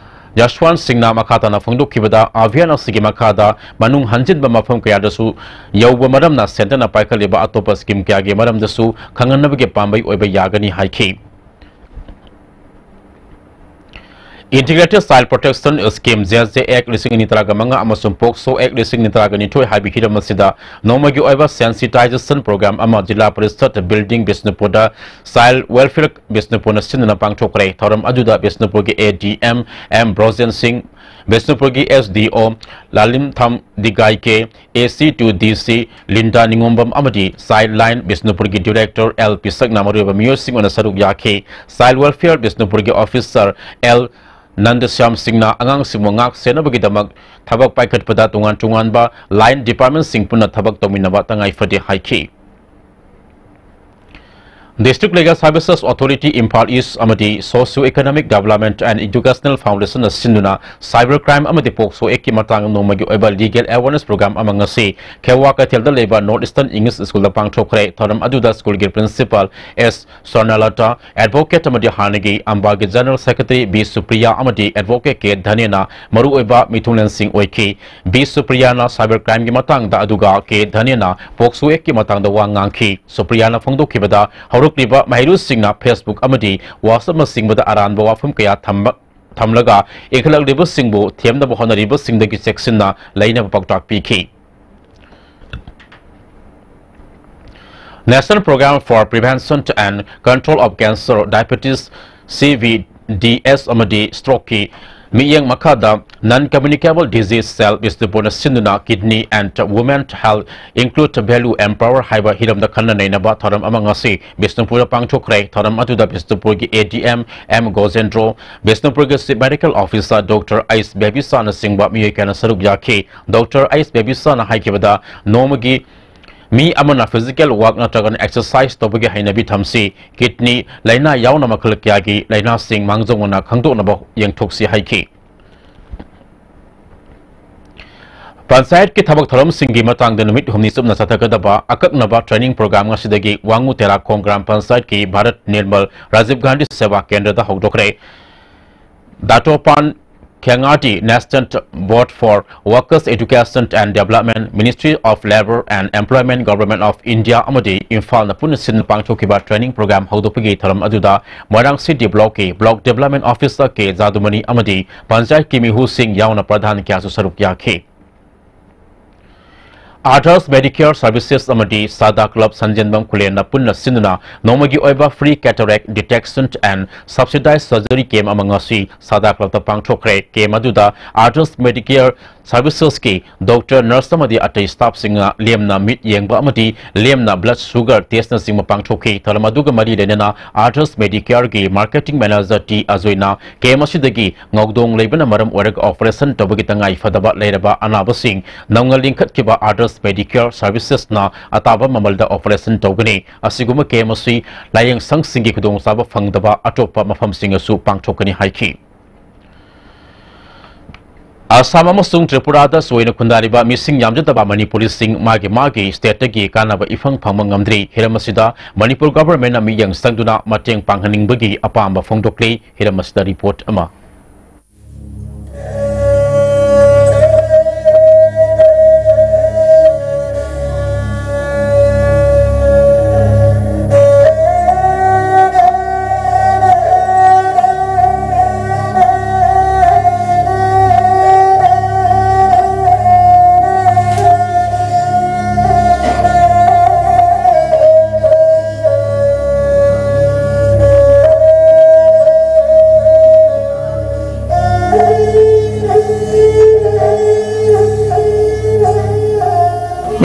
ꯖꯁꯋꯟꯠ ꯁꯤꯡꯅ ꯃꯈꯥ ꯇꯥꯅ ꯐꯣꯡꯗꯣꯛꯈꯤꯕꯗ, Abhiyan ꯑꯁꯤꯒꯤ ꯃꯈꯥꯗ ꯃꯅꯨꯡ ꯍꯟꯖꯤꯟꯕ ꯃꯐꯝ ꯀꯌꯥꯗꯁꯨ ꯌꯧꯕ ꯃꯔꯝꯅ centre ꯅ ꯄꯥꯏꯈꯠꯂꯤꯕ ꯑꯇꯣꯞꯄ scheme ꯀꯌꯥꯒꯤ ꯃꯔꯝꯗꯁꯨ ꯈꯪꯍꯟꯅꯕꯒꯤ ꯄꯥꯝꯕꯩ ꯑꯣꯏꯕ ꯌꯥꯒꯅꯤ ꯍꯥꯏꯈꯤ꯫ Integrated Child Protection Scheme, J J Act ꯂꯤꯁꯤꯡ ꯑꯅꯤ ꯇꯔꯥꯃꯉꯥ ꯑꯃꯁꯨꯡ POCSO Act ꯂꯤꯁꯤꯡ ꯑꯅꯤ ꯇꯔꯥꯅꯤꯊꯣꯏ ꯍꯥꯏꯕ ꯍꯤꯔꯝ ꯑꯁꯤꯗ ꯅꯣꯡꯃꯒꯤ ꯑꯣꯏꯕ sensitization program ꯑꯃ ꯖꯤꯂꯥ ꯄꯔꯤꯁꯗ building ꯕꯤꯁꯅꯨꯄꯨꯔꯗ Child Welfare ꯕꯤꯁꯅꯨꯄꯨꯔꯅ ꯁꯤꯟꯗꯨꯅ ꯄꯥꯡꯊꯣꯛꯈ꯭ꯔꯦ꯫ ꯊꯧꯔꯝ ꯑꯗꯨꯗ ꯕꯤꯁꯅꯨꯄꯨꯔꯒꯤ A D M M Brojen ꯁꯤꯡ, ꯕꯤꯁꯅꯨꯄꯨꯔꯒꯤ S D O ꯂꯥꯂꯤꯝꯊꯥꯝ ꯗꯤꯒꯥꯏ K, A C to D C Linda ꯅꯤꯉꯣꯝꯕꯝ ꯑꯃꯗꯤ Child Line ꯕꯤꯁꯅꯨꯄꯨꯔꯒꯤ Director L ꯄꯤꯁꯛꯅ ꯃꯔꯨꯑꯣꯏꯕ ꯃꯤꯑꯣꯏꯁꯤꯡ ꯑꯣꯏꯅ ꯁꯔꯨꯛ ꯌꯥꯈꯤ꯫ Child Welfare ꯕꯤꯁꯅꯨꯄꯨꯔꯒꯤ officer L ꯅꯟꯗꯁ꯭ꯌꯥꯝ ꯁꯤꯡꯅ ꯑꯉꯥꯡꯁꯤꯡꯕꯨ ꯉꯥꯛ ꯁꯦꯟꯅꯕꯒꯤꯗꯃꯛ ꯊꯕꯛ ꯄꯥꯏꯈꯠꯄꯗ ꯇꯣꯉꯥꯟ ꯇꯣꯉꯥꯟꯕ line department ꯁꯤꯡ ꯄꯨꯟꯅ ꯊꯕꯛ ꯇꯧꯃꯤꯟꯅꯕ ꯇꯉꯥꯏ ꯐꯗꯦ ꯍꯥꯏꯈꯤ꯫ District Legal Services Authority Imphal East ꯑꯃꯗꯤ Socio Economic Development and Educational Foundation ꯅ ꯁꯤꯟꯗꯨꯅ cyber crime ꯑꯃꯗꯤ POCSO Act ꯀꯤ ꯃꯇꯥꯡꯗ ꯅꯣꯡꯃꯒꯤ ꯑꯣꯏꯕ legal awareness program ꯑꯃ ꯉꯁꯤ ꯈꯦꯋꯥ ꯀꯩꯊꯦꯜꯗ ꯂꯩꯕ North Eastern English School ꯗ ꯄꯥꯡꯊꯣꯛꯈ꯭ꯔꯦ꯫ ꯊꯧꯔꯝ ꯑꯗꯨꯗ school ꯒꯤ principal S ꯁ꯭ꯋꯔꯅꯂꯇꯥ, advocate ꯑꯃꯗꯤ ꯍꯥꯟꯅꯒꯤ ꯑꯝꯕꯥꯒꯤ General Secretary B ꯁꯨꯄ꯭ꯔꯤꯌꯥ ꯑꯃꯗꯤ advocate K ꯙꯅꯦꯅ ꯃꯔꯨꯑꯣꯏꯕ ꯃꯤꯊꯨꯡꯂꯦꯟꯁꯤꯡ ꯑꯣꯏꯈꯤ꯫ B ꯁꯨꯄ꯭ꯔꯤꯌꯥꯅ cyber crime ꯒꯤ ꯃꯇꯥꯡꯗ ꯑꯗꯨꯒ K ꯙꯅꯦꯅ POCSO Act ꯀꯤ ꯃꯇꯥꯡꯗ ꯋꯥ ꯉꯥꯡꯈꯤ꯫ ꯁꯨꯄ꯭ꯔꯤꯌꯥꯅ ꯐꯣꯡꯗꯣꯛꯈꯤꯕꯗ, ꯍꯧꯔꯛꯂꯤꯕ ꯃꯍꯩꯔꯣꯏꯁꯤꯡꯅ Facebook ꯑꯃꯗꯤ WhatsApp ꯅꯆꯤꯡꯕꯗ ꯑꯔꯥꯟꯕ ꯋꯥꯐꯝ ꯀꯌꯥ ꯊꯝꯕ, ꯊꯝꯂꯒ ꯏꯟꯈꯠꯂꯛꯂꯤꯕꯁꯤꯡꯕꯨ ꯊꯦꯝꯅꯕ ꯍꯣꯠꯅꯔꯤꯕꯁꯤꯡꯗꯒꯤ ꯆꯦꯛꯁꯤꯟꯅ ꯂꯩꯅꯕ ꯄꯥꯎꯇꯥꯛ ꯄꯤꯈꯤ꯫ National Program for Prevention and Control of Cancer, Diabetes, C V D S ꯑꯃꯗꯤ stroke ꯀꯤ ꯃꯤꯠꯌꯦꯡ ꯃꯈꯥꯗ Non Communicable Disease Cell ꯕꯤꯁꯅꯨꯄꯨꯔꯅ ꯁꯤꯟꯗꯨꯅ Kidney and Women Health, Include Value Empower ꯍꯥꯏꯕ ꯍꯤꯔꯝꯗ ꯈꯟꯅ ꯅꯩꯅꯕ ꯊꯧꯔꯝ ꯑꯃ ꯉꯁꯤ ꯕꯤꯁꯅꯨꯄꯨꯔꯗ ꯄꯥꯡꯊꯣꯛꯈ꯭ꯔꯦ꯫ ꯊꯧꯔꯝ ꯑꯗꯨꯗ ꯕꯤꯁꯅꯨꯄꯨꯔꯒꯤ A D M M ꯒꯣꯖꯦꯟꯗ꯭ꯔꯣ, ꯕꯤꯁꯅꯨꯄꯨꯔꯒꯤ Chief Medical Officer Doctor H ꯕꯦꯕꯤꯁꯥꯅꯆꯤꯡꯕ ꯃꯤꯑꯣꯏ ꯀꯌꯥꯅ ꯁꯔꯨꯛ ꯌꯥꯈꯤ꯫ Doctor H ꯕꯦꯕꯤꯁꯥꯅ ꯍꯥꯏꯈꯤꯕꯗ, ꯅꯣꯡꯃꯒꯤ ꯃꯤ ꯑꯃꯅ physical work ꯅꯠꯇ꯭ꯔꯒꯅ exercise ꯇꯧꯕꯒꯤ ꯍꯩꯅꯕꯤ ꯊꯝꯁꯤ꯫ Kidney ꯂꯥꯏꯅꯥ ꯌꯥꯎꯅ ꯃꯈꯜ ꯀꯌꯥꯒꯤ ꯂꯥꯏꯅꯥꯁꯤꯡ ꯃꯥꯡꯖꯧꯅꯅ ꯈꯪꯗꯣꯛꯅꯕ ꯌꯦꯡꯊꯣꯛꯁꯤ ꯍꯥꯏꯈꯤ꯫ ꯄꯟꯆꯥꯌꯠꯀꯤ ꯊꯕꯛ ꯊꯧꯔꯝꯁꯤꯡꯒꯤ ꯃꯇꯥꯡꯗ ꯅꯨꯃꯤꯠ ꯍꯨꯝꯅꯤ ꯆꯨꯞꯅ ꯆꯠꯊꯒꯗꯕ ꯑꯀꯛꯅꯕ training program ꯉꯁꯤꯗꯒꯤ ꯋꯥꯉꯨ ꯇꯦꯔꯥꯈꯣꯡ ꯒ꯭ꯔꯥꯝ ꯄꯟꯆꯥꯌꯠꯀꯤ ꯚꯥꯔꯠ ꯅꯤꯔꯃꯜ ꯔꯥꯖꯤꯕ ꯒꯥꯟꯙꯤ ꯁꯦꯕꯥ ꯀꯦꯟꯗ꯭ꯔꯗ ꯍꯧꯗꯣꯛꯈ꯭ꯔꯦ꯫ ꯗꯥꯇꯣꯄꯥꯟ ꯈꯦꯉꯥꯇꯤ, National Board for Workers Education and Development, Ministry of Labour and Employment, Government of India ꯑꯃꯗꯤ ꯏꯝꯐꯥꯜꯅ ꯄꯨꯟꯅ ꯁꯤꯟꯅ ꯄꯥꯡꯊꯣꯛꯈꯤꯕ training program ꯍꯧꯗꯣꯛꯄꯒꯤ ꯊꯧꯔꯝ ꯑꯗꯨꯗ ꯃꯣꯏꯔꯥꯡ City Block ꯀꯤ Block Development Officer K ꯖꯥꯗꯨꯃꯅꯤ ꯑꯃꯗꯤ ꯄꯟꯆꯥꯌꯠꯀꯤ ꯃꯤꯍꯨꯁꯤꯡ ꯌꯥꯎꯅ ꯄ꯭ꯔꯙꯥꯟ ꯀꯌꯥꯁꯨ ꯁꯔꯨꯛ ꯌꯥꯈꯤ꯫ Adarsh Medicare Services ꯑꯃꯗꯤ ꯁꯥꯗꯥ ꯀ꯭ꯂꯕ ꯁꯟꯖꯦꯟꯕꯝ ꯈꯨꯂꯦꯟꯅ ꯄꯨꯟꯅ ꯁꯤꯟꯗꯨꯅ ꯅꯣꯡꯃꯒꯤ ꯑꯣꯏꯕ free cataract detection and subsidized surgery camp ꯑꯃ ꯉꯁꯤ ꯁꯥꯗꯥ ꯀ꯭ꯂꯕꯇ ꯄꯥꯡꯊꯣꯛꯈ꯭ꯔꯦ꯫ Camp ꯑꯗꯨꯗ Adarsh Medicare Servicesꯀꯤ doctor, nurse ꯑꯃꯗꯤ ꯑꯇꯩ staffꯁꯤꯡꯅ ꯂꯦꯝꯅ ꯃꯤꯠ ꯌꯦꯡꯕ ꯑꯃꯗꯤ ꯂꯦꯝꯅ blood sugar testꯅꯆꯤꯡꯕ ꯄꯥꯡꯊꯣꯛꯈꯤ꯫ ꯊꯧꯔꯝ ꯑꯗꯨꯒ ꯃꯔꯤ ꯂꯩꯅꯅ Adarsh Medicareꯒꯤ marketing manager ꯇꯤ ꯑꯖꯣꯏꯅ camp ꯑꯁꯤꯗꯒꯤ ꯉꯧꯗꯣꯡ ꯂꯩꯕꯅ ꯃꯔꯝ ꯑꯣꯏꯔꯒ operation ꯇꯧꯕꯒꯤ ꯇꯉꯥꯏ ꯐꯗꯕ ꯂꯩꯔꯕ ꯑꯅꯥꯕꯁꯤꯡ ꯅꯧꯅ ꯂꯤꯡꯈꯠꯈꯤꯕ Adarsh Medicare Servicesꯅ ꯑꯇꯥꯕ ꯃꯃꯜꯗ operation ꯇꯧꯒꯅꯤ꯫ ꯑꯁꯤꯒꯨꯝꯕ camp ꯑꯁꯤ ꯂꯥꯏꯌꯦꯡꯁꯪꯁꯤꯡꯒꯤ ꯈꯨꯗꯣꯡꯆꯥꯕ ꯐꯪꯗꯕ ꯑꯇꯣꯞꯄ ꯃꯐꯝꯁꯤꯡꯗꯁꯨ ꯄꯥꯡꯊꯣꯛꯀꯅꯤ ꯍꯥꯏꯈꯤ꯫ ꯑꯁꯥꯝ ꯑꯃꯁꯨꯡ ꯇ꯭ꯔꯤꯄꯨꯔꯥꯗ ꯆꯣꯏꯅ ꯈꯨꯟꯗꯥꯔꯤꯕ ꯃꯤꯁꯤꯡ ꯌꯥꯝꯖꯗꯕ ꯃꯅꯤꯄꯨꯔꯤꯁꯤꯡ ꯃꯥꯒꯤ ꯃꯥꯒꯤ stateꯇꯒꯤ ꯀꯥꯟꯅꯕ ꯏꯐꯪ ꯐꯪꯕ ꯉꯝꯗ꯭ꯔꯤ꯫ ꯍꯤꯔꯝ ꯑꯁꯤꯗ ꯃꯅꯤꯄꯨꯔ governmentꯅ ꯃꯤꯠꯌꯦꯡ ꯆꯪꯗꯨꯅ ꯃꯇꯦꯡ ꯄꯥꯡꯍꯟꯅꯤꯡꯕꯒꯤ ꯑꯄꯥꯝꯕ ꯐꯣꯡꯗꯣꯛꯂꯤ꯫ ꯍꯤꯔꯝ ꯑꯁꯤꯗ report ꯑꯃ꯫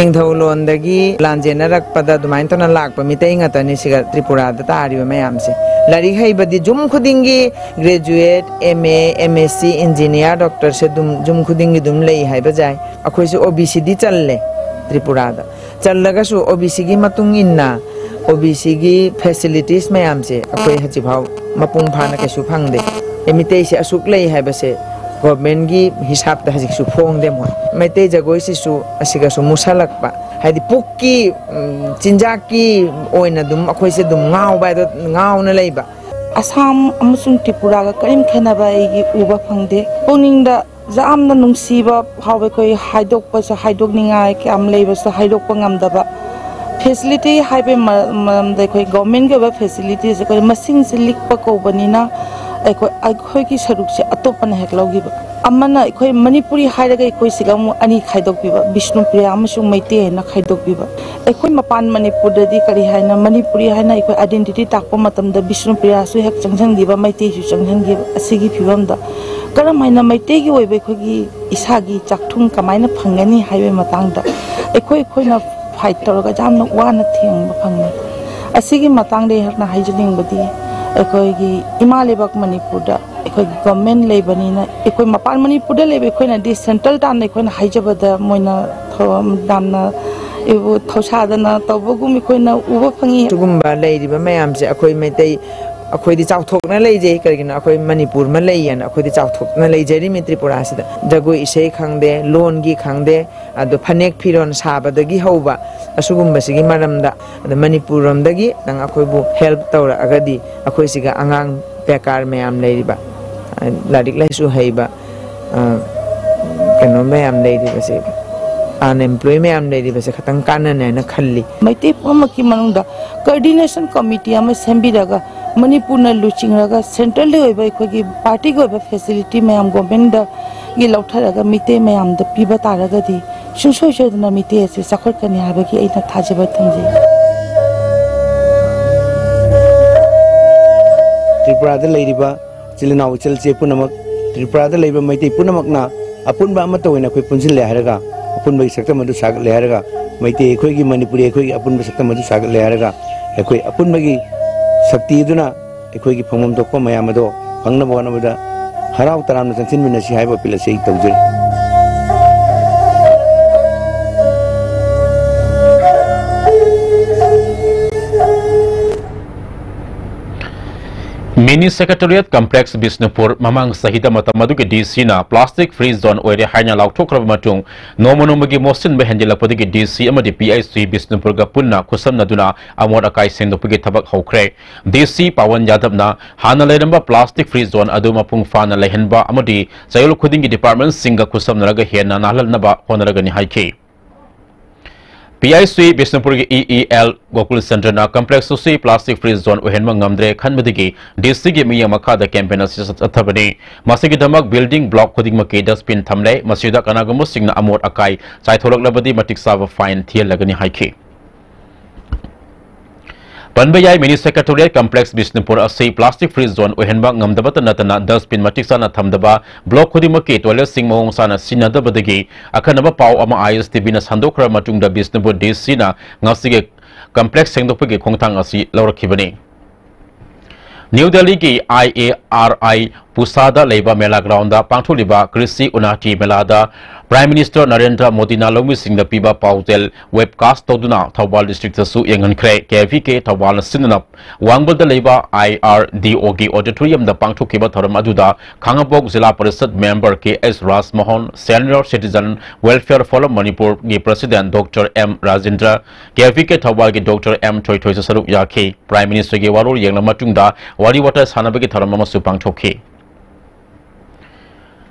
ꯅꯤꯡꯊꯧꯂꯣꯟꯗꯒꯤ ꯂꯥꯟꯖꯦꯟꯅꯔꯛꯄꯗ ꯑꯗꯨꯃꯥꯏꯅ ꯇꯧꯅ ꯂꯥꯛꯄ ꯃꯤꯇꯩ ꯉꯥꯛꯇꯅꯤ ꯁꯤꯒ ꯇ꯭ꯔꯤꯄꯨꯔꯥꯗ ꯇꯥꯔꯤꯕ ꯃꯌꯥꯝꯁꯦ꯫ ꯂꯥꯏꯔꯤꯛ ꯍꯩꯕꯗꯤ ꯌꯨꯝ ꯈꯨꯗꯤꯡꯒꯤ graduate, M A, M S C, engineer, doctorꯁꯦ ꯑꯗꯨꯝ ꯌꯨꯝ ꯈꯨꯗꯤꯡꯒꯤ ꯑꯗꯨꯝ ꯂꯩ ꯍꯥꯏꯕ ꯌꯥꯏ꯫ ꯑꯩꯈꯣꯏꯁꯨ O B Cꯗꯤ ꯆꯜꯂꯦ ꯇ꯭ꯔꯤꯄꯨꯔꯥꯗ꯫ ꯆꯜꯂꯒꯁꯨ O B Cꯒꯤ ꯃꯇꯨꯡ ꯏꯟꯅ O B Cꯒꯤ facilities ꯃꯌꯥꯝꯁꯦ ꯑꯩꯈꯣꯏ ꯍꯧꯖꯤꯛꯐꯥꯎ ꯃꯄꯨꯡ ꯐꯥꯅ ꯀꯩꯁꯨ ꯐꯪꯗꯦ꯫ ꯑꯦ, ꯃꯤꯇꯩꯁꯦ ꯑꯁꯨꯛ ꯂꯩ ꯍꯥꯏꯕꯁꯦ governmentꯒꯤ ꯍꯤꯁꯥꯞꯇ ꯍꯧꯖꯤꯛꯁꯨ ꯐꯣꯡꯗꯦ ꯃꯣꯏ꯫ ꯃꯩꯇꯩ ꯖꯒꯣꯏꯁꯤꯁꯨ ꯑꯁꯤꯒꯁꯨ ꯃꯨꯁꯜꯂꯛꯄ, ꯍꯥꯏꯗꯤ ꯄꯨꯛꯀꯤ, ꯎꯝ, ꯆꯤꯟꯖꯥꯛꯀꯤ ꯑꯣꯏꯅ ꯑꯗꯨꯝ ꯑꯩꯈꯣꯏꯁꯦ ꯑꯗꯨꯝ ꯉꯥꯎꯕ ꯍꯥꯏꯗꯣ ꯉꯥꯎꯅ ꯂꯩꯕ꯫ ꯑꯁꯥꯝ ꯑꯃꯁꯨꯡ ꯇ꯭ꯔꯤꯄꯨꯔꯥꯒ ꯀꯔꯤꯝ ꯈꯦꯠꯅꯕ ꯑꯩꯒꯤ ꯎꯕ ꯐꯪꯗꯦ꯫ ꯄꯨꯛꯅꯤꯡꯗ ꯌꯥꯝꯅ ꯅꯨꯡꯁꯤꯕ ꯐꯥꯎꯕ, ꯑꯩꯈꯣꯏ ꯍꯥꯏꯗꯣꯛꯄꯁꯨ, ꯍꯥꯏꯗꯣꯛꯅꯤꯡꯉꯥꯏ ꯀꯌꯥꯝ ꯂꯩꯕꯁꯨ ꯍꯥꯏꯗꯣꯛꯄ ꯉꯝꯗꯕ꯫ Facility ꯍꯥꯏꯕꯒꯤ ꯃ-, ꯃꯔꯝꯗ ꯑꯩꯈꯣꯏ governmentꯒꯤ ꯑꯣꯏꯕ facilitiesꯁꯦ ꯑꯩꯈꯣꯏ ꯃꯁꯤꯡꯁꯦ ꯂꯤꯛꯄ ꯀꯧꯕꯅꯤꯅ ꯑꯩꯈꯣꯏ, ꯑꯩꯈꯣꯏꯒꯤ ꯁꯔꯨꯛꯁꯦ ꯑꯇꯣꯞꯄꯅ ꯍꯦꯛ ꯂꯧꯈꯤꯕ꯫ ꯑꯃꯅ ꯑꯩꯈꯣꯏ ꯃꯅꯤꯄꯨꯔꯤ ꯍꯥꯏꯔꯒ ꯑꯩꯈꯣꯏ ꯁꯤꯒ ꯑꯃꯨꯛ ꯑꯅꯤ ꯈꯥꯏꯗꯣꯛꯄꯤꯕ, ꯕꯤꯁꯅꯨꯄ꯭ꯔꯤꯌꯥ ꯑꯃꯁꯨꯡ ꯃꯩꯇꯩ ꯍꯥꯏꯅ ꯈꯥꯏꯗꯣꯛꯄꯤꯕ꯫ ꯑꯩꯈꯣꯏ ꯃꯄꯥꯟ ꯃꯅꯤꯄꯨꯔꯗꯗꯤ ꯀꯔꯤ ꯍꯥꯏꯅ, ꯃꯅꯤꯄꯨꯔꯤ ꯍꯥꯏꯅ ꯑꯩꯈꯣꯏ identity ꯇꯥꯛꯄ ꯃꯇꯝꯗ ꯕꯤꯁꯅꯨꯄ꯭ꯔꯤꯌꯥꯁꯨ ꯍꯦꯛ ꯆꯪꯁꯤꯟꯈꯤꯕ, ꯃꯩꯇꯩꯁꯨ ꯆꯪꯁꯤꯟꯈꯤꯕ꯫ ꯑꯁꯤꯒꯤ ꯐꯤꯕꯝꯗ ꯀꯔꯝ ꯍꯥꯏꯅ ꯃꯩꯇꯩꯒꯤ ꯑꯣꯏꯕ ꯑꯩꯈꯣꯏꯒꯤ ꯏꯁꯥꯒꯤ ꯆꯥꯛꯊꯨꯡ ꯀꯃꯥꯏꯅ ꯐꯪꯒꯅꯤ ꯍꯥꯏꯕꯒꯤ ꯃꯇꯥꯡꯗ ꯑꯩꯈꯣꯏ ꯑꯩꯈꯣꯏꯅ fight ꯇꯧꯔꯒ ꯌꯥꯝꯅ ꯋꯥꯅ ꯊꯦꯡꯕ ꯐꯪꯉꯤ꯫ ꯑꯁꯤꯒꯤ ꯃꯇꯥꯡꯗ ꯑꯩꯍꯥꯛꯅ ꯍꯥꯏꯖꯅꯤꯡꯕꯗꯤ, ꯑꯩꯈꯣꯏꯒꯤ ꯏꯃꯥ ꯂꯩꯕꯥꯛ ꯃꯅꯤꯄꯨꯔꯗ ꯑꯩꯈꯣꯏꯒꯤ government ꯂꯩꯕꯅꯤꯅ, ꯑꯩꯈꯣꯏ ꯃꯄꯥꯟ ꯃꯅꯤꯄꯨꯔꯗ ꯂꯩꯕ ꯑꯩꯈꯣꯏꯅꯗꯤ central ꯇꯥꯟꯅ ꯑꯩꯈꯣꯏꯅ ꯍꯥꯏꯖꯕꯗ ꯃꯣꯏꯅ ꯊꯧ-, ꯌꯥꯝꯅ ꯑꯩꯕꯨ ꯊꯧꯁꯥꯗꯅ ꯇꯧꯕꯒꯨꯝ ꯑꯩꯈꯣꯏꯅ ꯎꯕ ꯐꯪꯉꯤ꯫ ꯁꯤꯒꯨꯝꯕ ꯂꯩꯔꯤꯕ ꯃꯌꯥꯝꯁꯦ ꯑꯩꯈꯣꯏ ꯃꯩꯇꯩ, ꯑꯩꯈꯣꯏꯗꯤ ꯆꯥꯎꯊꯣꯛꯅ ꯂꯩꯖꯩ꯫ ꯀꯔꯤꯒꯤꯅꯣ, ꯑꯩꯈꯣꯏ ꯃꯅꯤꯄꯨꯔ ꯑꯃ ꯂꯩꯌꯦꯅ ꯑꯩꯈꯣꯏꯗꯤ ꯆꯥꯎꯊꯣꯛꯅ ꯂꯩꯖꯔꯤꯃꯤ ꯇ꯭ꯔꯤꯄꯨꯔꯥꯁꯤꯗ꯫ ꯖꯒꯣꯏ ꯏꯁꯩ ꯈꯪꯗꯦ, ꯂꯣꯟꯒꯤ ꯈꯪꯗꯦ, ꯑꯗꯣ ꯐꯅꯦꯛ ꯐꯤꯔꯣꯜ ꯁꯥꯕꯗꯒꯤ ꯍꯧꯕ ꯑꯁꯤꯒꯨꯝꯕꯁꯤꯒꯤ ꯃꯔꯝꯗ, ꯑꯗ ꯃꯅꯤꯄꯨꯔ ꯂꯣꯝꯗꯒꯤ ꯅꯪ ꯑꯩꯈꯣꯏꯕꯨ help ꯇꯧꯔꯛꯑꯒꯗꯤ, ꯑꯩꯈꯣꯏ ꯁꯤꯒ ꯑꯉꯥꯡ ꯕꯦꯀꯥꯔ ꯃꯌꯥꯝ ꯂꯩꯔꯤꯕ, ꯑ, ꯂꯥꯏꯔꯤꯛ ꯂꯥꯏꯁꯨ ꯍꯩꯕ, ꯑ, ꯀꯩꯅꯣ ꯃꯌꯥꯝ ꯂꯩꯔꯤꯕꯁꯦ, unemployed ꯃꯌꯥꯝ ꯂꯩꯔꯤꯕꯁꯦ ꯈꯇꯪ ꯀꯥꯟꯅꯅꯤ ꯍꯥꯏꯅ ꯈꯜꯂꯤ꯫ ꯃꯩꯇꯩ ꯄꯨꯝꯅꯃꯛꯀꯤ ꯃꯅꯨꯡꯗ coordination committee ꯑꯃ ꯁꯦꯝꯕꯤꯔꯒ, ꯃꯅꯤꯄꯨꯔꯅ ꯂꯨꯆꯤꯡꯂꯒ central ꯒꯤ ꯑꯣꯏꯕ ꯑꯩꯈꯣꯏꯒꯤ party ꯒꯤ ꯑꯣꯏꯕ facility ꯃꯌꯥꯝ government ꯗꯒꯤ ꯂꯧꯊꯔꯒ ꯃꯤꯇꯩ ꯃꯌꯥꯝꯗ ꯄꯤꯕ ꯇꯥꯔꯒꯗꯤ, ꯁꯨꯡꯁꯣꯏ ꯁꯣꯏꯗꯅ ꯃꯤꯇꯩ ꯑꯁꯤ ꯆꯥꯎꯈꯠꯀꯅꯤ ꯍꯥꯏꯕꯒꯤ ꯑꯩꯅ ꯊꯥꯖꯕ ꯊꯝꯖꯩ꯫ ꯇ꯭ꯔꯤꯄꯨꯔꯥꯗ ꯂꯩꯔꯤꯕ ꯏꯆꯤꯜ ꯏꯅꯥꯎ ꯏꯆꯜ ꯏꯆꯦ ꯄꯨꯝꯅꯃꯛ, ꯇ꯭ꯔꯤꯄꯨꯔꯥꯗ ꯂꯩꯕ ꯃꯩꯇꯩ ꯄꯨꯝꯅꯃꯛꯅ ꯑꯄꯨꯟꯕ ꯑꯃꯠꯇ ꯑꯣꯏꯅ ꯑꯩꯈꯣꯏ ꯄꯨꯟꯁꯤꯜꯂꯦ ꯍꯥꯏꯔꯒ, ꯑꯄꯨꯟꯕꯒꯤ ꯁꯛꯇꯝ ꯑꯗꯨ ꯁꯥꯒꯠꯂꯦ ꯍꯥꯏꯔꯒ, ꯃꯩꯇꯩ ꯑꯩꯈꯣꯏꯒꯤ, ꯃꯅꯤꯄꯨꯔꯤ ꯑꯩꯈꯣꯏꯒꯤ ꯑꯄꯨꯟꯕ ꯁꯛꯇꯝ ꯑꯗꯨ ꯁꯥꯒꯠꯂꯦ ꯍꯥꯏꯔꯒ, ꯑꯩꯈꯣꯏ ꯑꯄꯨꯟꯕꯒꯤ ꯁꯛꯇꯤ ꯑꯗꯨꯅ ꯑꯩꯈꯣꯏꯒꯤ ꯐꯪꯐꯝ ꯊꯣꯛꯄ ꯃꯌꯥꯝ ꯑꯗꯣ ꯐꯪꯅꯕ ꯍꯣꯠꯅꯕꯗ ꯍꯔꯥꯎ ꯇꯔꯥꯝꯅ ꯆꯪꯁꯤꯟꯃꯤꯟꯅꯁꯤ ꯍꯥꯏꯕ appeal ꯑꯁꯤ ꯑꯩ ꯇꯧꯖꯔꯤ꯫ Mini Secretariat Complex, Bishnupur. ꯃꯃꯥꯡ ꯆꯍꯤꯗ ꯃꯇꯝ ꯑꯗꯨꯒꯤ ꯗꯤꯁꯤꯅ plastic free zone ꯑꯣꯏꯔꯦ ꯍꯥꯏꯅ ꯂꯥꯎꯊꯣꯛꯈ꯭ꯔꯕ ꯃꯇꯨꯡ, ꯅꯣꯡꯃ ꯅꯣꯡꯃꯒꯤ ꯃꯣꯠꯁꯤꯟꯕ ꯍꯦꯟꯖꯤꯜꯂꯛꯄꯗꯒꯤ ꯗꯤꯁꯤ ꯑꯃꯗꯤ ꯄꯤꯑꯥꯏꯁꯤ ꯕꯤꯁꯅꯨꯄꯨꯔꯒ ꯄꯨꯟꯅ ꯈꯨꯠꯁꯝꯅꯗꯨꯅ ꯑꯃꯣꯠ ꯑꯀꯥꯏ ꯁꯦꯡꯗꯣꯛꯄꯒꯤ ꯊꯕꯛ ꯍꯧꯈ꯭ꯔꯦ꯫ ꯗꯤꯁꯤ ꯄꯥꯋꯟ ꯌꯥꯗꯕꯅ ꯍꯥꯟꯅ ꯂꯩꯔꯝꯕ plastic free zone ꯑꯗꯨ ꯃꯄꯨꯡ ꯐꯥꯅ ꯂꯩꯍꯟꯕ ꯑꯃꯗꯤ ꯆꯌꯣꯜ ꯈꯨꯗꯤꯡꯒꯤ department ꯁꯤꯡꯒ ꯈꯨꯠꯁꯝꯅꯔꯒ ꯍꯦꯟꯅ ꯅꯥꯜꯍꯟꯅꯕ ꯍꯣꯠꯅꯔꯒꯅꯤ ꯍꯥꯏꯈꯤ꯫ ꯄꯤ ꯑꯥꯏ ꯁꯤ ꯕꯤꯁꯅꯨꯄꯨꯔꯒꯤ ꯏ ꯏ ꯑꯦꯜ ꯒꯣꯀꯨꯜ ꯆꯟꯗ꯭ꯔꯅ complex ꯑꯁꯤ plastic free zone ꯑꯣꯏꯍꯟꯕ ꯉꯝꯗ꯭ꯔꯦ ꯈꯟꯕꯗꯒꯤ D C ꯒꯤ ꯃꯤꯠꯌꯦꯡ ꯃꯈꯥꯗ campaign ꯑꯁꯤ ꯆꯠꯊꯕꯅꯤ꯫ ꯃꯁꯤꯒꯤꯗꯃꯛ building block ꯈꯨꯗꯤꯡꯃꯛꯀꯤ dustbin ꯊꯝꯂꯦ꯫ ꯃꯁꯤꯗ ꯀꯅꯥꯒꯨꯝꯕꯁꯤꯡꯅ ꯑꯃꯣꯠ ꯑꯀꯥꯏ ꯆꯥꯏꯊꯣꯛꯂꯛꯂꯕꯗꯤ ꯃꯇꯤꯛ ꯆꯥꯕ fine ꯊꯤꯍꯜꯂꯒꯅꯤ ꯍꯥꯏꯈꯤ꯫ ꯄꯟꯕ ꯌꯥꯏ, Mini Secretariat Complex ꯕꯤꯁꯅꯨꯄꯨꯔ ꯑꯁꯤ plastic free zone ꯑꯣꯏꯍꯟꯕ ꯉꯝꯗꯕꯇ ꯅꯠꯇꯅ dustbin ꯃꯇꯤꯛ ꯆꯥꯅ ꯊꯝꯗꯕ, block ꯈꯨꯗꯤꯡꯃꯛꯀꯤ toiletꯁꯤꯡ ꯃꯑꯣꯡ ꯆꯥꯅ ꯁꯤꯖꯤꯟꯅꯗꯕꯗꯒꯤ ꯑꯈꯟꯅꯕ ꯄꯥꯎ ꯑꯃ I S T V ꯅ ꯁꯟꯗꯣꯛꯈ꯭ꯔꯕ ꯃꯇꯨꯡꯗ ꯕꯤꯁꯅꯨꯄꯨꯔ D C ꯅ ꯉꯁꯤꯒꯤ complex ꯁꯦꯡꯗꯣꯛꯄꯒꯤ ꯈꯣꯡꯊꯥꯡ ꯑꯁꯤ ꯂꯧꯔꯛꯈꯤꯕꯅꯤ꯫ ꯅ꯭ꯌꯨ ꯗꯦꯜꯂꯤꯒꯤ I A R I ꯄꯨꯁꯥꯗ ꯂꯩꯕ ꯃꯦꯂꯥ ground ꯗ ꯄꯥꯡꯊꯣꯛꯂꯤꯕ ꯀ꯭ꯔꯤꯁꯤ ꯎꯅꯥꯇꯤ ꯃꯦꯂꯥꯗ Prime Minister ꯅꯔꯦꯟꯗ꯭ꯔ ꯃꯣꯗꯤꯅ ꯂꯧꯃꯤꯁꯤꯡꯗ ꯄꯤꯕ ꯄꯥꯎꯖꯦꯜ webcast ꯇꯧꯗꯨꯅ ꯊꯧꯕꯥꯜ district ꯇꯁꯨ ꯌꯦꯡꯍꯟꯈ꯭ꯔꯦ꯫ K V K ꯊꯧꯕꯥꯜꯅ ꯁꯤꯟꯗꯨꯅ ꯋꯥꯡꯕꯜꯗ ꯂꯩꯕ I R D O ꯒꯤ auditorium ꯗ ꯄꯥꯡꯊꯣꯛꯈꯤꯕ ꯊꯧꯔꯝ ꯑꯗꯨꯗ ꯈꯥꯉꯕꯣꯛ ꯖꯤꯂꯥ ꯄꯔꯤꯁꯗ member K S ꯔꯥꯖꯃꯣꯍꯟ, Senior Citizen Welfare Forum ꯃꯅꯤꯄꯨꯔꯒꯤ President Doctor M Rajendra, K V K ꯊꯧꯕꯥꯜꯒꯤ Doctor M ꯊꯣꯏꯊꯣꯏꯁꯨ ꯁꯔꯨꯛ ꯌꯥꯈꯤ꯫ Prime Minister ꯒꯤ ꯋꯥꯔꯣꯜ ꯌꯦꯡꯂꯕ ꯃꯇꯨꯡꯗ ꯋꯥꯔꯤ ꯋꯥꯇꯥꯏ ꯁꯥꯟꯅꯕꯒꯤ ꯊꯧꯔꯝ ꯑꯃꯁꯨ ꯄꯥꯡꯊꯣꯛꯈꯤ꯫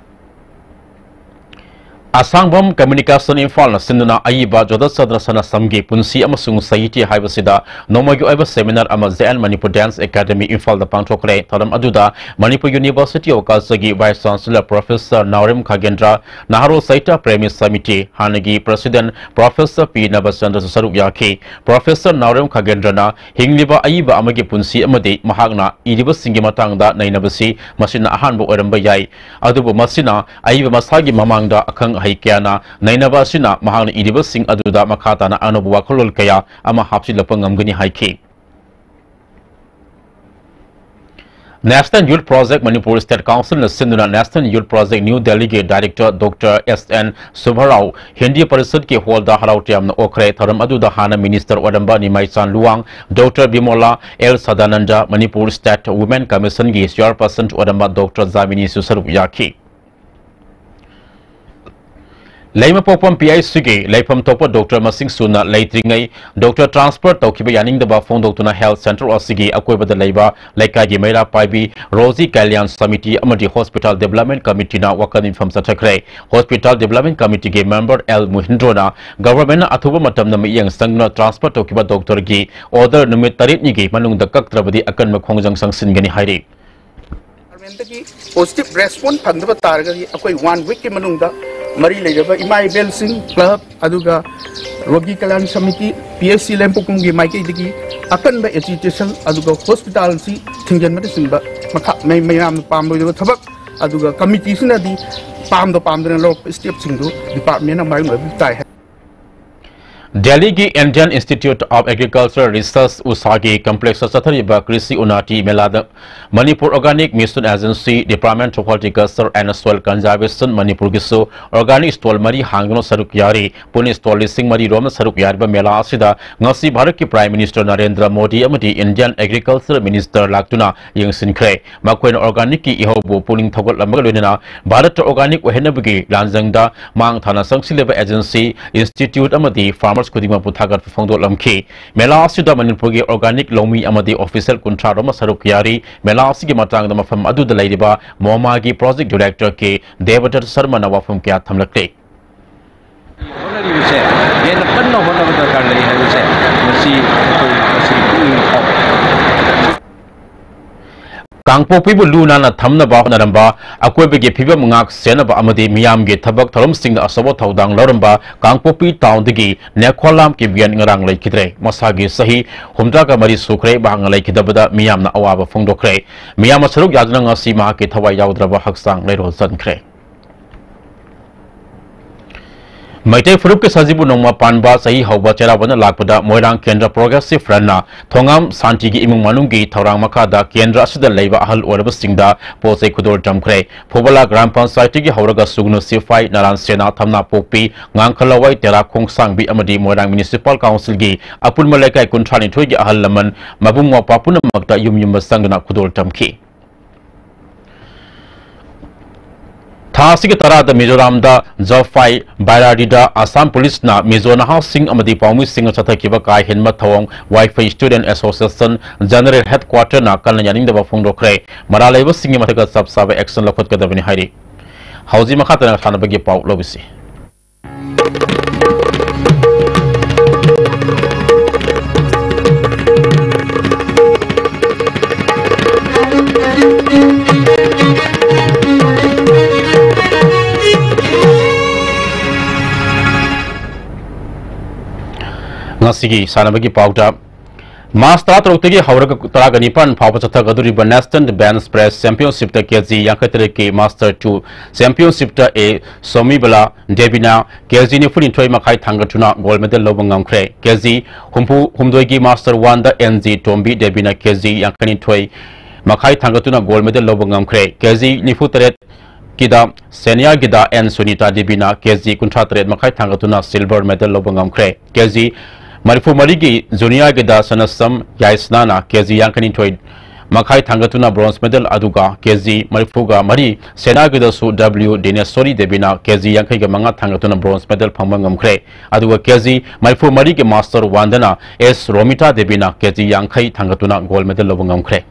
ꯑꯁꯥꯡꯕꯝ Communication ꯏꯝꯐꯥꯜꯅ ꯁꯤꯟꯗꯨꯅ ꯑꯏꯕ ꯖꯣꯙꯆꯟꯗ꯭ꯔ ꯁꯅꯥꯁꯝꯒꯤ ꯄꯨꯟꯁꯤ ꯑꯃꯁꯨꯡ ꯁꯥꯍꯤꯇ꯭ꯌ ꯍꯥꯏꯕꯁꯤꯗ ꯅꯣꯡꯃꯒꯤ ꯑꯣꯏꯕ seminar ꯑꯃ J N Manipur Dance Academy ꯏꯝꯐꯥꯜꯗ ꯄꯥꯡꯊꯣꯛꯈ꯭ꯔꯦ꯫ ꯊꯧꯔꯝ ꯑꯗꯨꯗ Manipur University of Culture ꯒꯤ Vice Chancellor Professor ꯅꯥꯎꯔꯦꯝ ꯈꯥꯒꯦꯟꯗ꯭ꯔ, ꯅꯍꯥꯔꯣꯜ ꯁꯥꯍꯤꯇ꯭ꯌ ꯄ꯭ꯔꯦꯃꯤ ꯁꯃꯤꯇꯤ ꯍꯥꯟꯅꯒꯤ President Professor P ꯅꯕꯆꯟꯗ꯭ꯔꯁꯨ ꯁꯔꯨꯛ ꯌꯥꯈꯤ꯫ Professor ꯅꯥꯎꯔꯦꯝ ꯈꯥꯒꯦꯟꯗ꯭ꯔꯅ ꯍꯤꯡꯂꯤꯕ ꯑꯏꯕ ꯑꯃꯒꯤ ꯄꯨꯟꯁꯤ ꯑꯃꯗꯤ ꯃꯍꯥꯛꯅ ꯏꯔꯤꯕꯁꯤꯡꯒꯤ ꯃꯇꯥꯡꯗ ꯅꯩꯅꯕꯁꯤ ꯃꯁꯤꯅ ꯑꯍꯥꯟꯕ ꯑꯣꯏꯔꯝꯕ ꯌꯥꯏ꯫ ꯑꯗꯨꯕꯨ ꯃꯁꯤꯅ ꯑꯏꯕ ꯃꯁꯥꯒꯤ ꯃꯃꯥꯡꯗ ꯑꯈꯪ ꯑꯍꯩ ꯀꯌꯥꯅ ꯅꯩꯅꯕ ꯑꯁꯤꯅ ꯃꯍꯥꯛꯅ ꯏꯔꯤꯕꯁꯤꯡ ꯑꯗꯨꯗ ꯃꯈꯥ ꯇꯥꯅ ꯑꯅꯧꯕ ꯋꯥꯈꯜꯂꯣꯟ ꯀꯌꯥ ꯑꯃ ꯍꯥꯞꯆꯤꯜꯂꯛꯄ ꯉꯝꯒꯅꯤ ꯍꯥꯏꯈꯤ꯫ National Youth Project Manipur State Council ꯅ ꯁꯤꯟꯗꯨꯅ National Youth Project New Delhi ꯒꯤ Director Doctor S N ꯁꯨꯚꯔꯥꯎ Hindi ꯄꯔꯤꯁꯠꯀꯤ hall ꯗ ꯍꯔꯥꯎ ꯇꯌꯥꯝꯅ ꯑꯣꯛꯈ꯭ꯔꯦ꯫ ꯊꯧꯔꯝ ꯑꯗꯨꯗ ꯍꯥꯟꯅ Minister ꯑꯣꯏꯔꯝꯕ ꯅꯤꯃꯥꯏꯆꯥꯟ ꯂꯨꯋꯥꯡ, Doctor ꯕꯤꯃꯣꯂꯥ, L Sadananda, Manipur State Women Commission ꯒꯤ Chairperson ꯑꯣꯏꯔꯝꯕ Doctor ꯖꯥꯃꯤꯅꯤꯁꯨ ꯁꯔꯨꯛ ꯌꯥꯈꯤ꯫ ꯂꯩꯃꯄꯣꯛꯄꯝ P H C ꯒꯤ ꯂꯩꯐꯝ ꯊꯣꯛꯄ doctor ꯃꯁꯤꯡ ꯁꯨꯅ ꯂꯩꯇ꯭ꯔꯤꯉꯩ doctor transfer ꯇꯧꯈꯤꯕ ꯌꯥꯅꯤꯡꯗꯕ ꯐꯣꯡꯗꯣꯛꯇꯨꯅ health centre ꯑꯁꯤꯒꯤ ꯑꯀꯣꯏꯕꯗ ꯂꯩꯕ ꯂꯩꯀꯥꯏꯒꯤ ꯃꯩꯔꯥ ꯄꯥꯏꯕꯤ ꯔꯣꯖꯤ ꯀꯜꯌꯥꯟ ꯁꯃꯤꯇꯤ ꯑꯃꯗꯤ hospital development committeeꯅ ꯋꯥꯀꯜ ꯃꯤꯐꯝ ꯆꯠꯊꯈ꯭ꯔꯦ꯫ Hospital development committeeꯒꯤ member L ꯃꯨꯍꯤꯟꯗ꯭ꯔꯣꯅ governmentꯅ ꯑꯊꯨꯕ ꯃꯇꯝꯗ ꯃꯤꯠꯌꯦꯡ ꯆꯪꯗꯨꯅ transfer ꯇꯧꯈꯤꯕ doctorꯒꯤ order ꯅꯨꯃꯤꯠ ꯇꯔꯦꯠꯅꯤꯒꯤ ꯃꯅꯨꯡꯗ ꯀꯛꯇ꯭ꯔꯕꯗꯤ ꯑꯀꯟꯕ ꯈꯣꯡꯖꯪ ꯆꯪꯁꯤꯟꯒꯅꯤ ꯍꯥꯏꯔꯤ꯫ Governmentꯇꯒꯤ positive response ꯐꯪꯗꯕ ꯇꯥꯔꯒꯗꯤ ꯑꯩꯈꯣꯏ one weekꯀꯤ ꯃꯅꯨꯡꯗ ꯃꯔꯤ ꯂꯩꯅꯕ ꯏꯃꯥ ꯏꯕꯦꯜꯁꯤꯡ, club, ꯑꯗꯨꯒ ꯔꯣꯒꯤ Kalyan samiti, P H C ꯂꯦꯝꯄꯨꯀꯨꯝꯒꯤ ꯃꯥꯏꯀꯩꯗꯒꯤ ꯑꯀꯟꯕ agitation ꯑꯗꯨꯒ hospitalꯁꯤ ꯊꯤꯡꯖꯤꯟꯕꯅꯆꯤꯡꯕ ꯃꯈꯥ ꯃꯩ-, ꯃꯌꯥꯝꯅ ꯄꯥꯝꯂꯣꯏꯗꯕ ꯊꯕꯛ, ꯑꯗꯨꯒ committeeꯁꯤꯅꯗꯤ ꯄꯥꯝꯗ ꯄꯥꯝꯗꯅ ꯂꯧꯔꯛꯄ stepꯁꯤꯡꯗꯨ departmentꯅ ꯃꯥꯏꯌꯣꯛꯅꯕ ꯇꯥꯏ ꯍꯥꯏ꯫ ꯗꯦꯜꯂꯤꯒꯤ Indian Institute of Agriculture Research, ꯎꯁꯥꯒꯤ complexꯇ ꯆꯠꯊꯔꯤꯕ ꯀ꯭ꯔꯤꯁꯤ ꯎꯟꯅꯇꯤ ꯃꯦꯂꯥꯗ Manipur Organic Mission Agency, Department of Horticulture and Soil Conservation ꯃꯅꯤꯄꯨꯔꯒꯤꯁꯨ organic stall ꯃꯔꯤ ꯍꯥꯡꯗꯨꯅ ꯁꯔꯨꯛ ꯌꯥꯔꯤ꯫ ꯄꯨꯟꯅ stall ꯂꯤꯁꯤꯡ ꯃꯔꯤ ꯔꯣꯝꯅ ꯁꯔꯨꯛ ꯌꯥꯔꯤꯕ ꯃꯦꯂꯥ ꯑꯁꯤꯗ ꯉꯁꯤ ꯚꯥꯔꯠꯀꯤ Prime Minister ꯅꯔꯦꯟꯗ꯭ꯔ ꯃꯣꯗꯤ ꯑꯃꯗꯤ Indian Agriculture Minister ꯂꯥꯛꯇꯨꯅ ꯌꯦꯡꯁꯤꯟꯈ꯭ꯔꯦ꯫ ꯃꯈꯣꯏꯅ organicꯀꯤ ꯏꯍꯧꯕꯨ ꯄꯨꯛꯅꯤꯡ ꯊꯧꯒꯠꯂꯝꯕꯒ ꯂꯣꯏꯅꯅ ꯚꯥꯔꯠꯇ organic ꯑꯣꯏꯍꯟꯅꯕꯒꯤ ꯂꯥꯟꯖꯪꯗ ꯃꯥꯡ ꯊꯥꯅ ꯆꯪꯁꯤꯜꯂꯤꯕ agency, institute ꯑꯃꯗꯤ farmers ꯈꯨꯗꯤꯡꯃꯛꯄꯨ ꯊꯥꯒꯠꯄ ꯐꯣꯡꯗꯣꯛꯂꯝꯈꯤ꯫ ꯃꯦꯂꯥ ꯑꯁꯤꯗ ꯃꯅꯤꯄꯨꯔꯒꯤ organic ꯂꯧꯃꯤ ꯑꯃꯗꯤ official ꯀꯨꯟꯊ꯭ꯔꯥ ꯔꯣꯝ ꯁꯔꯨꯛ ꯌꯥꯔꯤ꯫ ꯃꯦꯂꯥ ꯑꯁꯤꯒꯤ ꯃꯇꯥꯡꯗ ꯃꯐꯝ ꯑꯗꯨꯗ ꯂꯩꯔꯤꯕ ꯃꯣꯃꯥꯒꯤ project director ꯀꯦ ꯗꯦꯕꯗꯠ ꯁꯔꯃꯅ ꯋꯥꯐꯝ ꯀꯌꯥ ꯊꯝꯂꯛꯂꯤ꯫ ꯍꯣꯠꯅꯔꯤꯕꯁꯦ ꯍꯦꯟꯅ ꯀꯟꯅ ꯍꯣꯠꯅꯕ ꯗꯔꯀꯥꯔ ꯂꯩ ꯍꯥꯏꯕꯁꯦ ꯉꯁꯤ ꯑꯩꯈꯣꯏ ꯉꯁꯤ ꯄꯨꯛꯅꯤꯡ ꯐꯥꯎꯏ꯫ ꯀꯥꯡꯄꯣꯛꯄꯤꯕꯨ ꯂꯨ ꯅꯥꯟꯅ ꯊꯝꯅꯕ ꯍꯣꯠꯅꯔꯝꯕ, ꯑꯀꯣꯏꯕꯒꯤ ꯐꯤꯕꯝ ꯉꯥꯛ ꯁꯦꯟꯅꯕ ꯑꯃꯗꯤ ꯃꯤꯌꯥꯝꯒꯤ ꯊꯕꯛ ꯊꯧꯔꯝꯁꯤꯡꯗ ꯑꯆꯧꯕ ꯊꯧꯗꯥꯡ ꯂꯧꯔꯝꯕ ꯀꯥꯡꯄꯣꯛꯄꯤ townꯗꯒꯤ ꯅꯦꯈꯣꯂꯥꯝ ꯀꯤꯝꯕꯤꯌꯟ ꯉꯔꯥꯡ ꯂꯩꯈꯤꯗ꯭ꯔꯦ꯫ ꯃꯁꯥꯒꯤ ꯆꯍꯤ ꯍꯨꯝꯗ꯭ꯔꯥꯒ ꯃꯔꯤ ꯁꯨꯈ꯭ꯔꯦ꯫ ꯃꯍꯥꯛꯅ ꯂꯩꯈꯤꯗꯕꯗ ꯃꯤꯌꯥꯝꯅ ꯑꯋꯥꯕ ꯐꯣꯡꯗꯣꯛꯈ꯭ꯔꯦ꯫ ꯃꯤꯌꯥꯝꯅ ꯁꯔꯨꯛ ꯌꯥꯗꯨꯅ ꯉꯁꯤ ꯃꯍꯥꯛꯀꯤ ꯊꯋꯥꯏ ꯌꯥꯎꯗ꯭ꯔꯕ ꯍꯛꯆꯥꯡ ꯂꯩꯔꯣꯜ ꯆꯟꯈ꯭ꯔꯦ꯫ ꯃꯩꯇꯩ ꯐꯨꯔꯨꯞꯀꯤ ꯁꯖꯤꯕꯨ ꯅꯣꯡꯃ ꯄꯥꯟꯕ ꯆꯍꯤ ꯍꯧꯕ ꯆꯩꯔꯥꯎꯕꯅ ꯂꯥꯛꯄꯗ ꯃꯣꯏꯔꯥꯡ ꯀꯦꯟꯗ꯭ꯔ Progressive Frontꯅ ꯊꯣꯉꯥꯝ ꯁꯥꯟꯇꯤꯒꯤ ꯏꯃꯨꯡ ꯃꯅꯨꯡꯒꯤ ꯊꯧꯔꯥꯡ ꯃꯈꯥꯗ ꯀꯦꯟꯗ꯭ꯔ ꯑꯁꯤꯗ ꯂꯩꯕ ꯑꯍꯜ ꯑꯣꯏꯔꯕꯁꯤꯡꯗ ꯄꯣꯠ ꯆꯩ ꯈꯨꯗꯣꯜ ꯇꯝꯈ꯭ꯔꯦ꯫ ꯐꯨꯕꯂꯥ ꯒ꯭ꯔꯥꯝ ꯄꯟꯆꯥꯌꯠꯇꯒꯤ ꯍꯧꯔꯒ ꯁꯨꯒꯅꯨ ꯁꯤꯐꯥꯏ, ꯅꯔꯥꯟ ꯁꯦꯅꯥ, ꯊꯝꯅꯥ ꯄꯣꯛꯄꯤ, ꯉꯥꯡꯈꯂꯋꯥꯏ, ꯇꯦꯔꯥ ꯈꯣꯡꯁꯥꯡꯕꯤ ꯑꯃꯗꯤ ꯃꯣꯏꯔꯥꯡ Municipal Councilꯒꯤ ꯑꯄꯨꯟꯕ ꯂꯩꯀꯥꯏ ꯀꯨꯟꯊ꯭ꯔꯥ ꯅꯤꯊꯣꯏꯒꯤ ꯑꯍꯜ ꯂꯃꯟ ꯃꯕꯨꯡ ꯃꯧꯄ꯭ꯋꯥ ꯄꯨꯝꯅꯃꯛꯇ ꯌꯨꯝ ꯌꯨꯝꯗ ꯆꯪꯗꯨꯅ ꯈꯨꯗꯣꯜ ꯇꯝꯈꯤ꯫ ꯊꯥ ꯑꯁꯤꯒꯤ ꯇꯔꯥꯗ ꯃꯤꯖꯣꯔꯥꯝꯗ ꯖꯐꯥꯏ ꯕꯥꯏꯔꯥꯔꯤꯗ ꯑꯁꯥꯝ ꯄꯨꯂꯤꯁꯅ ꯃꯤꯖꯣ ꯅꯍꯥꯁꯤꯡ ꯑꯃꯗꯤ ꯄꯥꯎꯃꯤꯁꯤꯡꯅ ꯆꯠꯊꯈꯤꯕ ꯀꯥ ꯍꯦꯟꯕ ꯊꯧꯑꯣꯡ ꯋꯥꯏꯐꯩ Student Association General Headquarterꯅ ꯀꯟꯅ ꯌꯥꯅꯤꯡꯗꯕ ꯐꯣꯡꯗꯣꯛꯈ꯭ꯔꯦ꯫ ꯃꯔꯥꯜ ꯂꯩꯕꯁꯤꯡꯒꯤ ꯃꯊꯛꯇ ꯆꯞ ꯆꯥꯕ action ꯂꯧꯈꯠꯀꯗꯕꯅꯤ ꯍꯥꯏꯔꯤ꯫ ꯍꯧꯖꯤꯛ ꯃꯈꯥ ꯇꯥꯅ ꯁꯥꯟꯅꯕꯒꯤ ꯄꯥꯎ ꯂꯧꯕꯤꯁꯤ꯫ ꯉꯁꯤꯒꯤ ꯁꯥꯟꯅꯕꯒꯤ ꯄꯥꯎꯗ, ꯃꯥꯔꯆ ꯇꯔꯥꯇꯔꯨꯛꯇꯒꯤ ꯍꯧꯔꯒ ꯇꯔꯥꯒ ꯅꯤꯄꯥꯟ ꯐꯥꯎꯕ ꯆꯠꯊꯒꯗꯧꯔꯤꯕ National Bench Press Championshipꯇ ꯀꯦ ꯖꯤ ꯌꯥꯡꯈꯩ ꯇꯔꯦꯠꯀꯤ Master two Championshipꯇ ꯑꯦ ꯁꯣꯃꯤꯕꯂꯥ ꯗꯦꯕꯤꯅ ꯀꯦ ꯖꯤ ꯅꯤꯐꯨ ꯅꯤꯊꯣꯏ ꯃꯈꯥꯏ ꯊꯥꯡꯒꯠꯇꯨꯅ gold medal ꯂꯧꯕ ꯉꯝꯈ꯭ꯔꯦ꯫ ꯀꯦ ꯖꯤ ꯍꯨꯝꯐꯨ ꯍꯨꯝꯗꯣꯏꯒꯤ Master oneꯗ ꯑꯦꯟ ꯖꯤ ꯇꯣꯝꯕꯤ ꯗꯦꯕꯤꯅ ꯀꯦ ꯖꯤ ꯌꯥꯡꯈꯩ ꯅꯤꯊꯣꯏ ꯃꯈꯥꯏ ꯊꯥꯡꯒꯠꯇꯨꯅ gold medal ꯂꯧꯕ ꯉꯝꯈ꯭ꯔꯦ꯫ ꯀꯦ ꯖꯤ ꯅꯤꯐꯨ ꯇꯔꯦꯠ ꯀꯤꯗ ꯁꯦꯅꯤꯌꯥꯒꯤꯗ ꯑꯦꯟ ꯁꯨꯅꯤꯇꯥ ꯗꯦꯕꯤꯅ ꯀꯦ ꯖꯤ ꯀꯨꯟꯊ꯭ꯔꯥ ꯇꯔꯦꯠ ꯃꯈꯥꯏ ꯊꯥꯡꯒꯠꯇꯨꯅ silver medal ꯂꯧꯕ ꯉꯝꯈ꯭ꯔꯦ꯫ ꯀꯦ ꯖꯤ ꯃꯔꯤꯐꯨ ꯃꯔꯤꯒꯤ ꯖꯨꯅꯤꯌꯥꯒꯤꯗ ꯁꯅꯁꯝ ꯌꯥꯏꯁꯅꯥꯅ ꯀꯦ ꯖꯤ ꯌꯥꯡꯈꯩ ꯅꯤꯊꯣꯏ ꯃꯈꯥꯏ ꯊꯥꯡꯒꯠꯇꯨꯅ bronze medal, ꯑꯗꯨꯒ ꯀꯦ ꯖꯤ ꯃꯔꯤꯐꯨꯒ ꯃꯔꯤ ꯁꯦꯅꯥꯒꯤꯗꯁꯨ ꯗꯕ꯭ꯂꯤꯎ ꯗꯤꯅꯦꯁꯣꯔꯤ ꯗꯦꯕꯤꯅ ꯀꯦ ꯖꯤ ꯌꯥꯡꯈꯩꯒ ꯃꯉꯥ ꯊꯥꯡꯒꯠꯇꯨꯅ bronze medal ꯐꯪꯕ ꯉꯝꯈ꯭ꯔꯦ꯫ ꯑꯗꯨꯒ ꯀꯦ ꯖꯤ ꯃꯔꯤꯐꯨ ꯃꯔꯤꯒꯤ Master oneꯗꯅ ꯑꯦꯁ ꯔꯣꯃꯤꯇꯥ ꯗꯦꯕꯤꯅ ꯀꯦ ꯖꯤ ꯌꯥꯡꯈꯩ ꯊꯥꯡꯒꯠꯇꯨꯅ gold medal ꯂꯧꯕ ꯉꯝꯈ꯭ꯔꯦ꯫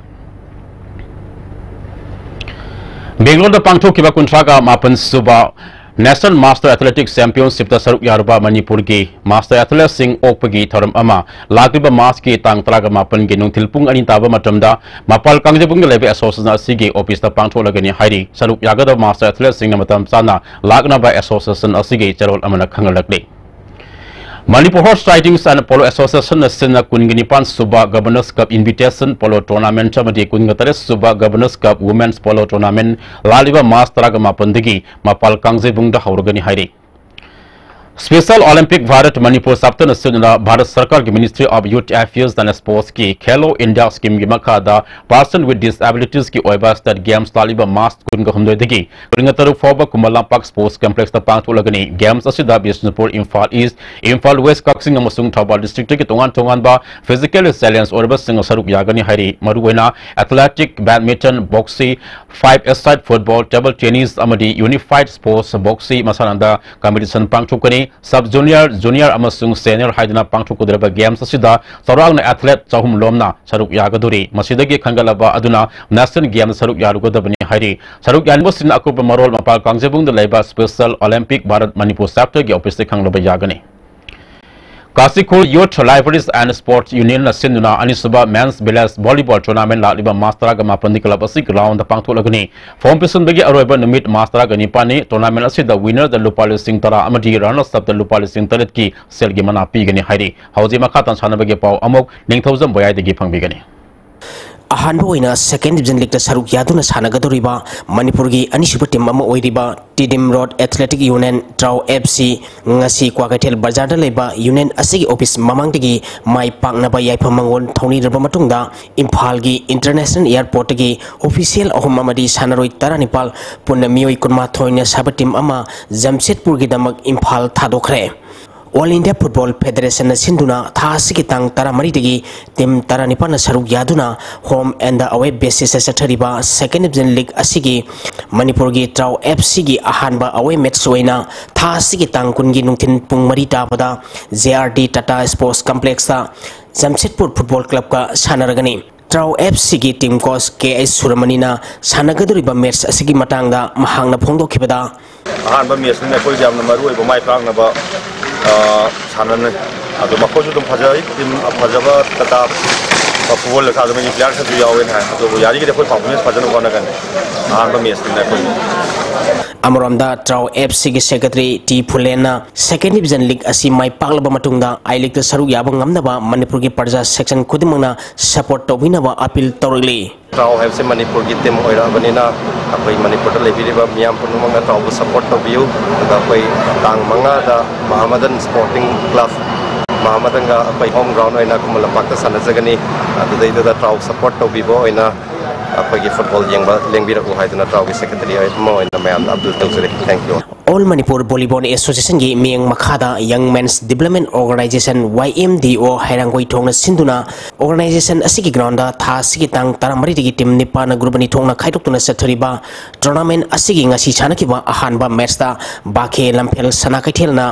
ꯕꯦꯡꯒ꯭ꯂꯣꯔꯗ ꯄꯥꯡꯊꯣꯛꯈꯤꯕ ꯀꯨꯟꯊ꯭ꯔꯥꯒ ꯃꯥꯄꯟ ꯁꯨꯕ National Master Athletics Championshipꯇ ꯁꯔꯨꯛ ꯌꯥꯔꯨꯕ ꯃꯅꯤꯄꯨꯔꯒꯤ master athleteꯁꯤꯡ ꯑꯣꯛꯄꯒꯤ ꯊꯧꯔꯝ ꯑꯃ ꯂꯥꯛꯂꯤꯕ ꯃꯥꯔꯆꯀꯤ ꯇꯥꯡ ꯇꯔꯥꯒ ꯃꯥꯄꯟꯒꯤ ꯅꯨꯡꯊꯤꯜ ꯄꯨꯡ ꯑꯅꯤ ꯇꯥꯕ ꯃꯇꯝꯗ ꯃꯄꯥꯜ ꯀꯥꯡꯖꯩꯕꯨꯡꯗ ꯂꯩꯕ association ꯑꯁꯤꯒꯤ officeꯇ ꯄꯥꯡꯊꯣꯛꯂꯒꯅꯤ ꯍꯥꯏꯔꯤ꯫ ꯁꯔꯨꯛ ꯌꯥꯒꯗꯕ master athleteꯁꯤꯡꯅ ꯃꯇꯝ ꯆꯥꯅ ꯂꯥꯛꯅꯕ association ꯑꯁꯤꯒꯤ ꯆꯦꯔꯣꯜ ꯑꯃꯅ ꯈꯪꯍꯜꯂꯛꯂꯤ꯫ Manipur Horse Riding and Polo Associationꯅ ꯁꯤꯟꯅ ꯀꯨꯟꯒ ꯅꯤꯄꯥꯟ ꯁꯨꯕ Governors Cup Invitation Polo Tournament ꯑꯃꯗꯤ ꯀꯨꯟꯒ ꯇꯔꯦꯠ ꯁꯨꯕ Governors Cup Women's Polo Tournament ꯂꯥꯛꯂꯤꯕ ꯃꯥꯔꯆ ꯇꯔꯥꯒ ꯃꯥꯄꯟꯗꯒꯤ ꯃꯄꯥꯜ ꯀꯥꯡꯖꯩꯕꯨꯡꯗ ꯍꯧꯔꯒꯅꯤ ꯍꯥꯏꯔꯤ꯫ Special Olympic Bharat Manipur chapter ꯑꯁꯤꯅ ꯚꯥꯔꯠ ꯁꯔꯀꯥꯔꯒꯤ Ministry of Youth Affairs and Sports ꯀꯤ Khelo India scheme ꯒꯤ ꯃꯈꯥꯗ Person with Disabilities ꯀꯤ ꯑꯣꯏꯕ State Games ꯂꯥꯛꯂꯤꯕ March ꯀꯨꯟꯒ ꯍꯨꯝꯗꯣꯏꯗꯒꯤ ꯀꯨꯟꯒ ꯇꯔꯨꯛ ꯐꯥꯎꯕ ꯈꯨꯃꯟ ꯂꯝꯄꯥꯛ Sports Complex ꯇ ꯄꯥꯡꯊꯣꯛꯂꯒꯅꯤ꯫ Games ꯑꯁꯤꯗ ꯕꯤꯁꯅꯨꯄꯨꯔ, ꯏꯝꯐꯥꯜ East, ꯏꯝꯐꯥꯜ West, ꯀꯛꯆꯤꯡ ꯑꯃꯁꯨꯡ ꯊꯧꯕꯥꯜ district ꯇꯒꯤ ꯇꯣꯉꯥꯟ ꯇꯣꯉꯥꯟꯕ physically challenge ꯑꯣꯏꯔꯕꯁꯤꯡ ꯁꯔꯨꯛ ꯌꯥꯒꯅꯤ ꯍꯥꯏꯔꯤ꯫ ꯃꯔꯨꯑꯣꯏꯅ athletic, badminton, boxing, five a side football, table tennis ꯑꯃꯗꯤ unified sports boxing ꯃꯁꯥꯟꯅꯗ competition ꯄꯥꯡꯊꯣꯛꯀꯅꯤ꯫ Sub junior, junior ꯑꯃꯁꯨꯡ senior ꯍꯥꯏꯗꯨꯅ ꯄꯥꯡꯊꯣꯛꯀꯗꯧꯔꯤꯕ games ꯑꯁꯤꯗ ꯆꯥꯎꯔꯥꯛꯅ athlete ꯆꯍꯨꯝ ꯂꯣꯝꯅ ꯁꯔꯨꯛ ꯌꯥꯒꯗꯧꯔꯤ꯫ ꯃꯁꯤꯗꯒꯤ ꯈꯟꯒꯠꯂꯕ ꯑꯗꯨꯅ National Games ꯁꯔꯨꯛ ꯌꯥꯔꯨꯒꯗꯕꯅꯤ ꯍꯥꯏꯔꯤ꯫ ꯁꯔꯨꯛ ꯌꯥꯅꯤꯡꯕꯁꯤꯡꯅ ꯑꯀꯨꯞꯄ ꯃꯔꯣꯜ ꯃꯄꯥꯜ ꯀꯥꯡꯖꯩꯕꯨꯡꯗ ꯂꯩꯕ Special Olympic Bharat Manipur chapter ꯒꯤ office ꯇ ꯈꯪꯂꯕ ꯌꯥꯒꯅꯤ꯫ ꯀꯥꯁꯤꯈꯣꯜ Youth Libraries and Sports Union ꯅ ꯁꯤꯟꯗꯨꯅ ꯑꯅꯤꯁꯨꯕ Men's Village Volleyball Tournament ꯂꯥꯛꯂꯤꯕ March ꯇꯔꯥꯒ ꯃꯥꯄꯟꯗꯒꯤ club ꯑꯁꯤꯒꯤ ground ꯗ ꯄꯥꯡꯊꯣꯛꯂꯒꯅꯤ꯫ Form ꯄꯤꯁꯤꯟꯕꯒꯤ ꯑꯔꯣꯏꯕ ꯅꯨꯃꯤꯠ March ꯇꯔꯥꯒ ꯅꯤꯄꯥꯟꯅꯤ꯫ Tournament ꯑꯁꯤꯗ winner ꯗ ꯂꯨꯄꯥ ꯂꯤꯁꯤꯡ ꯇꯔꯥ ꯑꯃꯗꯤ runners up ꯇ ꯂꯨꯄꯥ ꯂꯤꯁꯤꯡ ꯇꯔꯦꯠꯀꯤ ꯁꯦꯜꯒꯤ ꯃꯅꯥ ꯄꯤꯒꯅꯤ ꯍꯥꯏꯔꯤ꯫ ꯍꯧꯖꯤꯛ ꯃꯈꯥ ꯇꯥꯅ ꯁꯥꯟꯅꯕꯒꯤ ꯄꯥꯎ ꯑꯃꯨꯛ ꯅꯤꯡꯊꯧꯖꯝ ꯕꯣꯌꯥꯏꯗꯒꯤ ꯐꯪꯕꯤꯒꯅꯤ꯫ ꯑꯍꯥꯟꯕ ꯑꯣꯏꯅ Second Division League ꯇ ꯁꯔꯨꯛ ꯌꯥꯗꯨꯅ ꯁꯥꯟꯅꯒꯗꯧꯔꯤꯕ ꯃꯅꯤꯄꯨꯔꯒꯤ ꯑꯅꯤꯁꯨꯕ team ꯑꯃ ꯑꯣꯏꯔꯤꯕ Tiddim road Athletic Union, ꯇ꯭ꯔꯥꯎ F C, ꯉꯁꯤ ꯀ꯭ꯋꯥꯀꯩꯊꯦꯜ ꯕꯖꯥꯔꯗ ꯂꯩꯕ union ꯑꯁꯤꯒꯤ office ꯃꯃꯥꯡꯗꯒꯤ ꯃꯥꯏ ꯄꯥꯛꯅꯕ ꯌꯥꯏꯐ ꯃꯪꯒꯣꯜ ꯊꯧꯅꯤꯔꯕ ꯃꯇꯨꯡꯗ, ꯏꯝꯐꯥꯜꯒꯤ International Airport ꯇꯒꯤ official ꯑꯍꯨꯝ ꯑꯃꯗꯤ ꯁꯥꯟꯅꯔꯣꯏ ꯇꯔꯥꯅꯤꯄꯥꯜ, ꯄꯨꯟꯅ ꯃꯤꯑꯣꯏ ꯀꯨꯟꯃꯥꯊꯣꯏꯅ ꯁꯥꯕ team ꯑꯃ ꯖꯝꯁꯦꯗꯄꯨꯔꯒꯤꯗꯃꯛ Imphal ꯊꯥꯗꯣꯛꯈ꯭ꯔꯦ꯫ All India Football Federation ꯅ ꯁꯤꯟꯗꯨꯅ ꯊꯥ ꯑꯁꯤꯒꯤ ꯇꯥꯡ ꯇꯔꯥꯃꯔꯤꯗꯒꯤ team ꯇꯔꯥꯅꯤꯄꯥꯜꯅ ꯁꯔꯨꯛ ꯌꯥꯗꯨꯅ home and away basis ꯇ ꯆꯠꯊꯔꯤꯕ Second Division League ꯑꯁꯤꯒꯤ ꯃꯅꯤꯄꯨꯔꯒꯤ ꯇ꯭ꯔꯥꯎ F C ꯒꯤ ꯑꯍꯥꯟꯕ away match ꯑꯣꯏꯅ ꯊꯥ ꯑꯁꯤꯒꯤ ꯇꯥꯡ ꯀꯨꯟꯒꯤ ꯅꯨꯡꯊꯤꯜ ꯄꯨꯡ ꯃꯔꯤ ꯇꯥꯕꯗ J R D Tata Sports Complex ꯇ ꯖꯝꯁꯦꯗꯄꯨꯔ Football Club ꯀ ꯁꯥꯟꯅꯔꯒꯅꯤ꯫ ꯇ꯭ꯔꯥꯎ F C ꯒꯤ team coach K H ꯁꯨꯔꯃꯅꯤꯅ ꯁꯥꯟꯅꯒꯗꯧꯔꯤꯕ match ꯑꯁꯤꯒꯤ ꯃꯇꯥꯡꯗ ꯃꯍꯥꯛꯅ ꯐꯣꯡꯗꯣꯛꯈꯤꯕꯗ, ꯑꯍꯥꯟꯕ match ꯅꯤꯅ ꯑꯩꯈꯣꯏꯁꯦ ꯌꯥꯝꯅ ꯃꯔꯨ ꯑꯣꯏꯕ ꯃꯥꯏ ꯄꯥꯛꯅꯕ, ꯑ, ꯁꯥꯟꯅꯅꯤ꯫ ꯑꯗꯣ ꯃꯈꯣꯏꯁꯨ ꯑꯗꯨꯝ ꯐꯖꯩ, team ꯐꯖꯕ ꯇꯇꯥ football ꯂꯩꯈꯥꯗ ꯃꯣꯏꯒꯤ player ꯈꯔꯁꯨ ꯌꯥꯎꯋꯦꯅ ꯍꯥꯏ꯫ ꯑꯗꯨꯕꯨ ꯌꯥꯔꯤꯒꯩꯗꯤ ꯑꯩꯈꯣꯏ performance ꯐꯖꯅ ꯍꯣꯠꯅꯒꯅꯤ ꯑꯍꯥꯟꯕ match ꯅꯤꯅ ꯑꯩꯈꯣꯏ꯫ ꯑꯃꯔꯣꯝꯗ ꯇ꯭ꯔꯥꯎ F C ꯒꯤ secretary ꯇꯤ ꯐꯨꯂꯦꯟꯅ Second Division League ꯑꯁꯤ ꯃꯥꯏ ꯄꯥꯛꯂꯕ ꯃꯇꯨꯡꯗ I League ꯇ ꯁꯔꯨꯛ ꯌꯥꯕ ꯉꯝꯅꯕ ꯃꯅꯤꯄꯨꯔꯒꯤ ꯄ꯭ꯔꯖꯥ section ꯈꯨꯗꯤꯡꯃꯛꯅ support ꯇꯧꯕꯤꯅꯕ appeal ꯇꯧꯔꯛꯂꯤ꯫ ꯇ꯭ꯔꯥꯎ ꯍꯥꯏꯕꯁꯦ ꯃꯅꯤꯄꯨꯔꯒꯤ ꯇꯤꯝ ꯑꯣꯏꯔꯛꯑꯕꯅꯤꯅ ꯑꯩꯈꯣꯏ ꯃꯅꯤꯄꯨꯔꯗ ꯂꯩꯕꯤꯔꯤꯕ ꯃꯤꯌꯥꯝ ꯄꯨꯝꯅꯃꯛꯅ ꯇ꯭ꯔꯥꯎꯕꯨ ꯁꯄꯣꯔꯠ ꯇꯧꯕꯤꯌꯨ꯫ ꯑꯗꯨꯒ ꯑꯩꯈꯣꯏ ꯇꯥꯡ ꯃꯉꯥꯗ ꯃꯍꯥꯃꯗꯟ ꯁ꯭ꯄꯣꯔꯇꯤꯡ ꯀ꯭ꯂꯕ ꯃꯍꯥꯃꯗꯟꯒ ꯑꯩꯈꯣꯏ ꯍꯣꯝ ꯒ꯭ꯔꯥꯎꯟ ꯑꯣꯏꯅ ꯈꯨꯃꯟ ꯂꯝꯄꯥꯛꯇ ꯁꯥꯟꯅꯖꯒꯅꯤ꯫ ꯑꯗꯨꯗꯩꯗꯨꯗ ꯇ꯭ꯔꯥꯎ ꯁꯄꯣꯔꯠ ꯇꯧꯕꯤꯕ ꯑꯣꯏꯅ ꯑꯩꯈꯣꯏꯒꯤ ꯐꯨꯠꯕꯣꯜ ꯌꯦꯡꯕ ꯂꯦꯡꯕꯤꯔꯛꯎ ꯍꯥꯏꯗꯨꯅ ꯇ꯭ꯔꯥꯎꯒꯤ ꯁꯦꯀ꯭ꯔꯦꯇꯔꯤ ꯑꯃ ꯑꯣꯏꯅ ꯃꯌꯥꯝꯗ ꯑꯄꯤꯜ ꯇꯧꯖꯔꯤ꯫ Thank you꯫ All Manipur Volleyball Associationꯒꯤ ꯃꯤꯠꯌꯦꯡ ꯃꯈꯥꯗ Young Men's Development Organization, Y M D O, ꯍꯩꯔꯥꯡꯒꯣꯏ ꯊꯣꯡꯅ ꯁꯤꯟꯗꯨꯅ organization ꯑꯁꯤꯒꯤ groundꯗ ꯊꯥ ꯑꯁꯤꯒꯤ ꯇꯥꯡ ꯇꯔꯥꯃꯔꯤꯗꯒꯤ ꯇꯤꯝ ꯅꯤꯄꯥꯟꯅ group ꯑꯅꯤ ꯊꯣꯛꯅ ꯈꯥꯏꯗꯣꯛꯇꯨꯅ ꯆꯠꯊꯔꯤꯕ tournament ꯑꯁꯤꯒꯤ ꯉꯁꯤ ꯁꯥꯟꯅꯈꯤꯕ ꯑꯍꯥꯟꯕ matchꯇ ꯕꯥꯈꯦ ꯂꯝꯐꯦꯜ ꯁꯅꯥ ꯀꯩꯊꯦꯜꯅ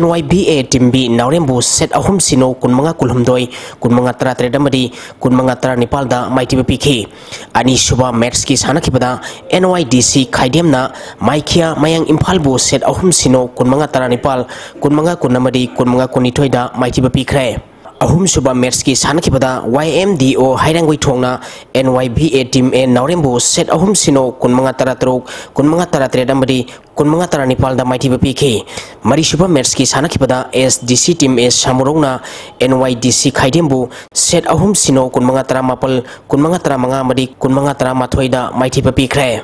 N Y B A team B ꯅꯥꯎꯔꯦꯝꯕꯨ set ꯑꯍꯨꯝ ꯁꯤꯅꯣ, ꯀꯨꯟꯃꯉꯥ ꯀꯨꯟꯍꯨꯝꯗꯣꯏ, ꯀꯨꯟꯃꯉꯥ ꯇꯔꯥꯇꯔꯦꯠ ꯑꯃꯗꯤ ꯀꯨꯟꯃꯉꯥ ꯇꯔꯥꯅꯤꯄꯥꯜꯗ ꯃꯥꯏꯊꯤꯕ ꯄꯤꯈꯤ꯫ ꯑꯅꯤꯁꯨꯕ matchꯀꯤ ꯁꯥꯟꯅꯈꯤꯕꯗ N Y D C ꯈꯥꯏꯗꯦꯝꯅ ꯃꯥꯏꯈꯤꯌꯥ ꯃꯌꯥꯡ ꯏꯝꯐꯥꯜꯕꯨ set ꯑꯍꯨꯝ ꯁꯤꯅꯣ, ꯀꯨꯟꯃꯉꯥ ꯇꯔꯥꯅꯤꯄꯥꯜ, ꯀꯨꯟꯃꯉꯥ ꯀꯨꯟ ꯑꯃꯗꯤ ꯀꯨꯟꯃꯉꯥ ꯀꯨꯟꯅꯤꯊꯣꯏꯗ ꯃꯥꯏꯊꯤꯕ ꯄꯤꯈ꯭ꯔꯦ꯫ ꯑꯍꯨꯝꯁꯨꯕ matchꯀꯤ ꯁꯥꯟꯅꯈꯤꯕꯗ Y M D O ꯍꯩꯔꯥꯡꯒꯣꯏ ꯊꯣꯡꯅ N Y B A team A ꯅꯥꯎꯔꯦꯝꯕꯨ set ꯑꯍꯨꯝ ꯁꯤꯅꯣ, ꯀꯨꯟꯃꯉꯥ ꯇꯔꯥꯇꯔꯨꯛ, ꯀꯨꯟꯃꯉꯥ ꯇꯔꯥꯇꯔꯦꯠ ꯑꯃꯗꯤ ꯀꯨꯟꯃꯉꯥ ꯇꯔꯥꯅꯤꯄꯥꯜꯗ ꯃꯥꯏꯊꯤꯕ ꯄꯤꯈꯤ꯫ ꯃꯔꯤꯁꯨꯕ matchꯀꯤ ꯁꯥꯟꯅꯈꯤꯕꯗ S D C team A ꯁꯥꯃꯨꯔꯧꯅ N Y D C ꯈꯥꯏꯗꯦꯝꯕꯨ set ꯑꯍꯨꯝ ꯁꯤꯅꯣ, ꯀꯨꯟꯃꯉꯥ ꯇꯔꯥꯃꯥꯄꯜ, ꯀꯨꯟꯃꯉꯥ ꯇꯔꯥꯃꯉꯥ ꯑꯃꯗꯤ ꯀꯨꯟꯃꯉꯥ ꯇꯔꯥꯃꯥꯊꯣꯏꯗ ꯃꯥꯏꯊꯤꯕ ꯄꯤꯈ꯭ꯔꯦ꯫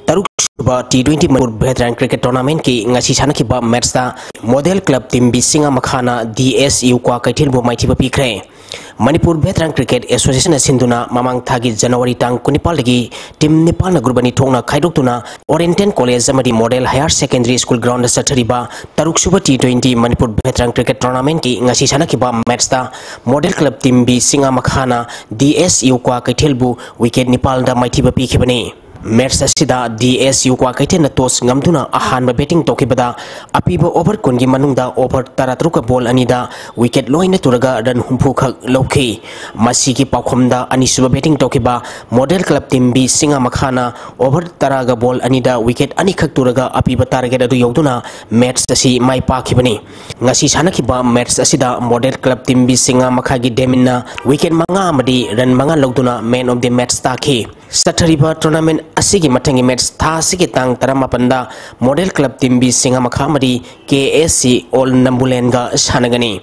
ꯇꯔꯨꯛꯁꯨꯕ T twenty Manipur Veteran Cricket Tournamentꯀꯤ ꯉꯁꯤ ꯁꯥꯟꯅꯈꯤꯕ matchꯇ Model Club team B ꯆꯤꯡꯉꯥ ꯃꯈꯥꯅ D S U ꯀ꯭ꯋꯥꯀꯩꯊꯦꯜꯕꯨ ꯃꯥꯏꯊꯤꯕ ꯄꯤꯈ꯭ꯔꯦ꯫ ꯃꯅꯤꯄꯨꯔ Veteran Cricket Associationꯅ ꯁꯤꯟꯗꯨꯅ ꯃꯃꯥꯡ ꯊꯥꯒꯤ January ꯇꯥꯡ ꯀꯨꯟꯅꯤꯄꯥꯜꯗꯒꯤ team ꯅꯤꯄꯥꯟꯅ group ꯑꯅꯤ ꯊꯣꯛꯅ ꯈꯥꯏꯗꯣꯛꯇꯨꯅ Oriental College ꯑꯃꯗꯤ Model Higher Secondary School groundꯗ ꯆꯠꯊꯔꯤꯕ ꯇꯔꯨꯛꯁꯨꯕ T twenty Manipur Veteran Cricket Tournamentꯀꯤ ꯉꯁꯤ ꯁꯥꯟꯅꯈꯤꯕ matchꯇ Model Club team B ꯆꯤꯡꯉꯥ ꯃꯈꯥꯅ D S U ꯀ꯭ꯋꯥꯀꯩꯊꯦꯜꯕꯨ wicket ꯅꯤꯄꯥꯜꯗ ꯃꯥꯏꯊꯤꯕ ꯄꯤꯈꯤꯕꯅꯤ꯫ Match ꯑꯁꯤꯗ D S U ꯀ꯭ꯋꯥꯀꯩꯊꯦꯜꯅ toss ꯉꯝꯗꯨꯅ ꯑꯍꯥꯟꯕ batting ꯇꯧꯈꯤꯕꯗ ꯑꯄꯤꯕ over ꯀꯨꯟꯒꯤ ꯃꯅꯨꯡꯗ over ꯇꯔꯥꯇꯔꯨꯛꯀ ball ꯑꯅꯤꯗ wicket ꯂꯣꯏꯅ ꯇꯨꯔꯒ run ꯍꯨꯝꯐꯨ ꯈꯛ ꯂꯧꯈꯤ꯫ ꯃꯁꯤꯒꯤ ꯄꯥꯎꯈꯨꯝꯗ ꯑꯅꯤꯁꯨꯕ batting ꯇꯧꯈꯤꯕ Model Club team B ꯆꯤꯡꯉꯥ ꯃꯈꯥꯅ over ꯇꯔꯥꯒ ball ꯑꯅꯤꯗ wicket ꯑꯅꯤꯈꯛ ꯇꯨꯔꯒ ꯑꯄꯤꯕ target ꯑꯗꯨ ꯌꯧꯗꯨꯅ match ꯑꯁꯤ ꯃꯥꯏ ꯄꯥꯛꯈꯤꯕꯅꯤ꯫ ꯉꯁꯤ ꯁꯥꯟꯅꯈꯤꯕ match ꯑꯁꯤꯗ Model Club team B ꯆꯤꯡꯉꯥ ꯃꯈꯥꯒꯤ Deminꯅ wicket ꯃꯉꯥ ꯑꯃꯗꯤ run ꯃꯉꯥ ꯂꯧꯗꯨꯅ man of the match ꯇꯥꯈꯤ꯫ ꯆꯠꯊꯔꯤꯕ tournament ꯑꯁꯤꯒꯤ ꯃꯊꯪꯒꯤ match ꯊꯥ ꯑꯁꯤꯒꯤ ꯇꯥꯡ ꯇꯔꯥꯃꯥꯄꯟꯗ Model Club Team B ꯁꯤꯡꯉꯥꯃꯈꯥ ꯑꯃꯗꯤ K S C All Nambulenꯒ ꯁꯥꯟꯅꯒꯅꯤ꯫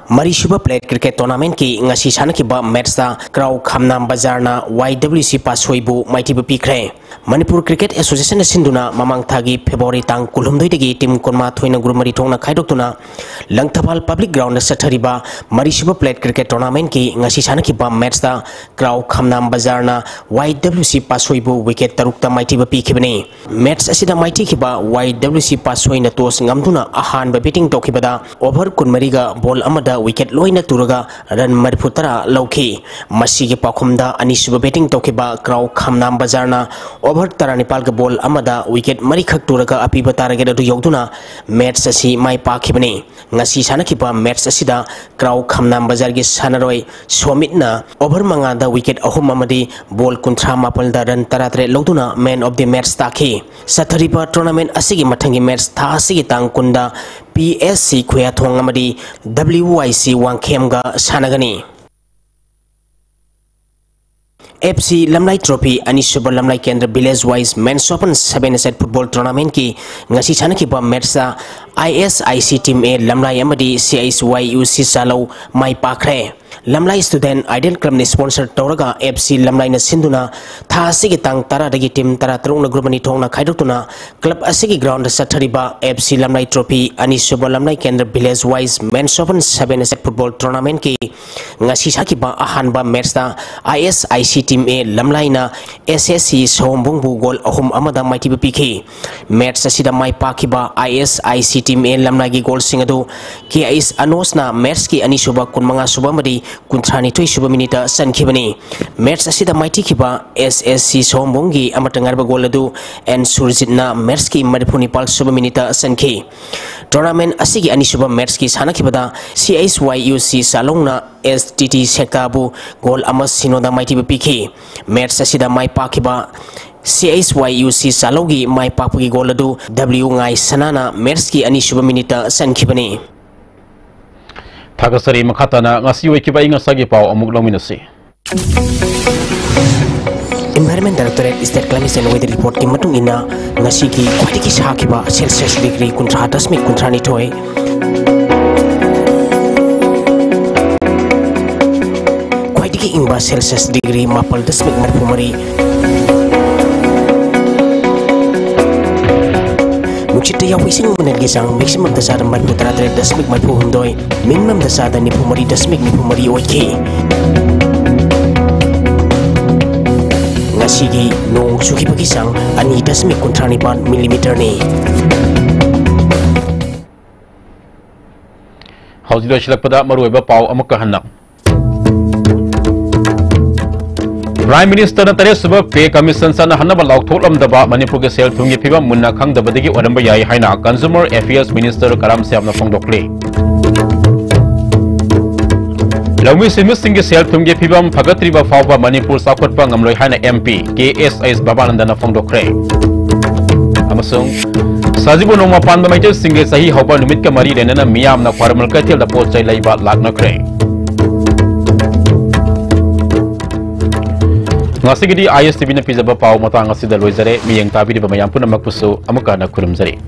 ꯃꯔꯤꯁꯨꯕ Plate Cricket Tournamentꯀꯤ ꯉꯁꯤ ꯁꯥꯟꯅꯈꯤꯕ matchꯇ ꯀ꯭ꯔꯥꯎ ꯈꯥꯝꯅꯥꯝ ꯕꯖꯥꯔꯅ Y W C ꯄꯥꯁꯣꯏꯕꯨ ꯃꯥꯏꯊꯤꯕ ꯄꯤꯈ꯭ꯔꯦ꯫ ꯃꯅꯤꯄꯨꯔ Cricket Associationꯅ ꯁꯤꯟꯗꯨꯅ ꯃꯃꯥꯡ ꯊꯥꯒꯤ February ꯇꯥꯡ ꯀꯨꯟꯍꯨꯝꯗꯣꯏꯗꯒꯤ team ꯀꯨꯟꯃꯥꯊꯣꯏꯅ group ꯃꯔꯤ ꯊꯣꯛꯅ ꯈꯥꯏꯗꯣꯛꯇꯨꯅ ꯂꯪꯊꯕꯥꯜ Public Groundꯗ ꯆꯠꯊꯔꯤꯕ ꯃꯔꯤꯁꯨꯕ Plate Cricket Tournamentꯀꯤ ꯉꯁꯤ ꯁꯥꯟꯅꯈꯤꯕ matchꯇ ꯀ꯭ꯔꯥꯎ ꯈꯥꯝꯅꯥꯝ ꯕꯖꯥꯔꯅ Y W C ꯄꯥꯁꯣꯏꯕꯨ wicket ꯇꯔꯨꯛꯇ ꯃꯥꯏꯊꯤꯕ ꯄꯤꯈꯤꯕꯅꯤ꯫ Match ꯑꯁꯤꯗ ꯃꯥꯏꯊꯤꯈꯤꯕ Y W C ꯄꯥꯁꯣꯏꯅ toss ꯉꯝꯗꯨꯅ ꯑꯍꯥꯟꯕ batting ꯇꯧꯈꯤꯕꯗ over ꯀꯨꯟꯃꯔꯤꯒ ball ꯑꯃꯗ wicket ꯂꯣꯏꯅ ꯇꯨꯔꯒ run ꯃꯔꯤꯐꯨꯇꯔꯥ ꯂꯧꯈꯤ꯫ ꯃꯁꯤꯒꯤ ꯄꯥꯎꯈꯨꯝꯗ ꯑꯅꯤꯁꯨꯕ batting ꯇꯧꯈꯤꯕ ꯀ꯭ꯔꯥꯎ ꯈꯥꯝꯅꯥꯝ ꯕꯖꯥꯔꯅ over ꯇꯔꯥꯅꯤꯄꯥꯜꯒ ball ꯑꯃꯗ wicket ꯃꯔꯤꯈꯛ ꯇꯨꯔꯒ ꯑꯄꯤꯕ target ꯑꯗꯨ ꯌꯧꯗꯨꯅ match ꯑꯁꯤ ꯃꯥꯏ ꯄꯥꯛꯈꯤꯕꯅꯤ꯫ ꯉꯁꯤ ꯁꯥꯟꯅꯈꯤꯕ match ꯑꯁꯤꯗ ꯀ꯭ꯔꯥꯎ ꯈꯥꯝꯅꯥꯝ ꯕꯖꯥꯔꯒꯤ ꯁꯥꯟꯅꯔꯣꯏ ꯁꯣꯃꯤꯠꯅ over ꯃꯉꯥꯗ wicket ꯑꯍꯨꯝ ꯑꯃꯗꯤ ball ꯀꯨꯟꯊ꯭ꯔꯥ ꯃꯥꯄꯜꯗ run ꯇꯔꯥꯇꯔꯦꯠ ꯂꯧꯗꯨꯅ man of the match ꯇꯥꯈꯤ꯫ ꯆꯠꯊꯔꯤꯕ tournament ꯑꯁꯤꯒꯤ ꯃꯊꯪꯒꯤ match ꯊꯥ ꯑꯁꯤꯒꯤ ꯇꯥꯡ ꯀꯨꯟꯗ P S C ꯈꯨꯌꯥꯊꯣꯡ ꯑꯃꯗꯤ W Y C ꯋꯥꯡꯈꯦꯝꯒ ꯁꯥꯟꯅꯒꯅꯤ꯫ F C ꯂꯝꯂꯥꯏ trophy ꯑꯅꯤꯁꯨꯕ ꯂꯝꯂꯥꯏ ꯀꯦꯟꯗ꯭ꯔ village wise men's open seven aside football tournamentꯀꯤ ꯉꯁꯤ ꯁꯥꯟꯅꯈꯤꯕ matchꯇ I S I C team A ꯂꯝꯂꯥꯏ ꯑꯃꯗꯤ C H Y U C ꯆꯥꯂꯧ ꯃꯥꯏ ꯄꯥꯛꯈ꯭ꯔꯦ꯫ ꯂꯝꯂꯥꯏ Student Idol Clubꯅ sponsor ꯇꯧꯔꯒ F C ꯂꯝꯂꯥꯏꯅ ꯁꯤꯟꯗꯨꯅ ꯊꯥ ꯑꯁꯤꯒꯤ ꯇꯥꯡ ꯇꯔꯥꯗꯒꯤ team ꯇꯔꯥꯇꯔꯨꯛꯅ group ꯑꯅꯤ ꯊꯣꯛꯅ ꯈꯥꯏꯗꯣꯛꯇꯨꯅ club ꯑꯁꯤꯒꯤ groundꯗ ꯆꯠꯊꯔꯤꯕ F C ꯂꯝꯂꯥꯏ trophy ꯑꯅꯤꯁꯨꯕ ꯂꯝꯂꯥꯏ ꯀꯦꯟꯗ꯭ꯔ village wise men's open seven aside football tournamentꯀꯤ ꯉꯁꯤ ꯁꯥꯟꯅꯈꯤꯕ ꯑꯍꯥꯟꯕ matchꯇ I S I C team A ꯂꯝꯂꯥꯏꯅ S S C ꯁꯑꯣꯝꯕꯨꯡꯕꯨ goal ꯑꯍꯨꯝ ꯑꯃꯗ ꯃꯥꯏꯊꯤꯕ ꯄꯤꯈꯤ꯫ Match ꯑꯁꯤꯗ ꯃꯥꯏ ꯄꯥꯛꯈꯤꯕ I S I C team A ꯂꯝꯂꯥꯏꯒꯤ goalꯁꯤꯡ ꯑꯗꯨ K H ꯑꯅꯣꯁꯅ matchꯀꯤ ꯑꯅꯤꯁꯨꯕ, ꯀꯨꯟꯃꯉꯥꯁꯨꯕ ꯑꯃꯗꯤ ꯀꯨꯟꯊ꯭ꯔꯥꯅꯤꯊꯣꯏꯁꯨꯕ minuteꯇ ꯆꯟꯈꯤꯕꯅꯤ꯫ Match ꯑꯁꯤꯗ ꯃꯥꯏꯊꯤꯈꯤꯕ S S C ꯁꯑꯣꯝꯕꯨꯡꯒꯤ ꯑꯃꯠꯇ ꯉꯥꯏꯔꯕ goal ꯑꯗꯨ N ꯁꯨꯔꯖꯤꯠꯅ matchꯀꯤ ꯃꯔꯤꯐꯨꯅꯤꯄꯥꯜꯁꯨꯕ minuteꯇ ꯆꯟꯈꯤ꯫ Tournament ꯑꯁꯤꯒꯤ ꯑꯅꯤꯁꯨꯕ matchꯀꯤ ꯁꯥꯟꯅꯈꯤꯕꯗ C H Y U C ꯆꯥꯂꯧꯅ S T T ꯁꯦꯛꯇꯥꯕꯨ goal ꯑꯃ ꯁꯤꯅꯣꯗ ꯃꯥꯏꯊꯤꯕ ꯄꯤꯈꯤ꯫ Match ꯑꯁꯤꯗ ꯃꯥꯏ ꯄꯥꯛꯈꯤꯕ C H Y U C ꯆꯥꯂꯧꯒꯤ ꯃꯥꯏ ꯄꯥꯛꯄꯒꯤ goal ꯑꯗꯨ W ꯉꯥꯏ ꯁꯅꯥꯅ matchꯀꯤ ꯑꯅꯤꯁꯨꯕ minuteꯇ ꯆꯟꯈꯤꯕꯅꯤ꯫ ꯊꯥꯒꯠꯆꯔꯤ꯫ ꯃꯈꯥ ꯇꯥꯅ ꯉꯁꯤ ꯑꯣꯏꯈꯤꯕ ꯑꯏꯪ ꯑꯁꯥꯒꯤ ꯄꯥꯎ ꯑꯃꯨꯛ ꯂꯧꯃꯤꯟꯅꯁꯤ꯫ Environment Directorate State Climate Change Weather Report ꯀꯤ ꯃꯇꯨꯡ ꯏꯟꯅ, ꯉꯁꯤꯒꯤ ꯈ꯭ꯋꯥꯏꯗꯒꯤ ꯁꯥꯈꯤꯕ Celsius degree ꯀꯨꯟꯊ꯭ꯔꯥ ꯗꯁꯃꯤꯛ ꯀꯨꯟꯊ꯭ꯔꯥꯅꯤꯊꯣꯏ, ꯈ꯭ꯋꯥꯏꯗꯒꯤ ꯏꯪꯕ Celsius degree ꯃꯥꯄꯜ ꯗꯁꯃꯤꯛ ꯃꯔꯤꯐꯨ ꯃꯔꯤ, ꯅꯨꯡꯁꯤꯠꯇ ꯌꯥꯎꯕ ꯏꯁꯤꯡ ꯃꯅꯤꯜꯒꯤ ꯆꯥꯡ maximum ꯗ ꯆꯥꯗ ꯃꯔꯤꯐꯨ ꯇꯔꯥꯇꯔꯦꯠ ꯗꯁꯃꯤꯛ ꯃꯔꯤꯐꯨ ꯍꯨꯝꯗꯣꯏ, minimum ꯗ ꯆꯥꯗ ꯅꯤꯐꯨ ꯃꯔꯤ ꯗꯁꯃꯤꯛ ꯅꯤꯐꯨ ꯃꯔꯤ ꯑꯣꯏꯈꯤ꯫ ꯉꯁꯤꯒꯤ ꯅꯣꯡ ꯆꯨꯈꯤꯕꯒꯤ ꯆꯥꯡ ꯑꯅꯤ ꯗꯁꯃꯤꯛ ꯀꯨꯟꯊ꯭ꯔꯥ ꯅꯤꯄꯥꯟ millimeter ꯅꯤ꯫ ꯍꯧꯖꯤꯛ ꯂꯣꯏꯁꯤꯜꯂꯛꯄꯗ ꯃꯔꯨꯑꯣꯏꯕ ꯄꯥꯎ ꯑꯃꯨꯛꯀ ꯍꯟꯅ꯫ Prime Minister ꯅ ꯇꯔꯦꯠꯁꯨꯕ Pay Commission ꯆꯠꯅꯍꯟꯅꯕ ꯂꯥꯎꯊꯣꯛꯂꯝꯗꯕ ꯃꯅꯤꯄꯨꯔꯒꯤ ꯁꯦꯜ ꯊꯨꯝꯒꯤ ꯐꯤꯕꯝ ꯃꯨꯟꯅ ꯈꯪꯗꯕꯗꯒꯤ ꯑꯣꯏꯔꯝꯕ ꯌꯥꯏ ꯍꯥꯏꯅ Consumer Affairs Minister ꯀꯔꯥꯝ ꯁ꯭ꯌꯥꯝꯅ ꯐꯣꯡꯗꯣꯛꯂꯤ꯫ ꯂꯧꯃꯤ ꯁꯤꯟꯃꯤꯁꯤꯡꯒꯤ ꯁꯦꯜ ꯊꯨꯝꯒꯤ ꯐꯤꯕꯝ ꯐꯒꯠꯇ꯭ꯔꯤꯕ ꯐꯥꯎꯕ ꯃꯅꯤꯄꯨꯔ ꯆꯥꯎꯈꯠꯄ ꯉꯝꯂꯣꯏ ꯍꯥꯏꯅ M P K S H ꯕꯕꯥꯅꯟꯗꯅ ꯐꯣꯡꯗꯣꯛꯈ꯭ꯔꯦ꯫ ꯑꯃꯁꯨꯡ ꯁꯖꯤꯕꯨ ꯅꯣꯡꯃ ꯄꯥꯟꯕ ꯃꯩꯇꯩꯁꯤꯡꯒꯤ ꯆꯍꯤ ꯍꯧꯕ ꯅꯨꯃꯤꯠꯀ ꯃꯔꯤ ꯂꯩꯅꯅ ꯃꯤꯌꯥꯝꯅ ꯈ꯭ꯋꯥꯏꯔꯝꯕꯟ ꯀꯩꯊꯦꯜꯗ ꯄꯣꯠ ꯆꯩ ꯂꯩꯕ ꯂꯥꯛꯅꯈ꯭ꯔꯦ꯫ ꯉꯁꯤꯒꯤꯗꯤ I S T V ꯅ ꯄꯤꯖꯕ ꯄꯥꯎ ꯃꯇꯥꯡ ꯑꯁꯤꯗ ꯂꯣꯏꯖꯔꯦ꯫ ꯃꯤꯠꯌꯦꯡ ꯇꯥꯕꯤꯔꯤꯕ ꯃꯌꯥꯝ ꯄꯨꯝꯅꯃꯛꯄꯨꯁꯨ ꯑꯃꯨꯛꯀ ꯍꯟꯅ ꯈꯨꯔꯨꯝꯖꯔꯤ꯫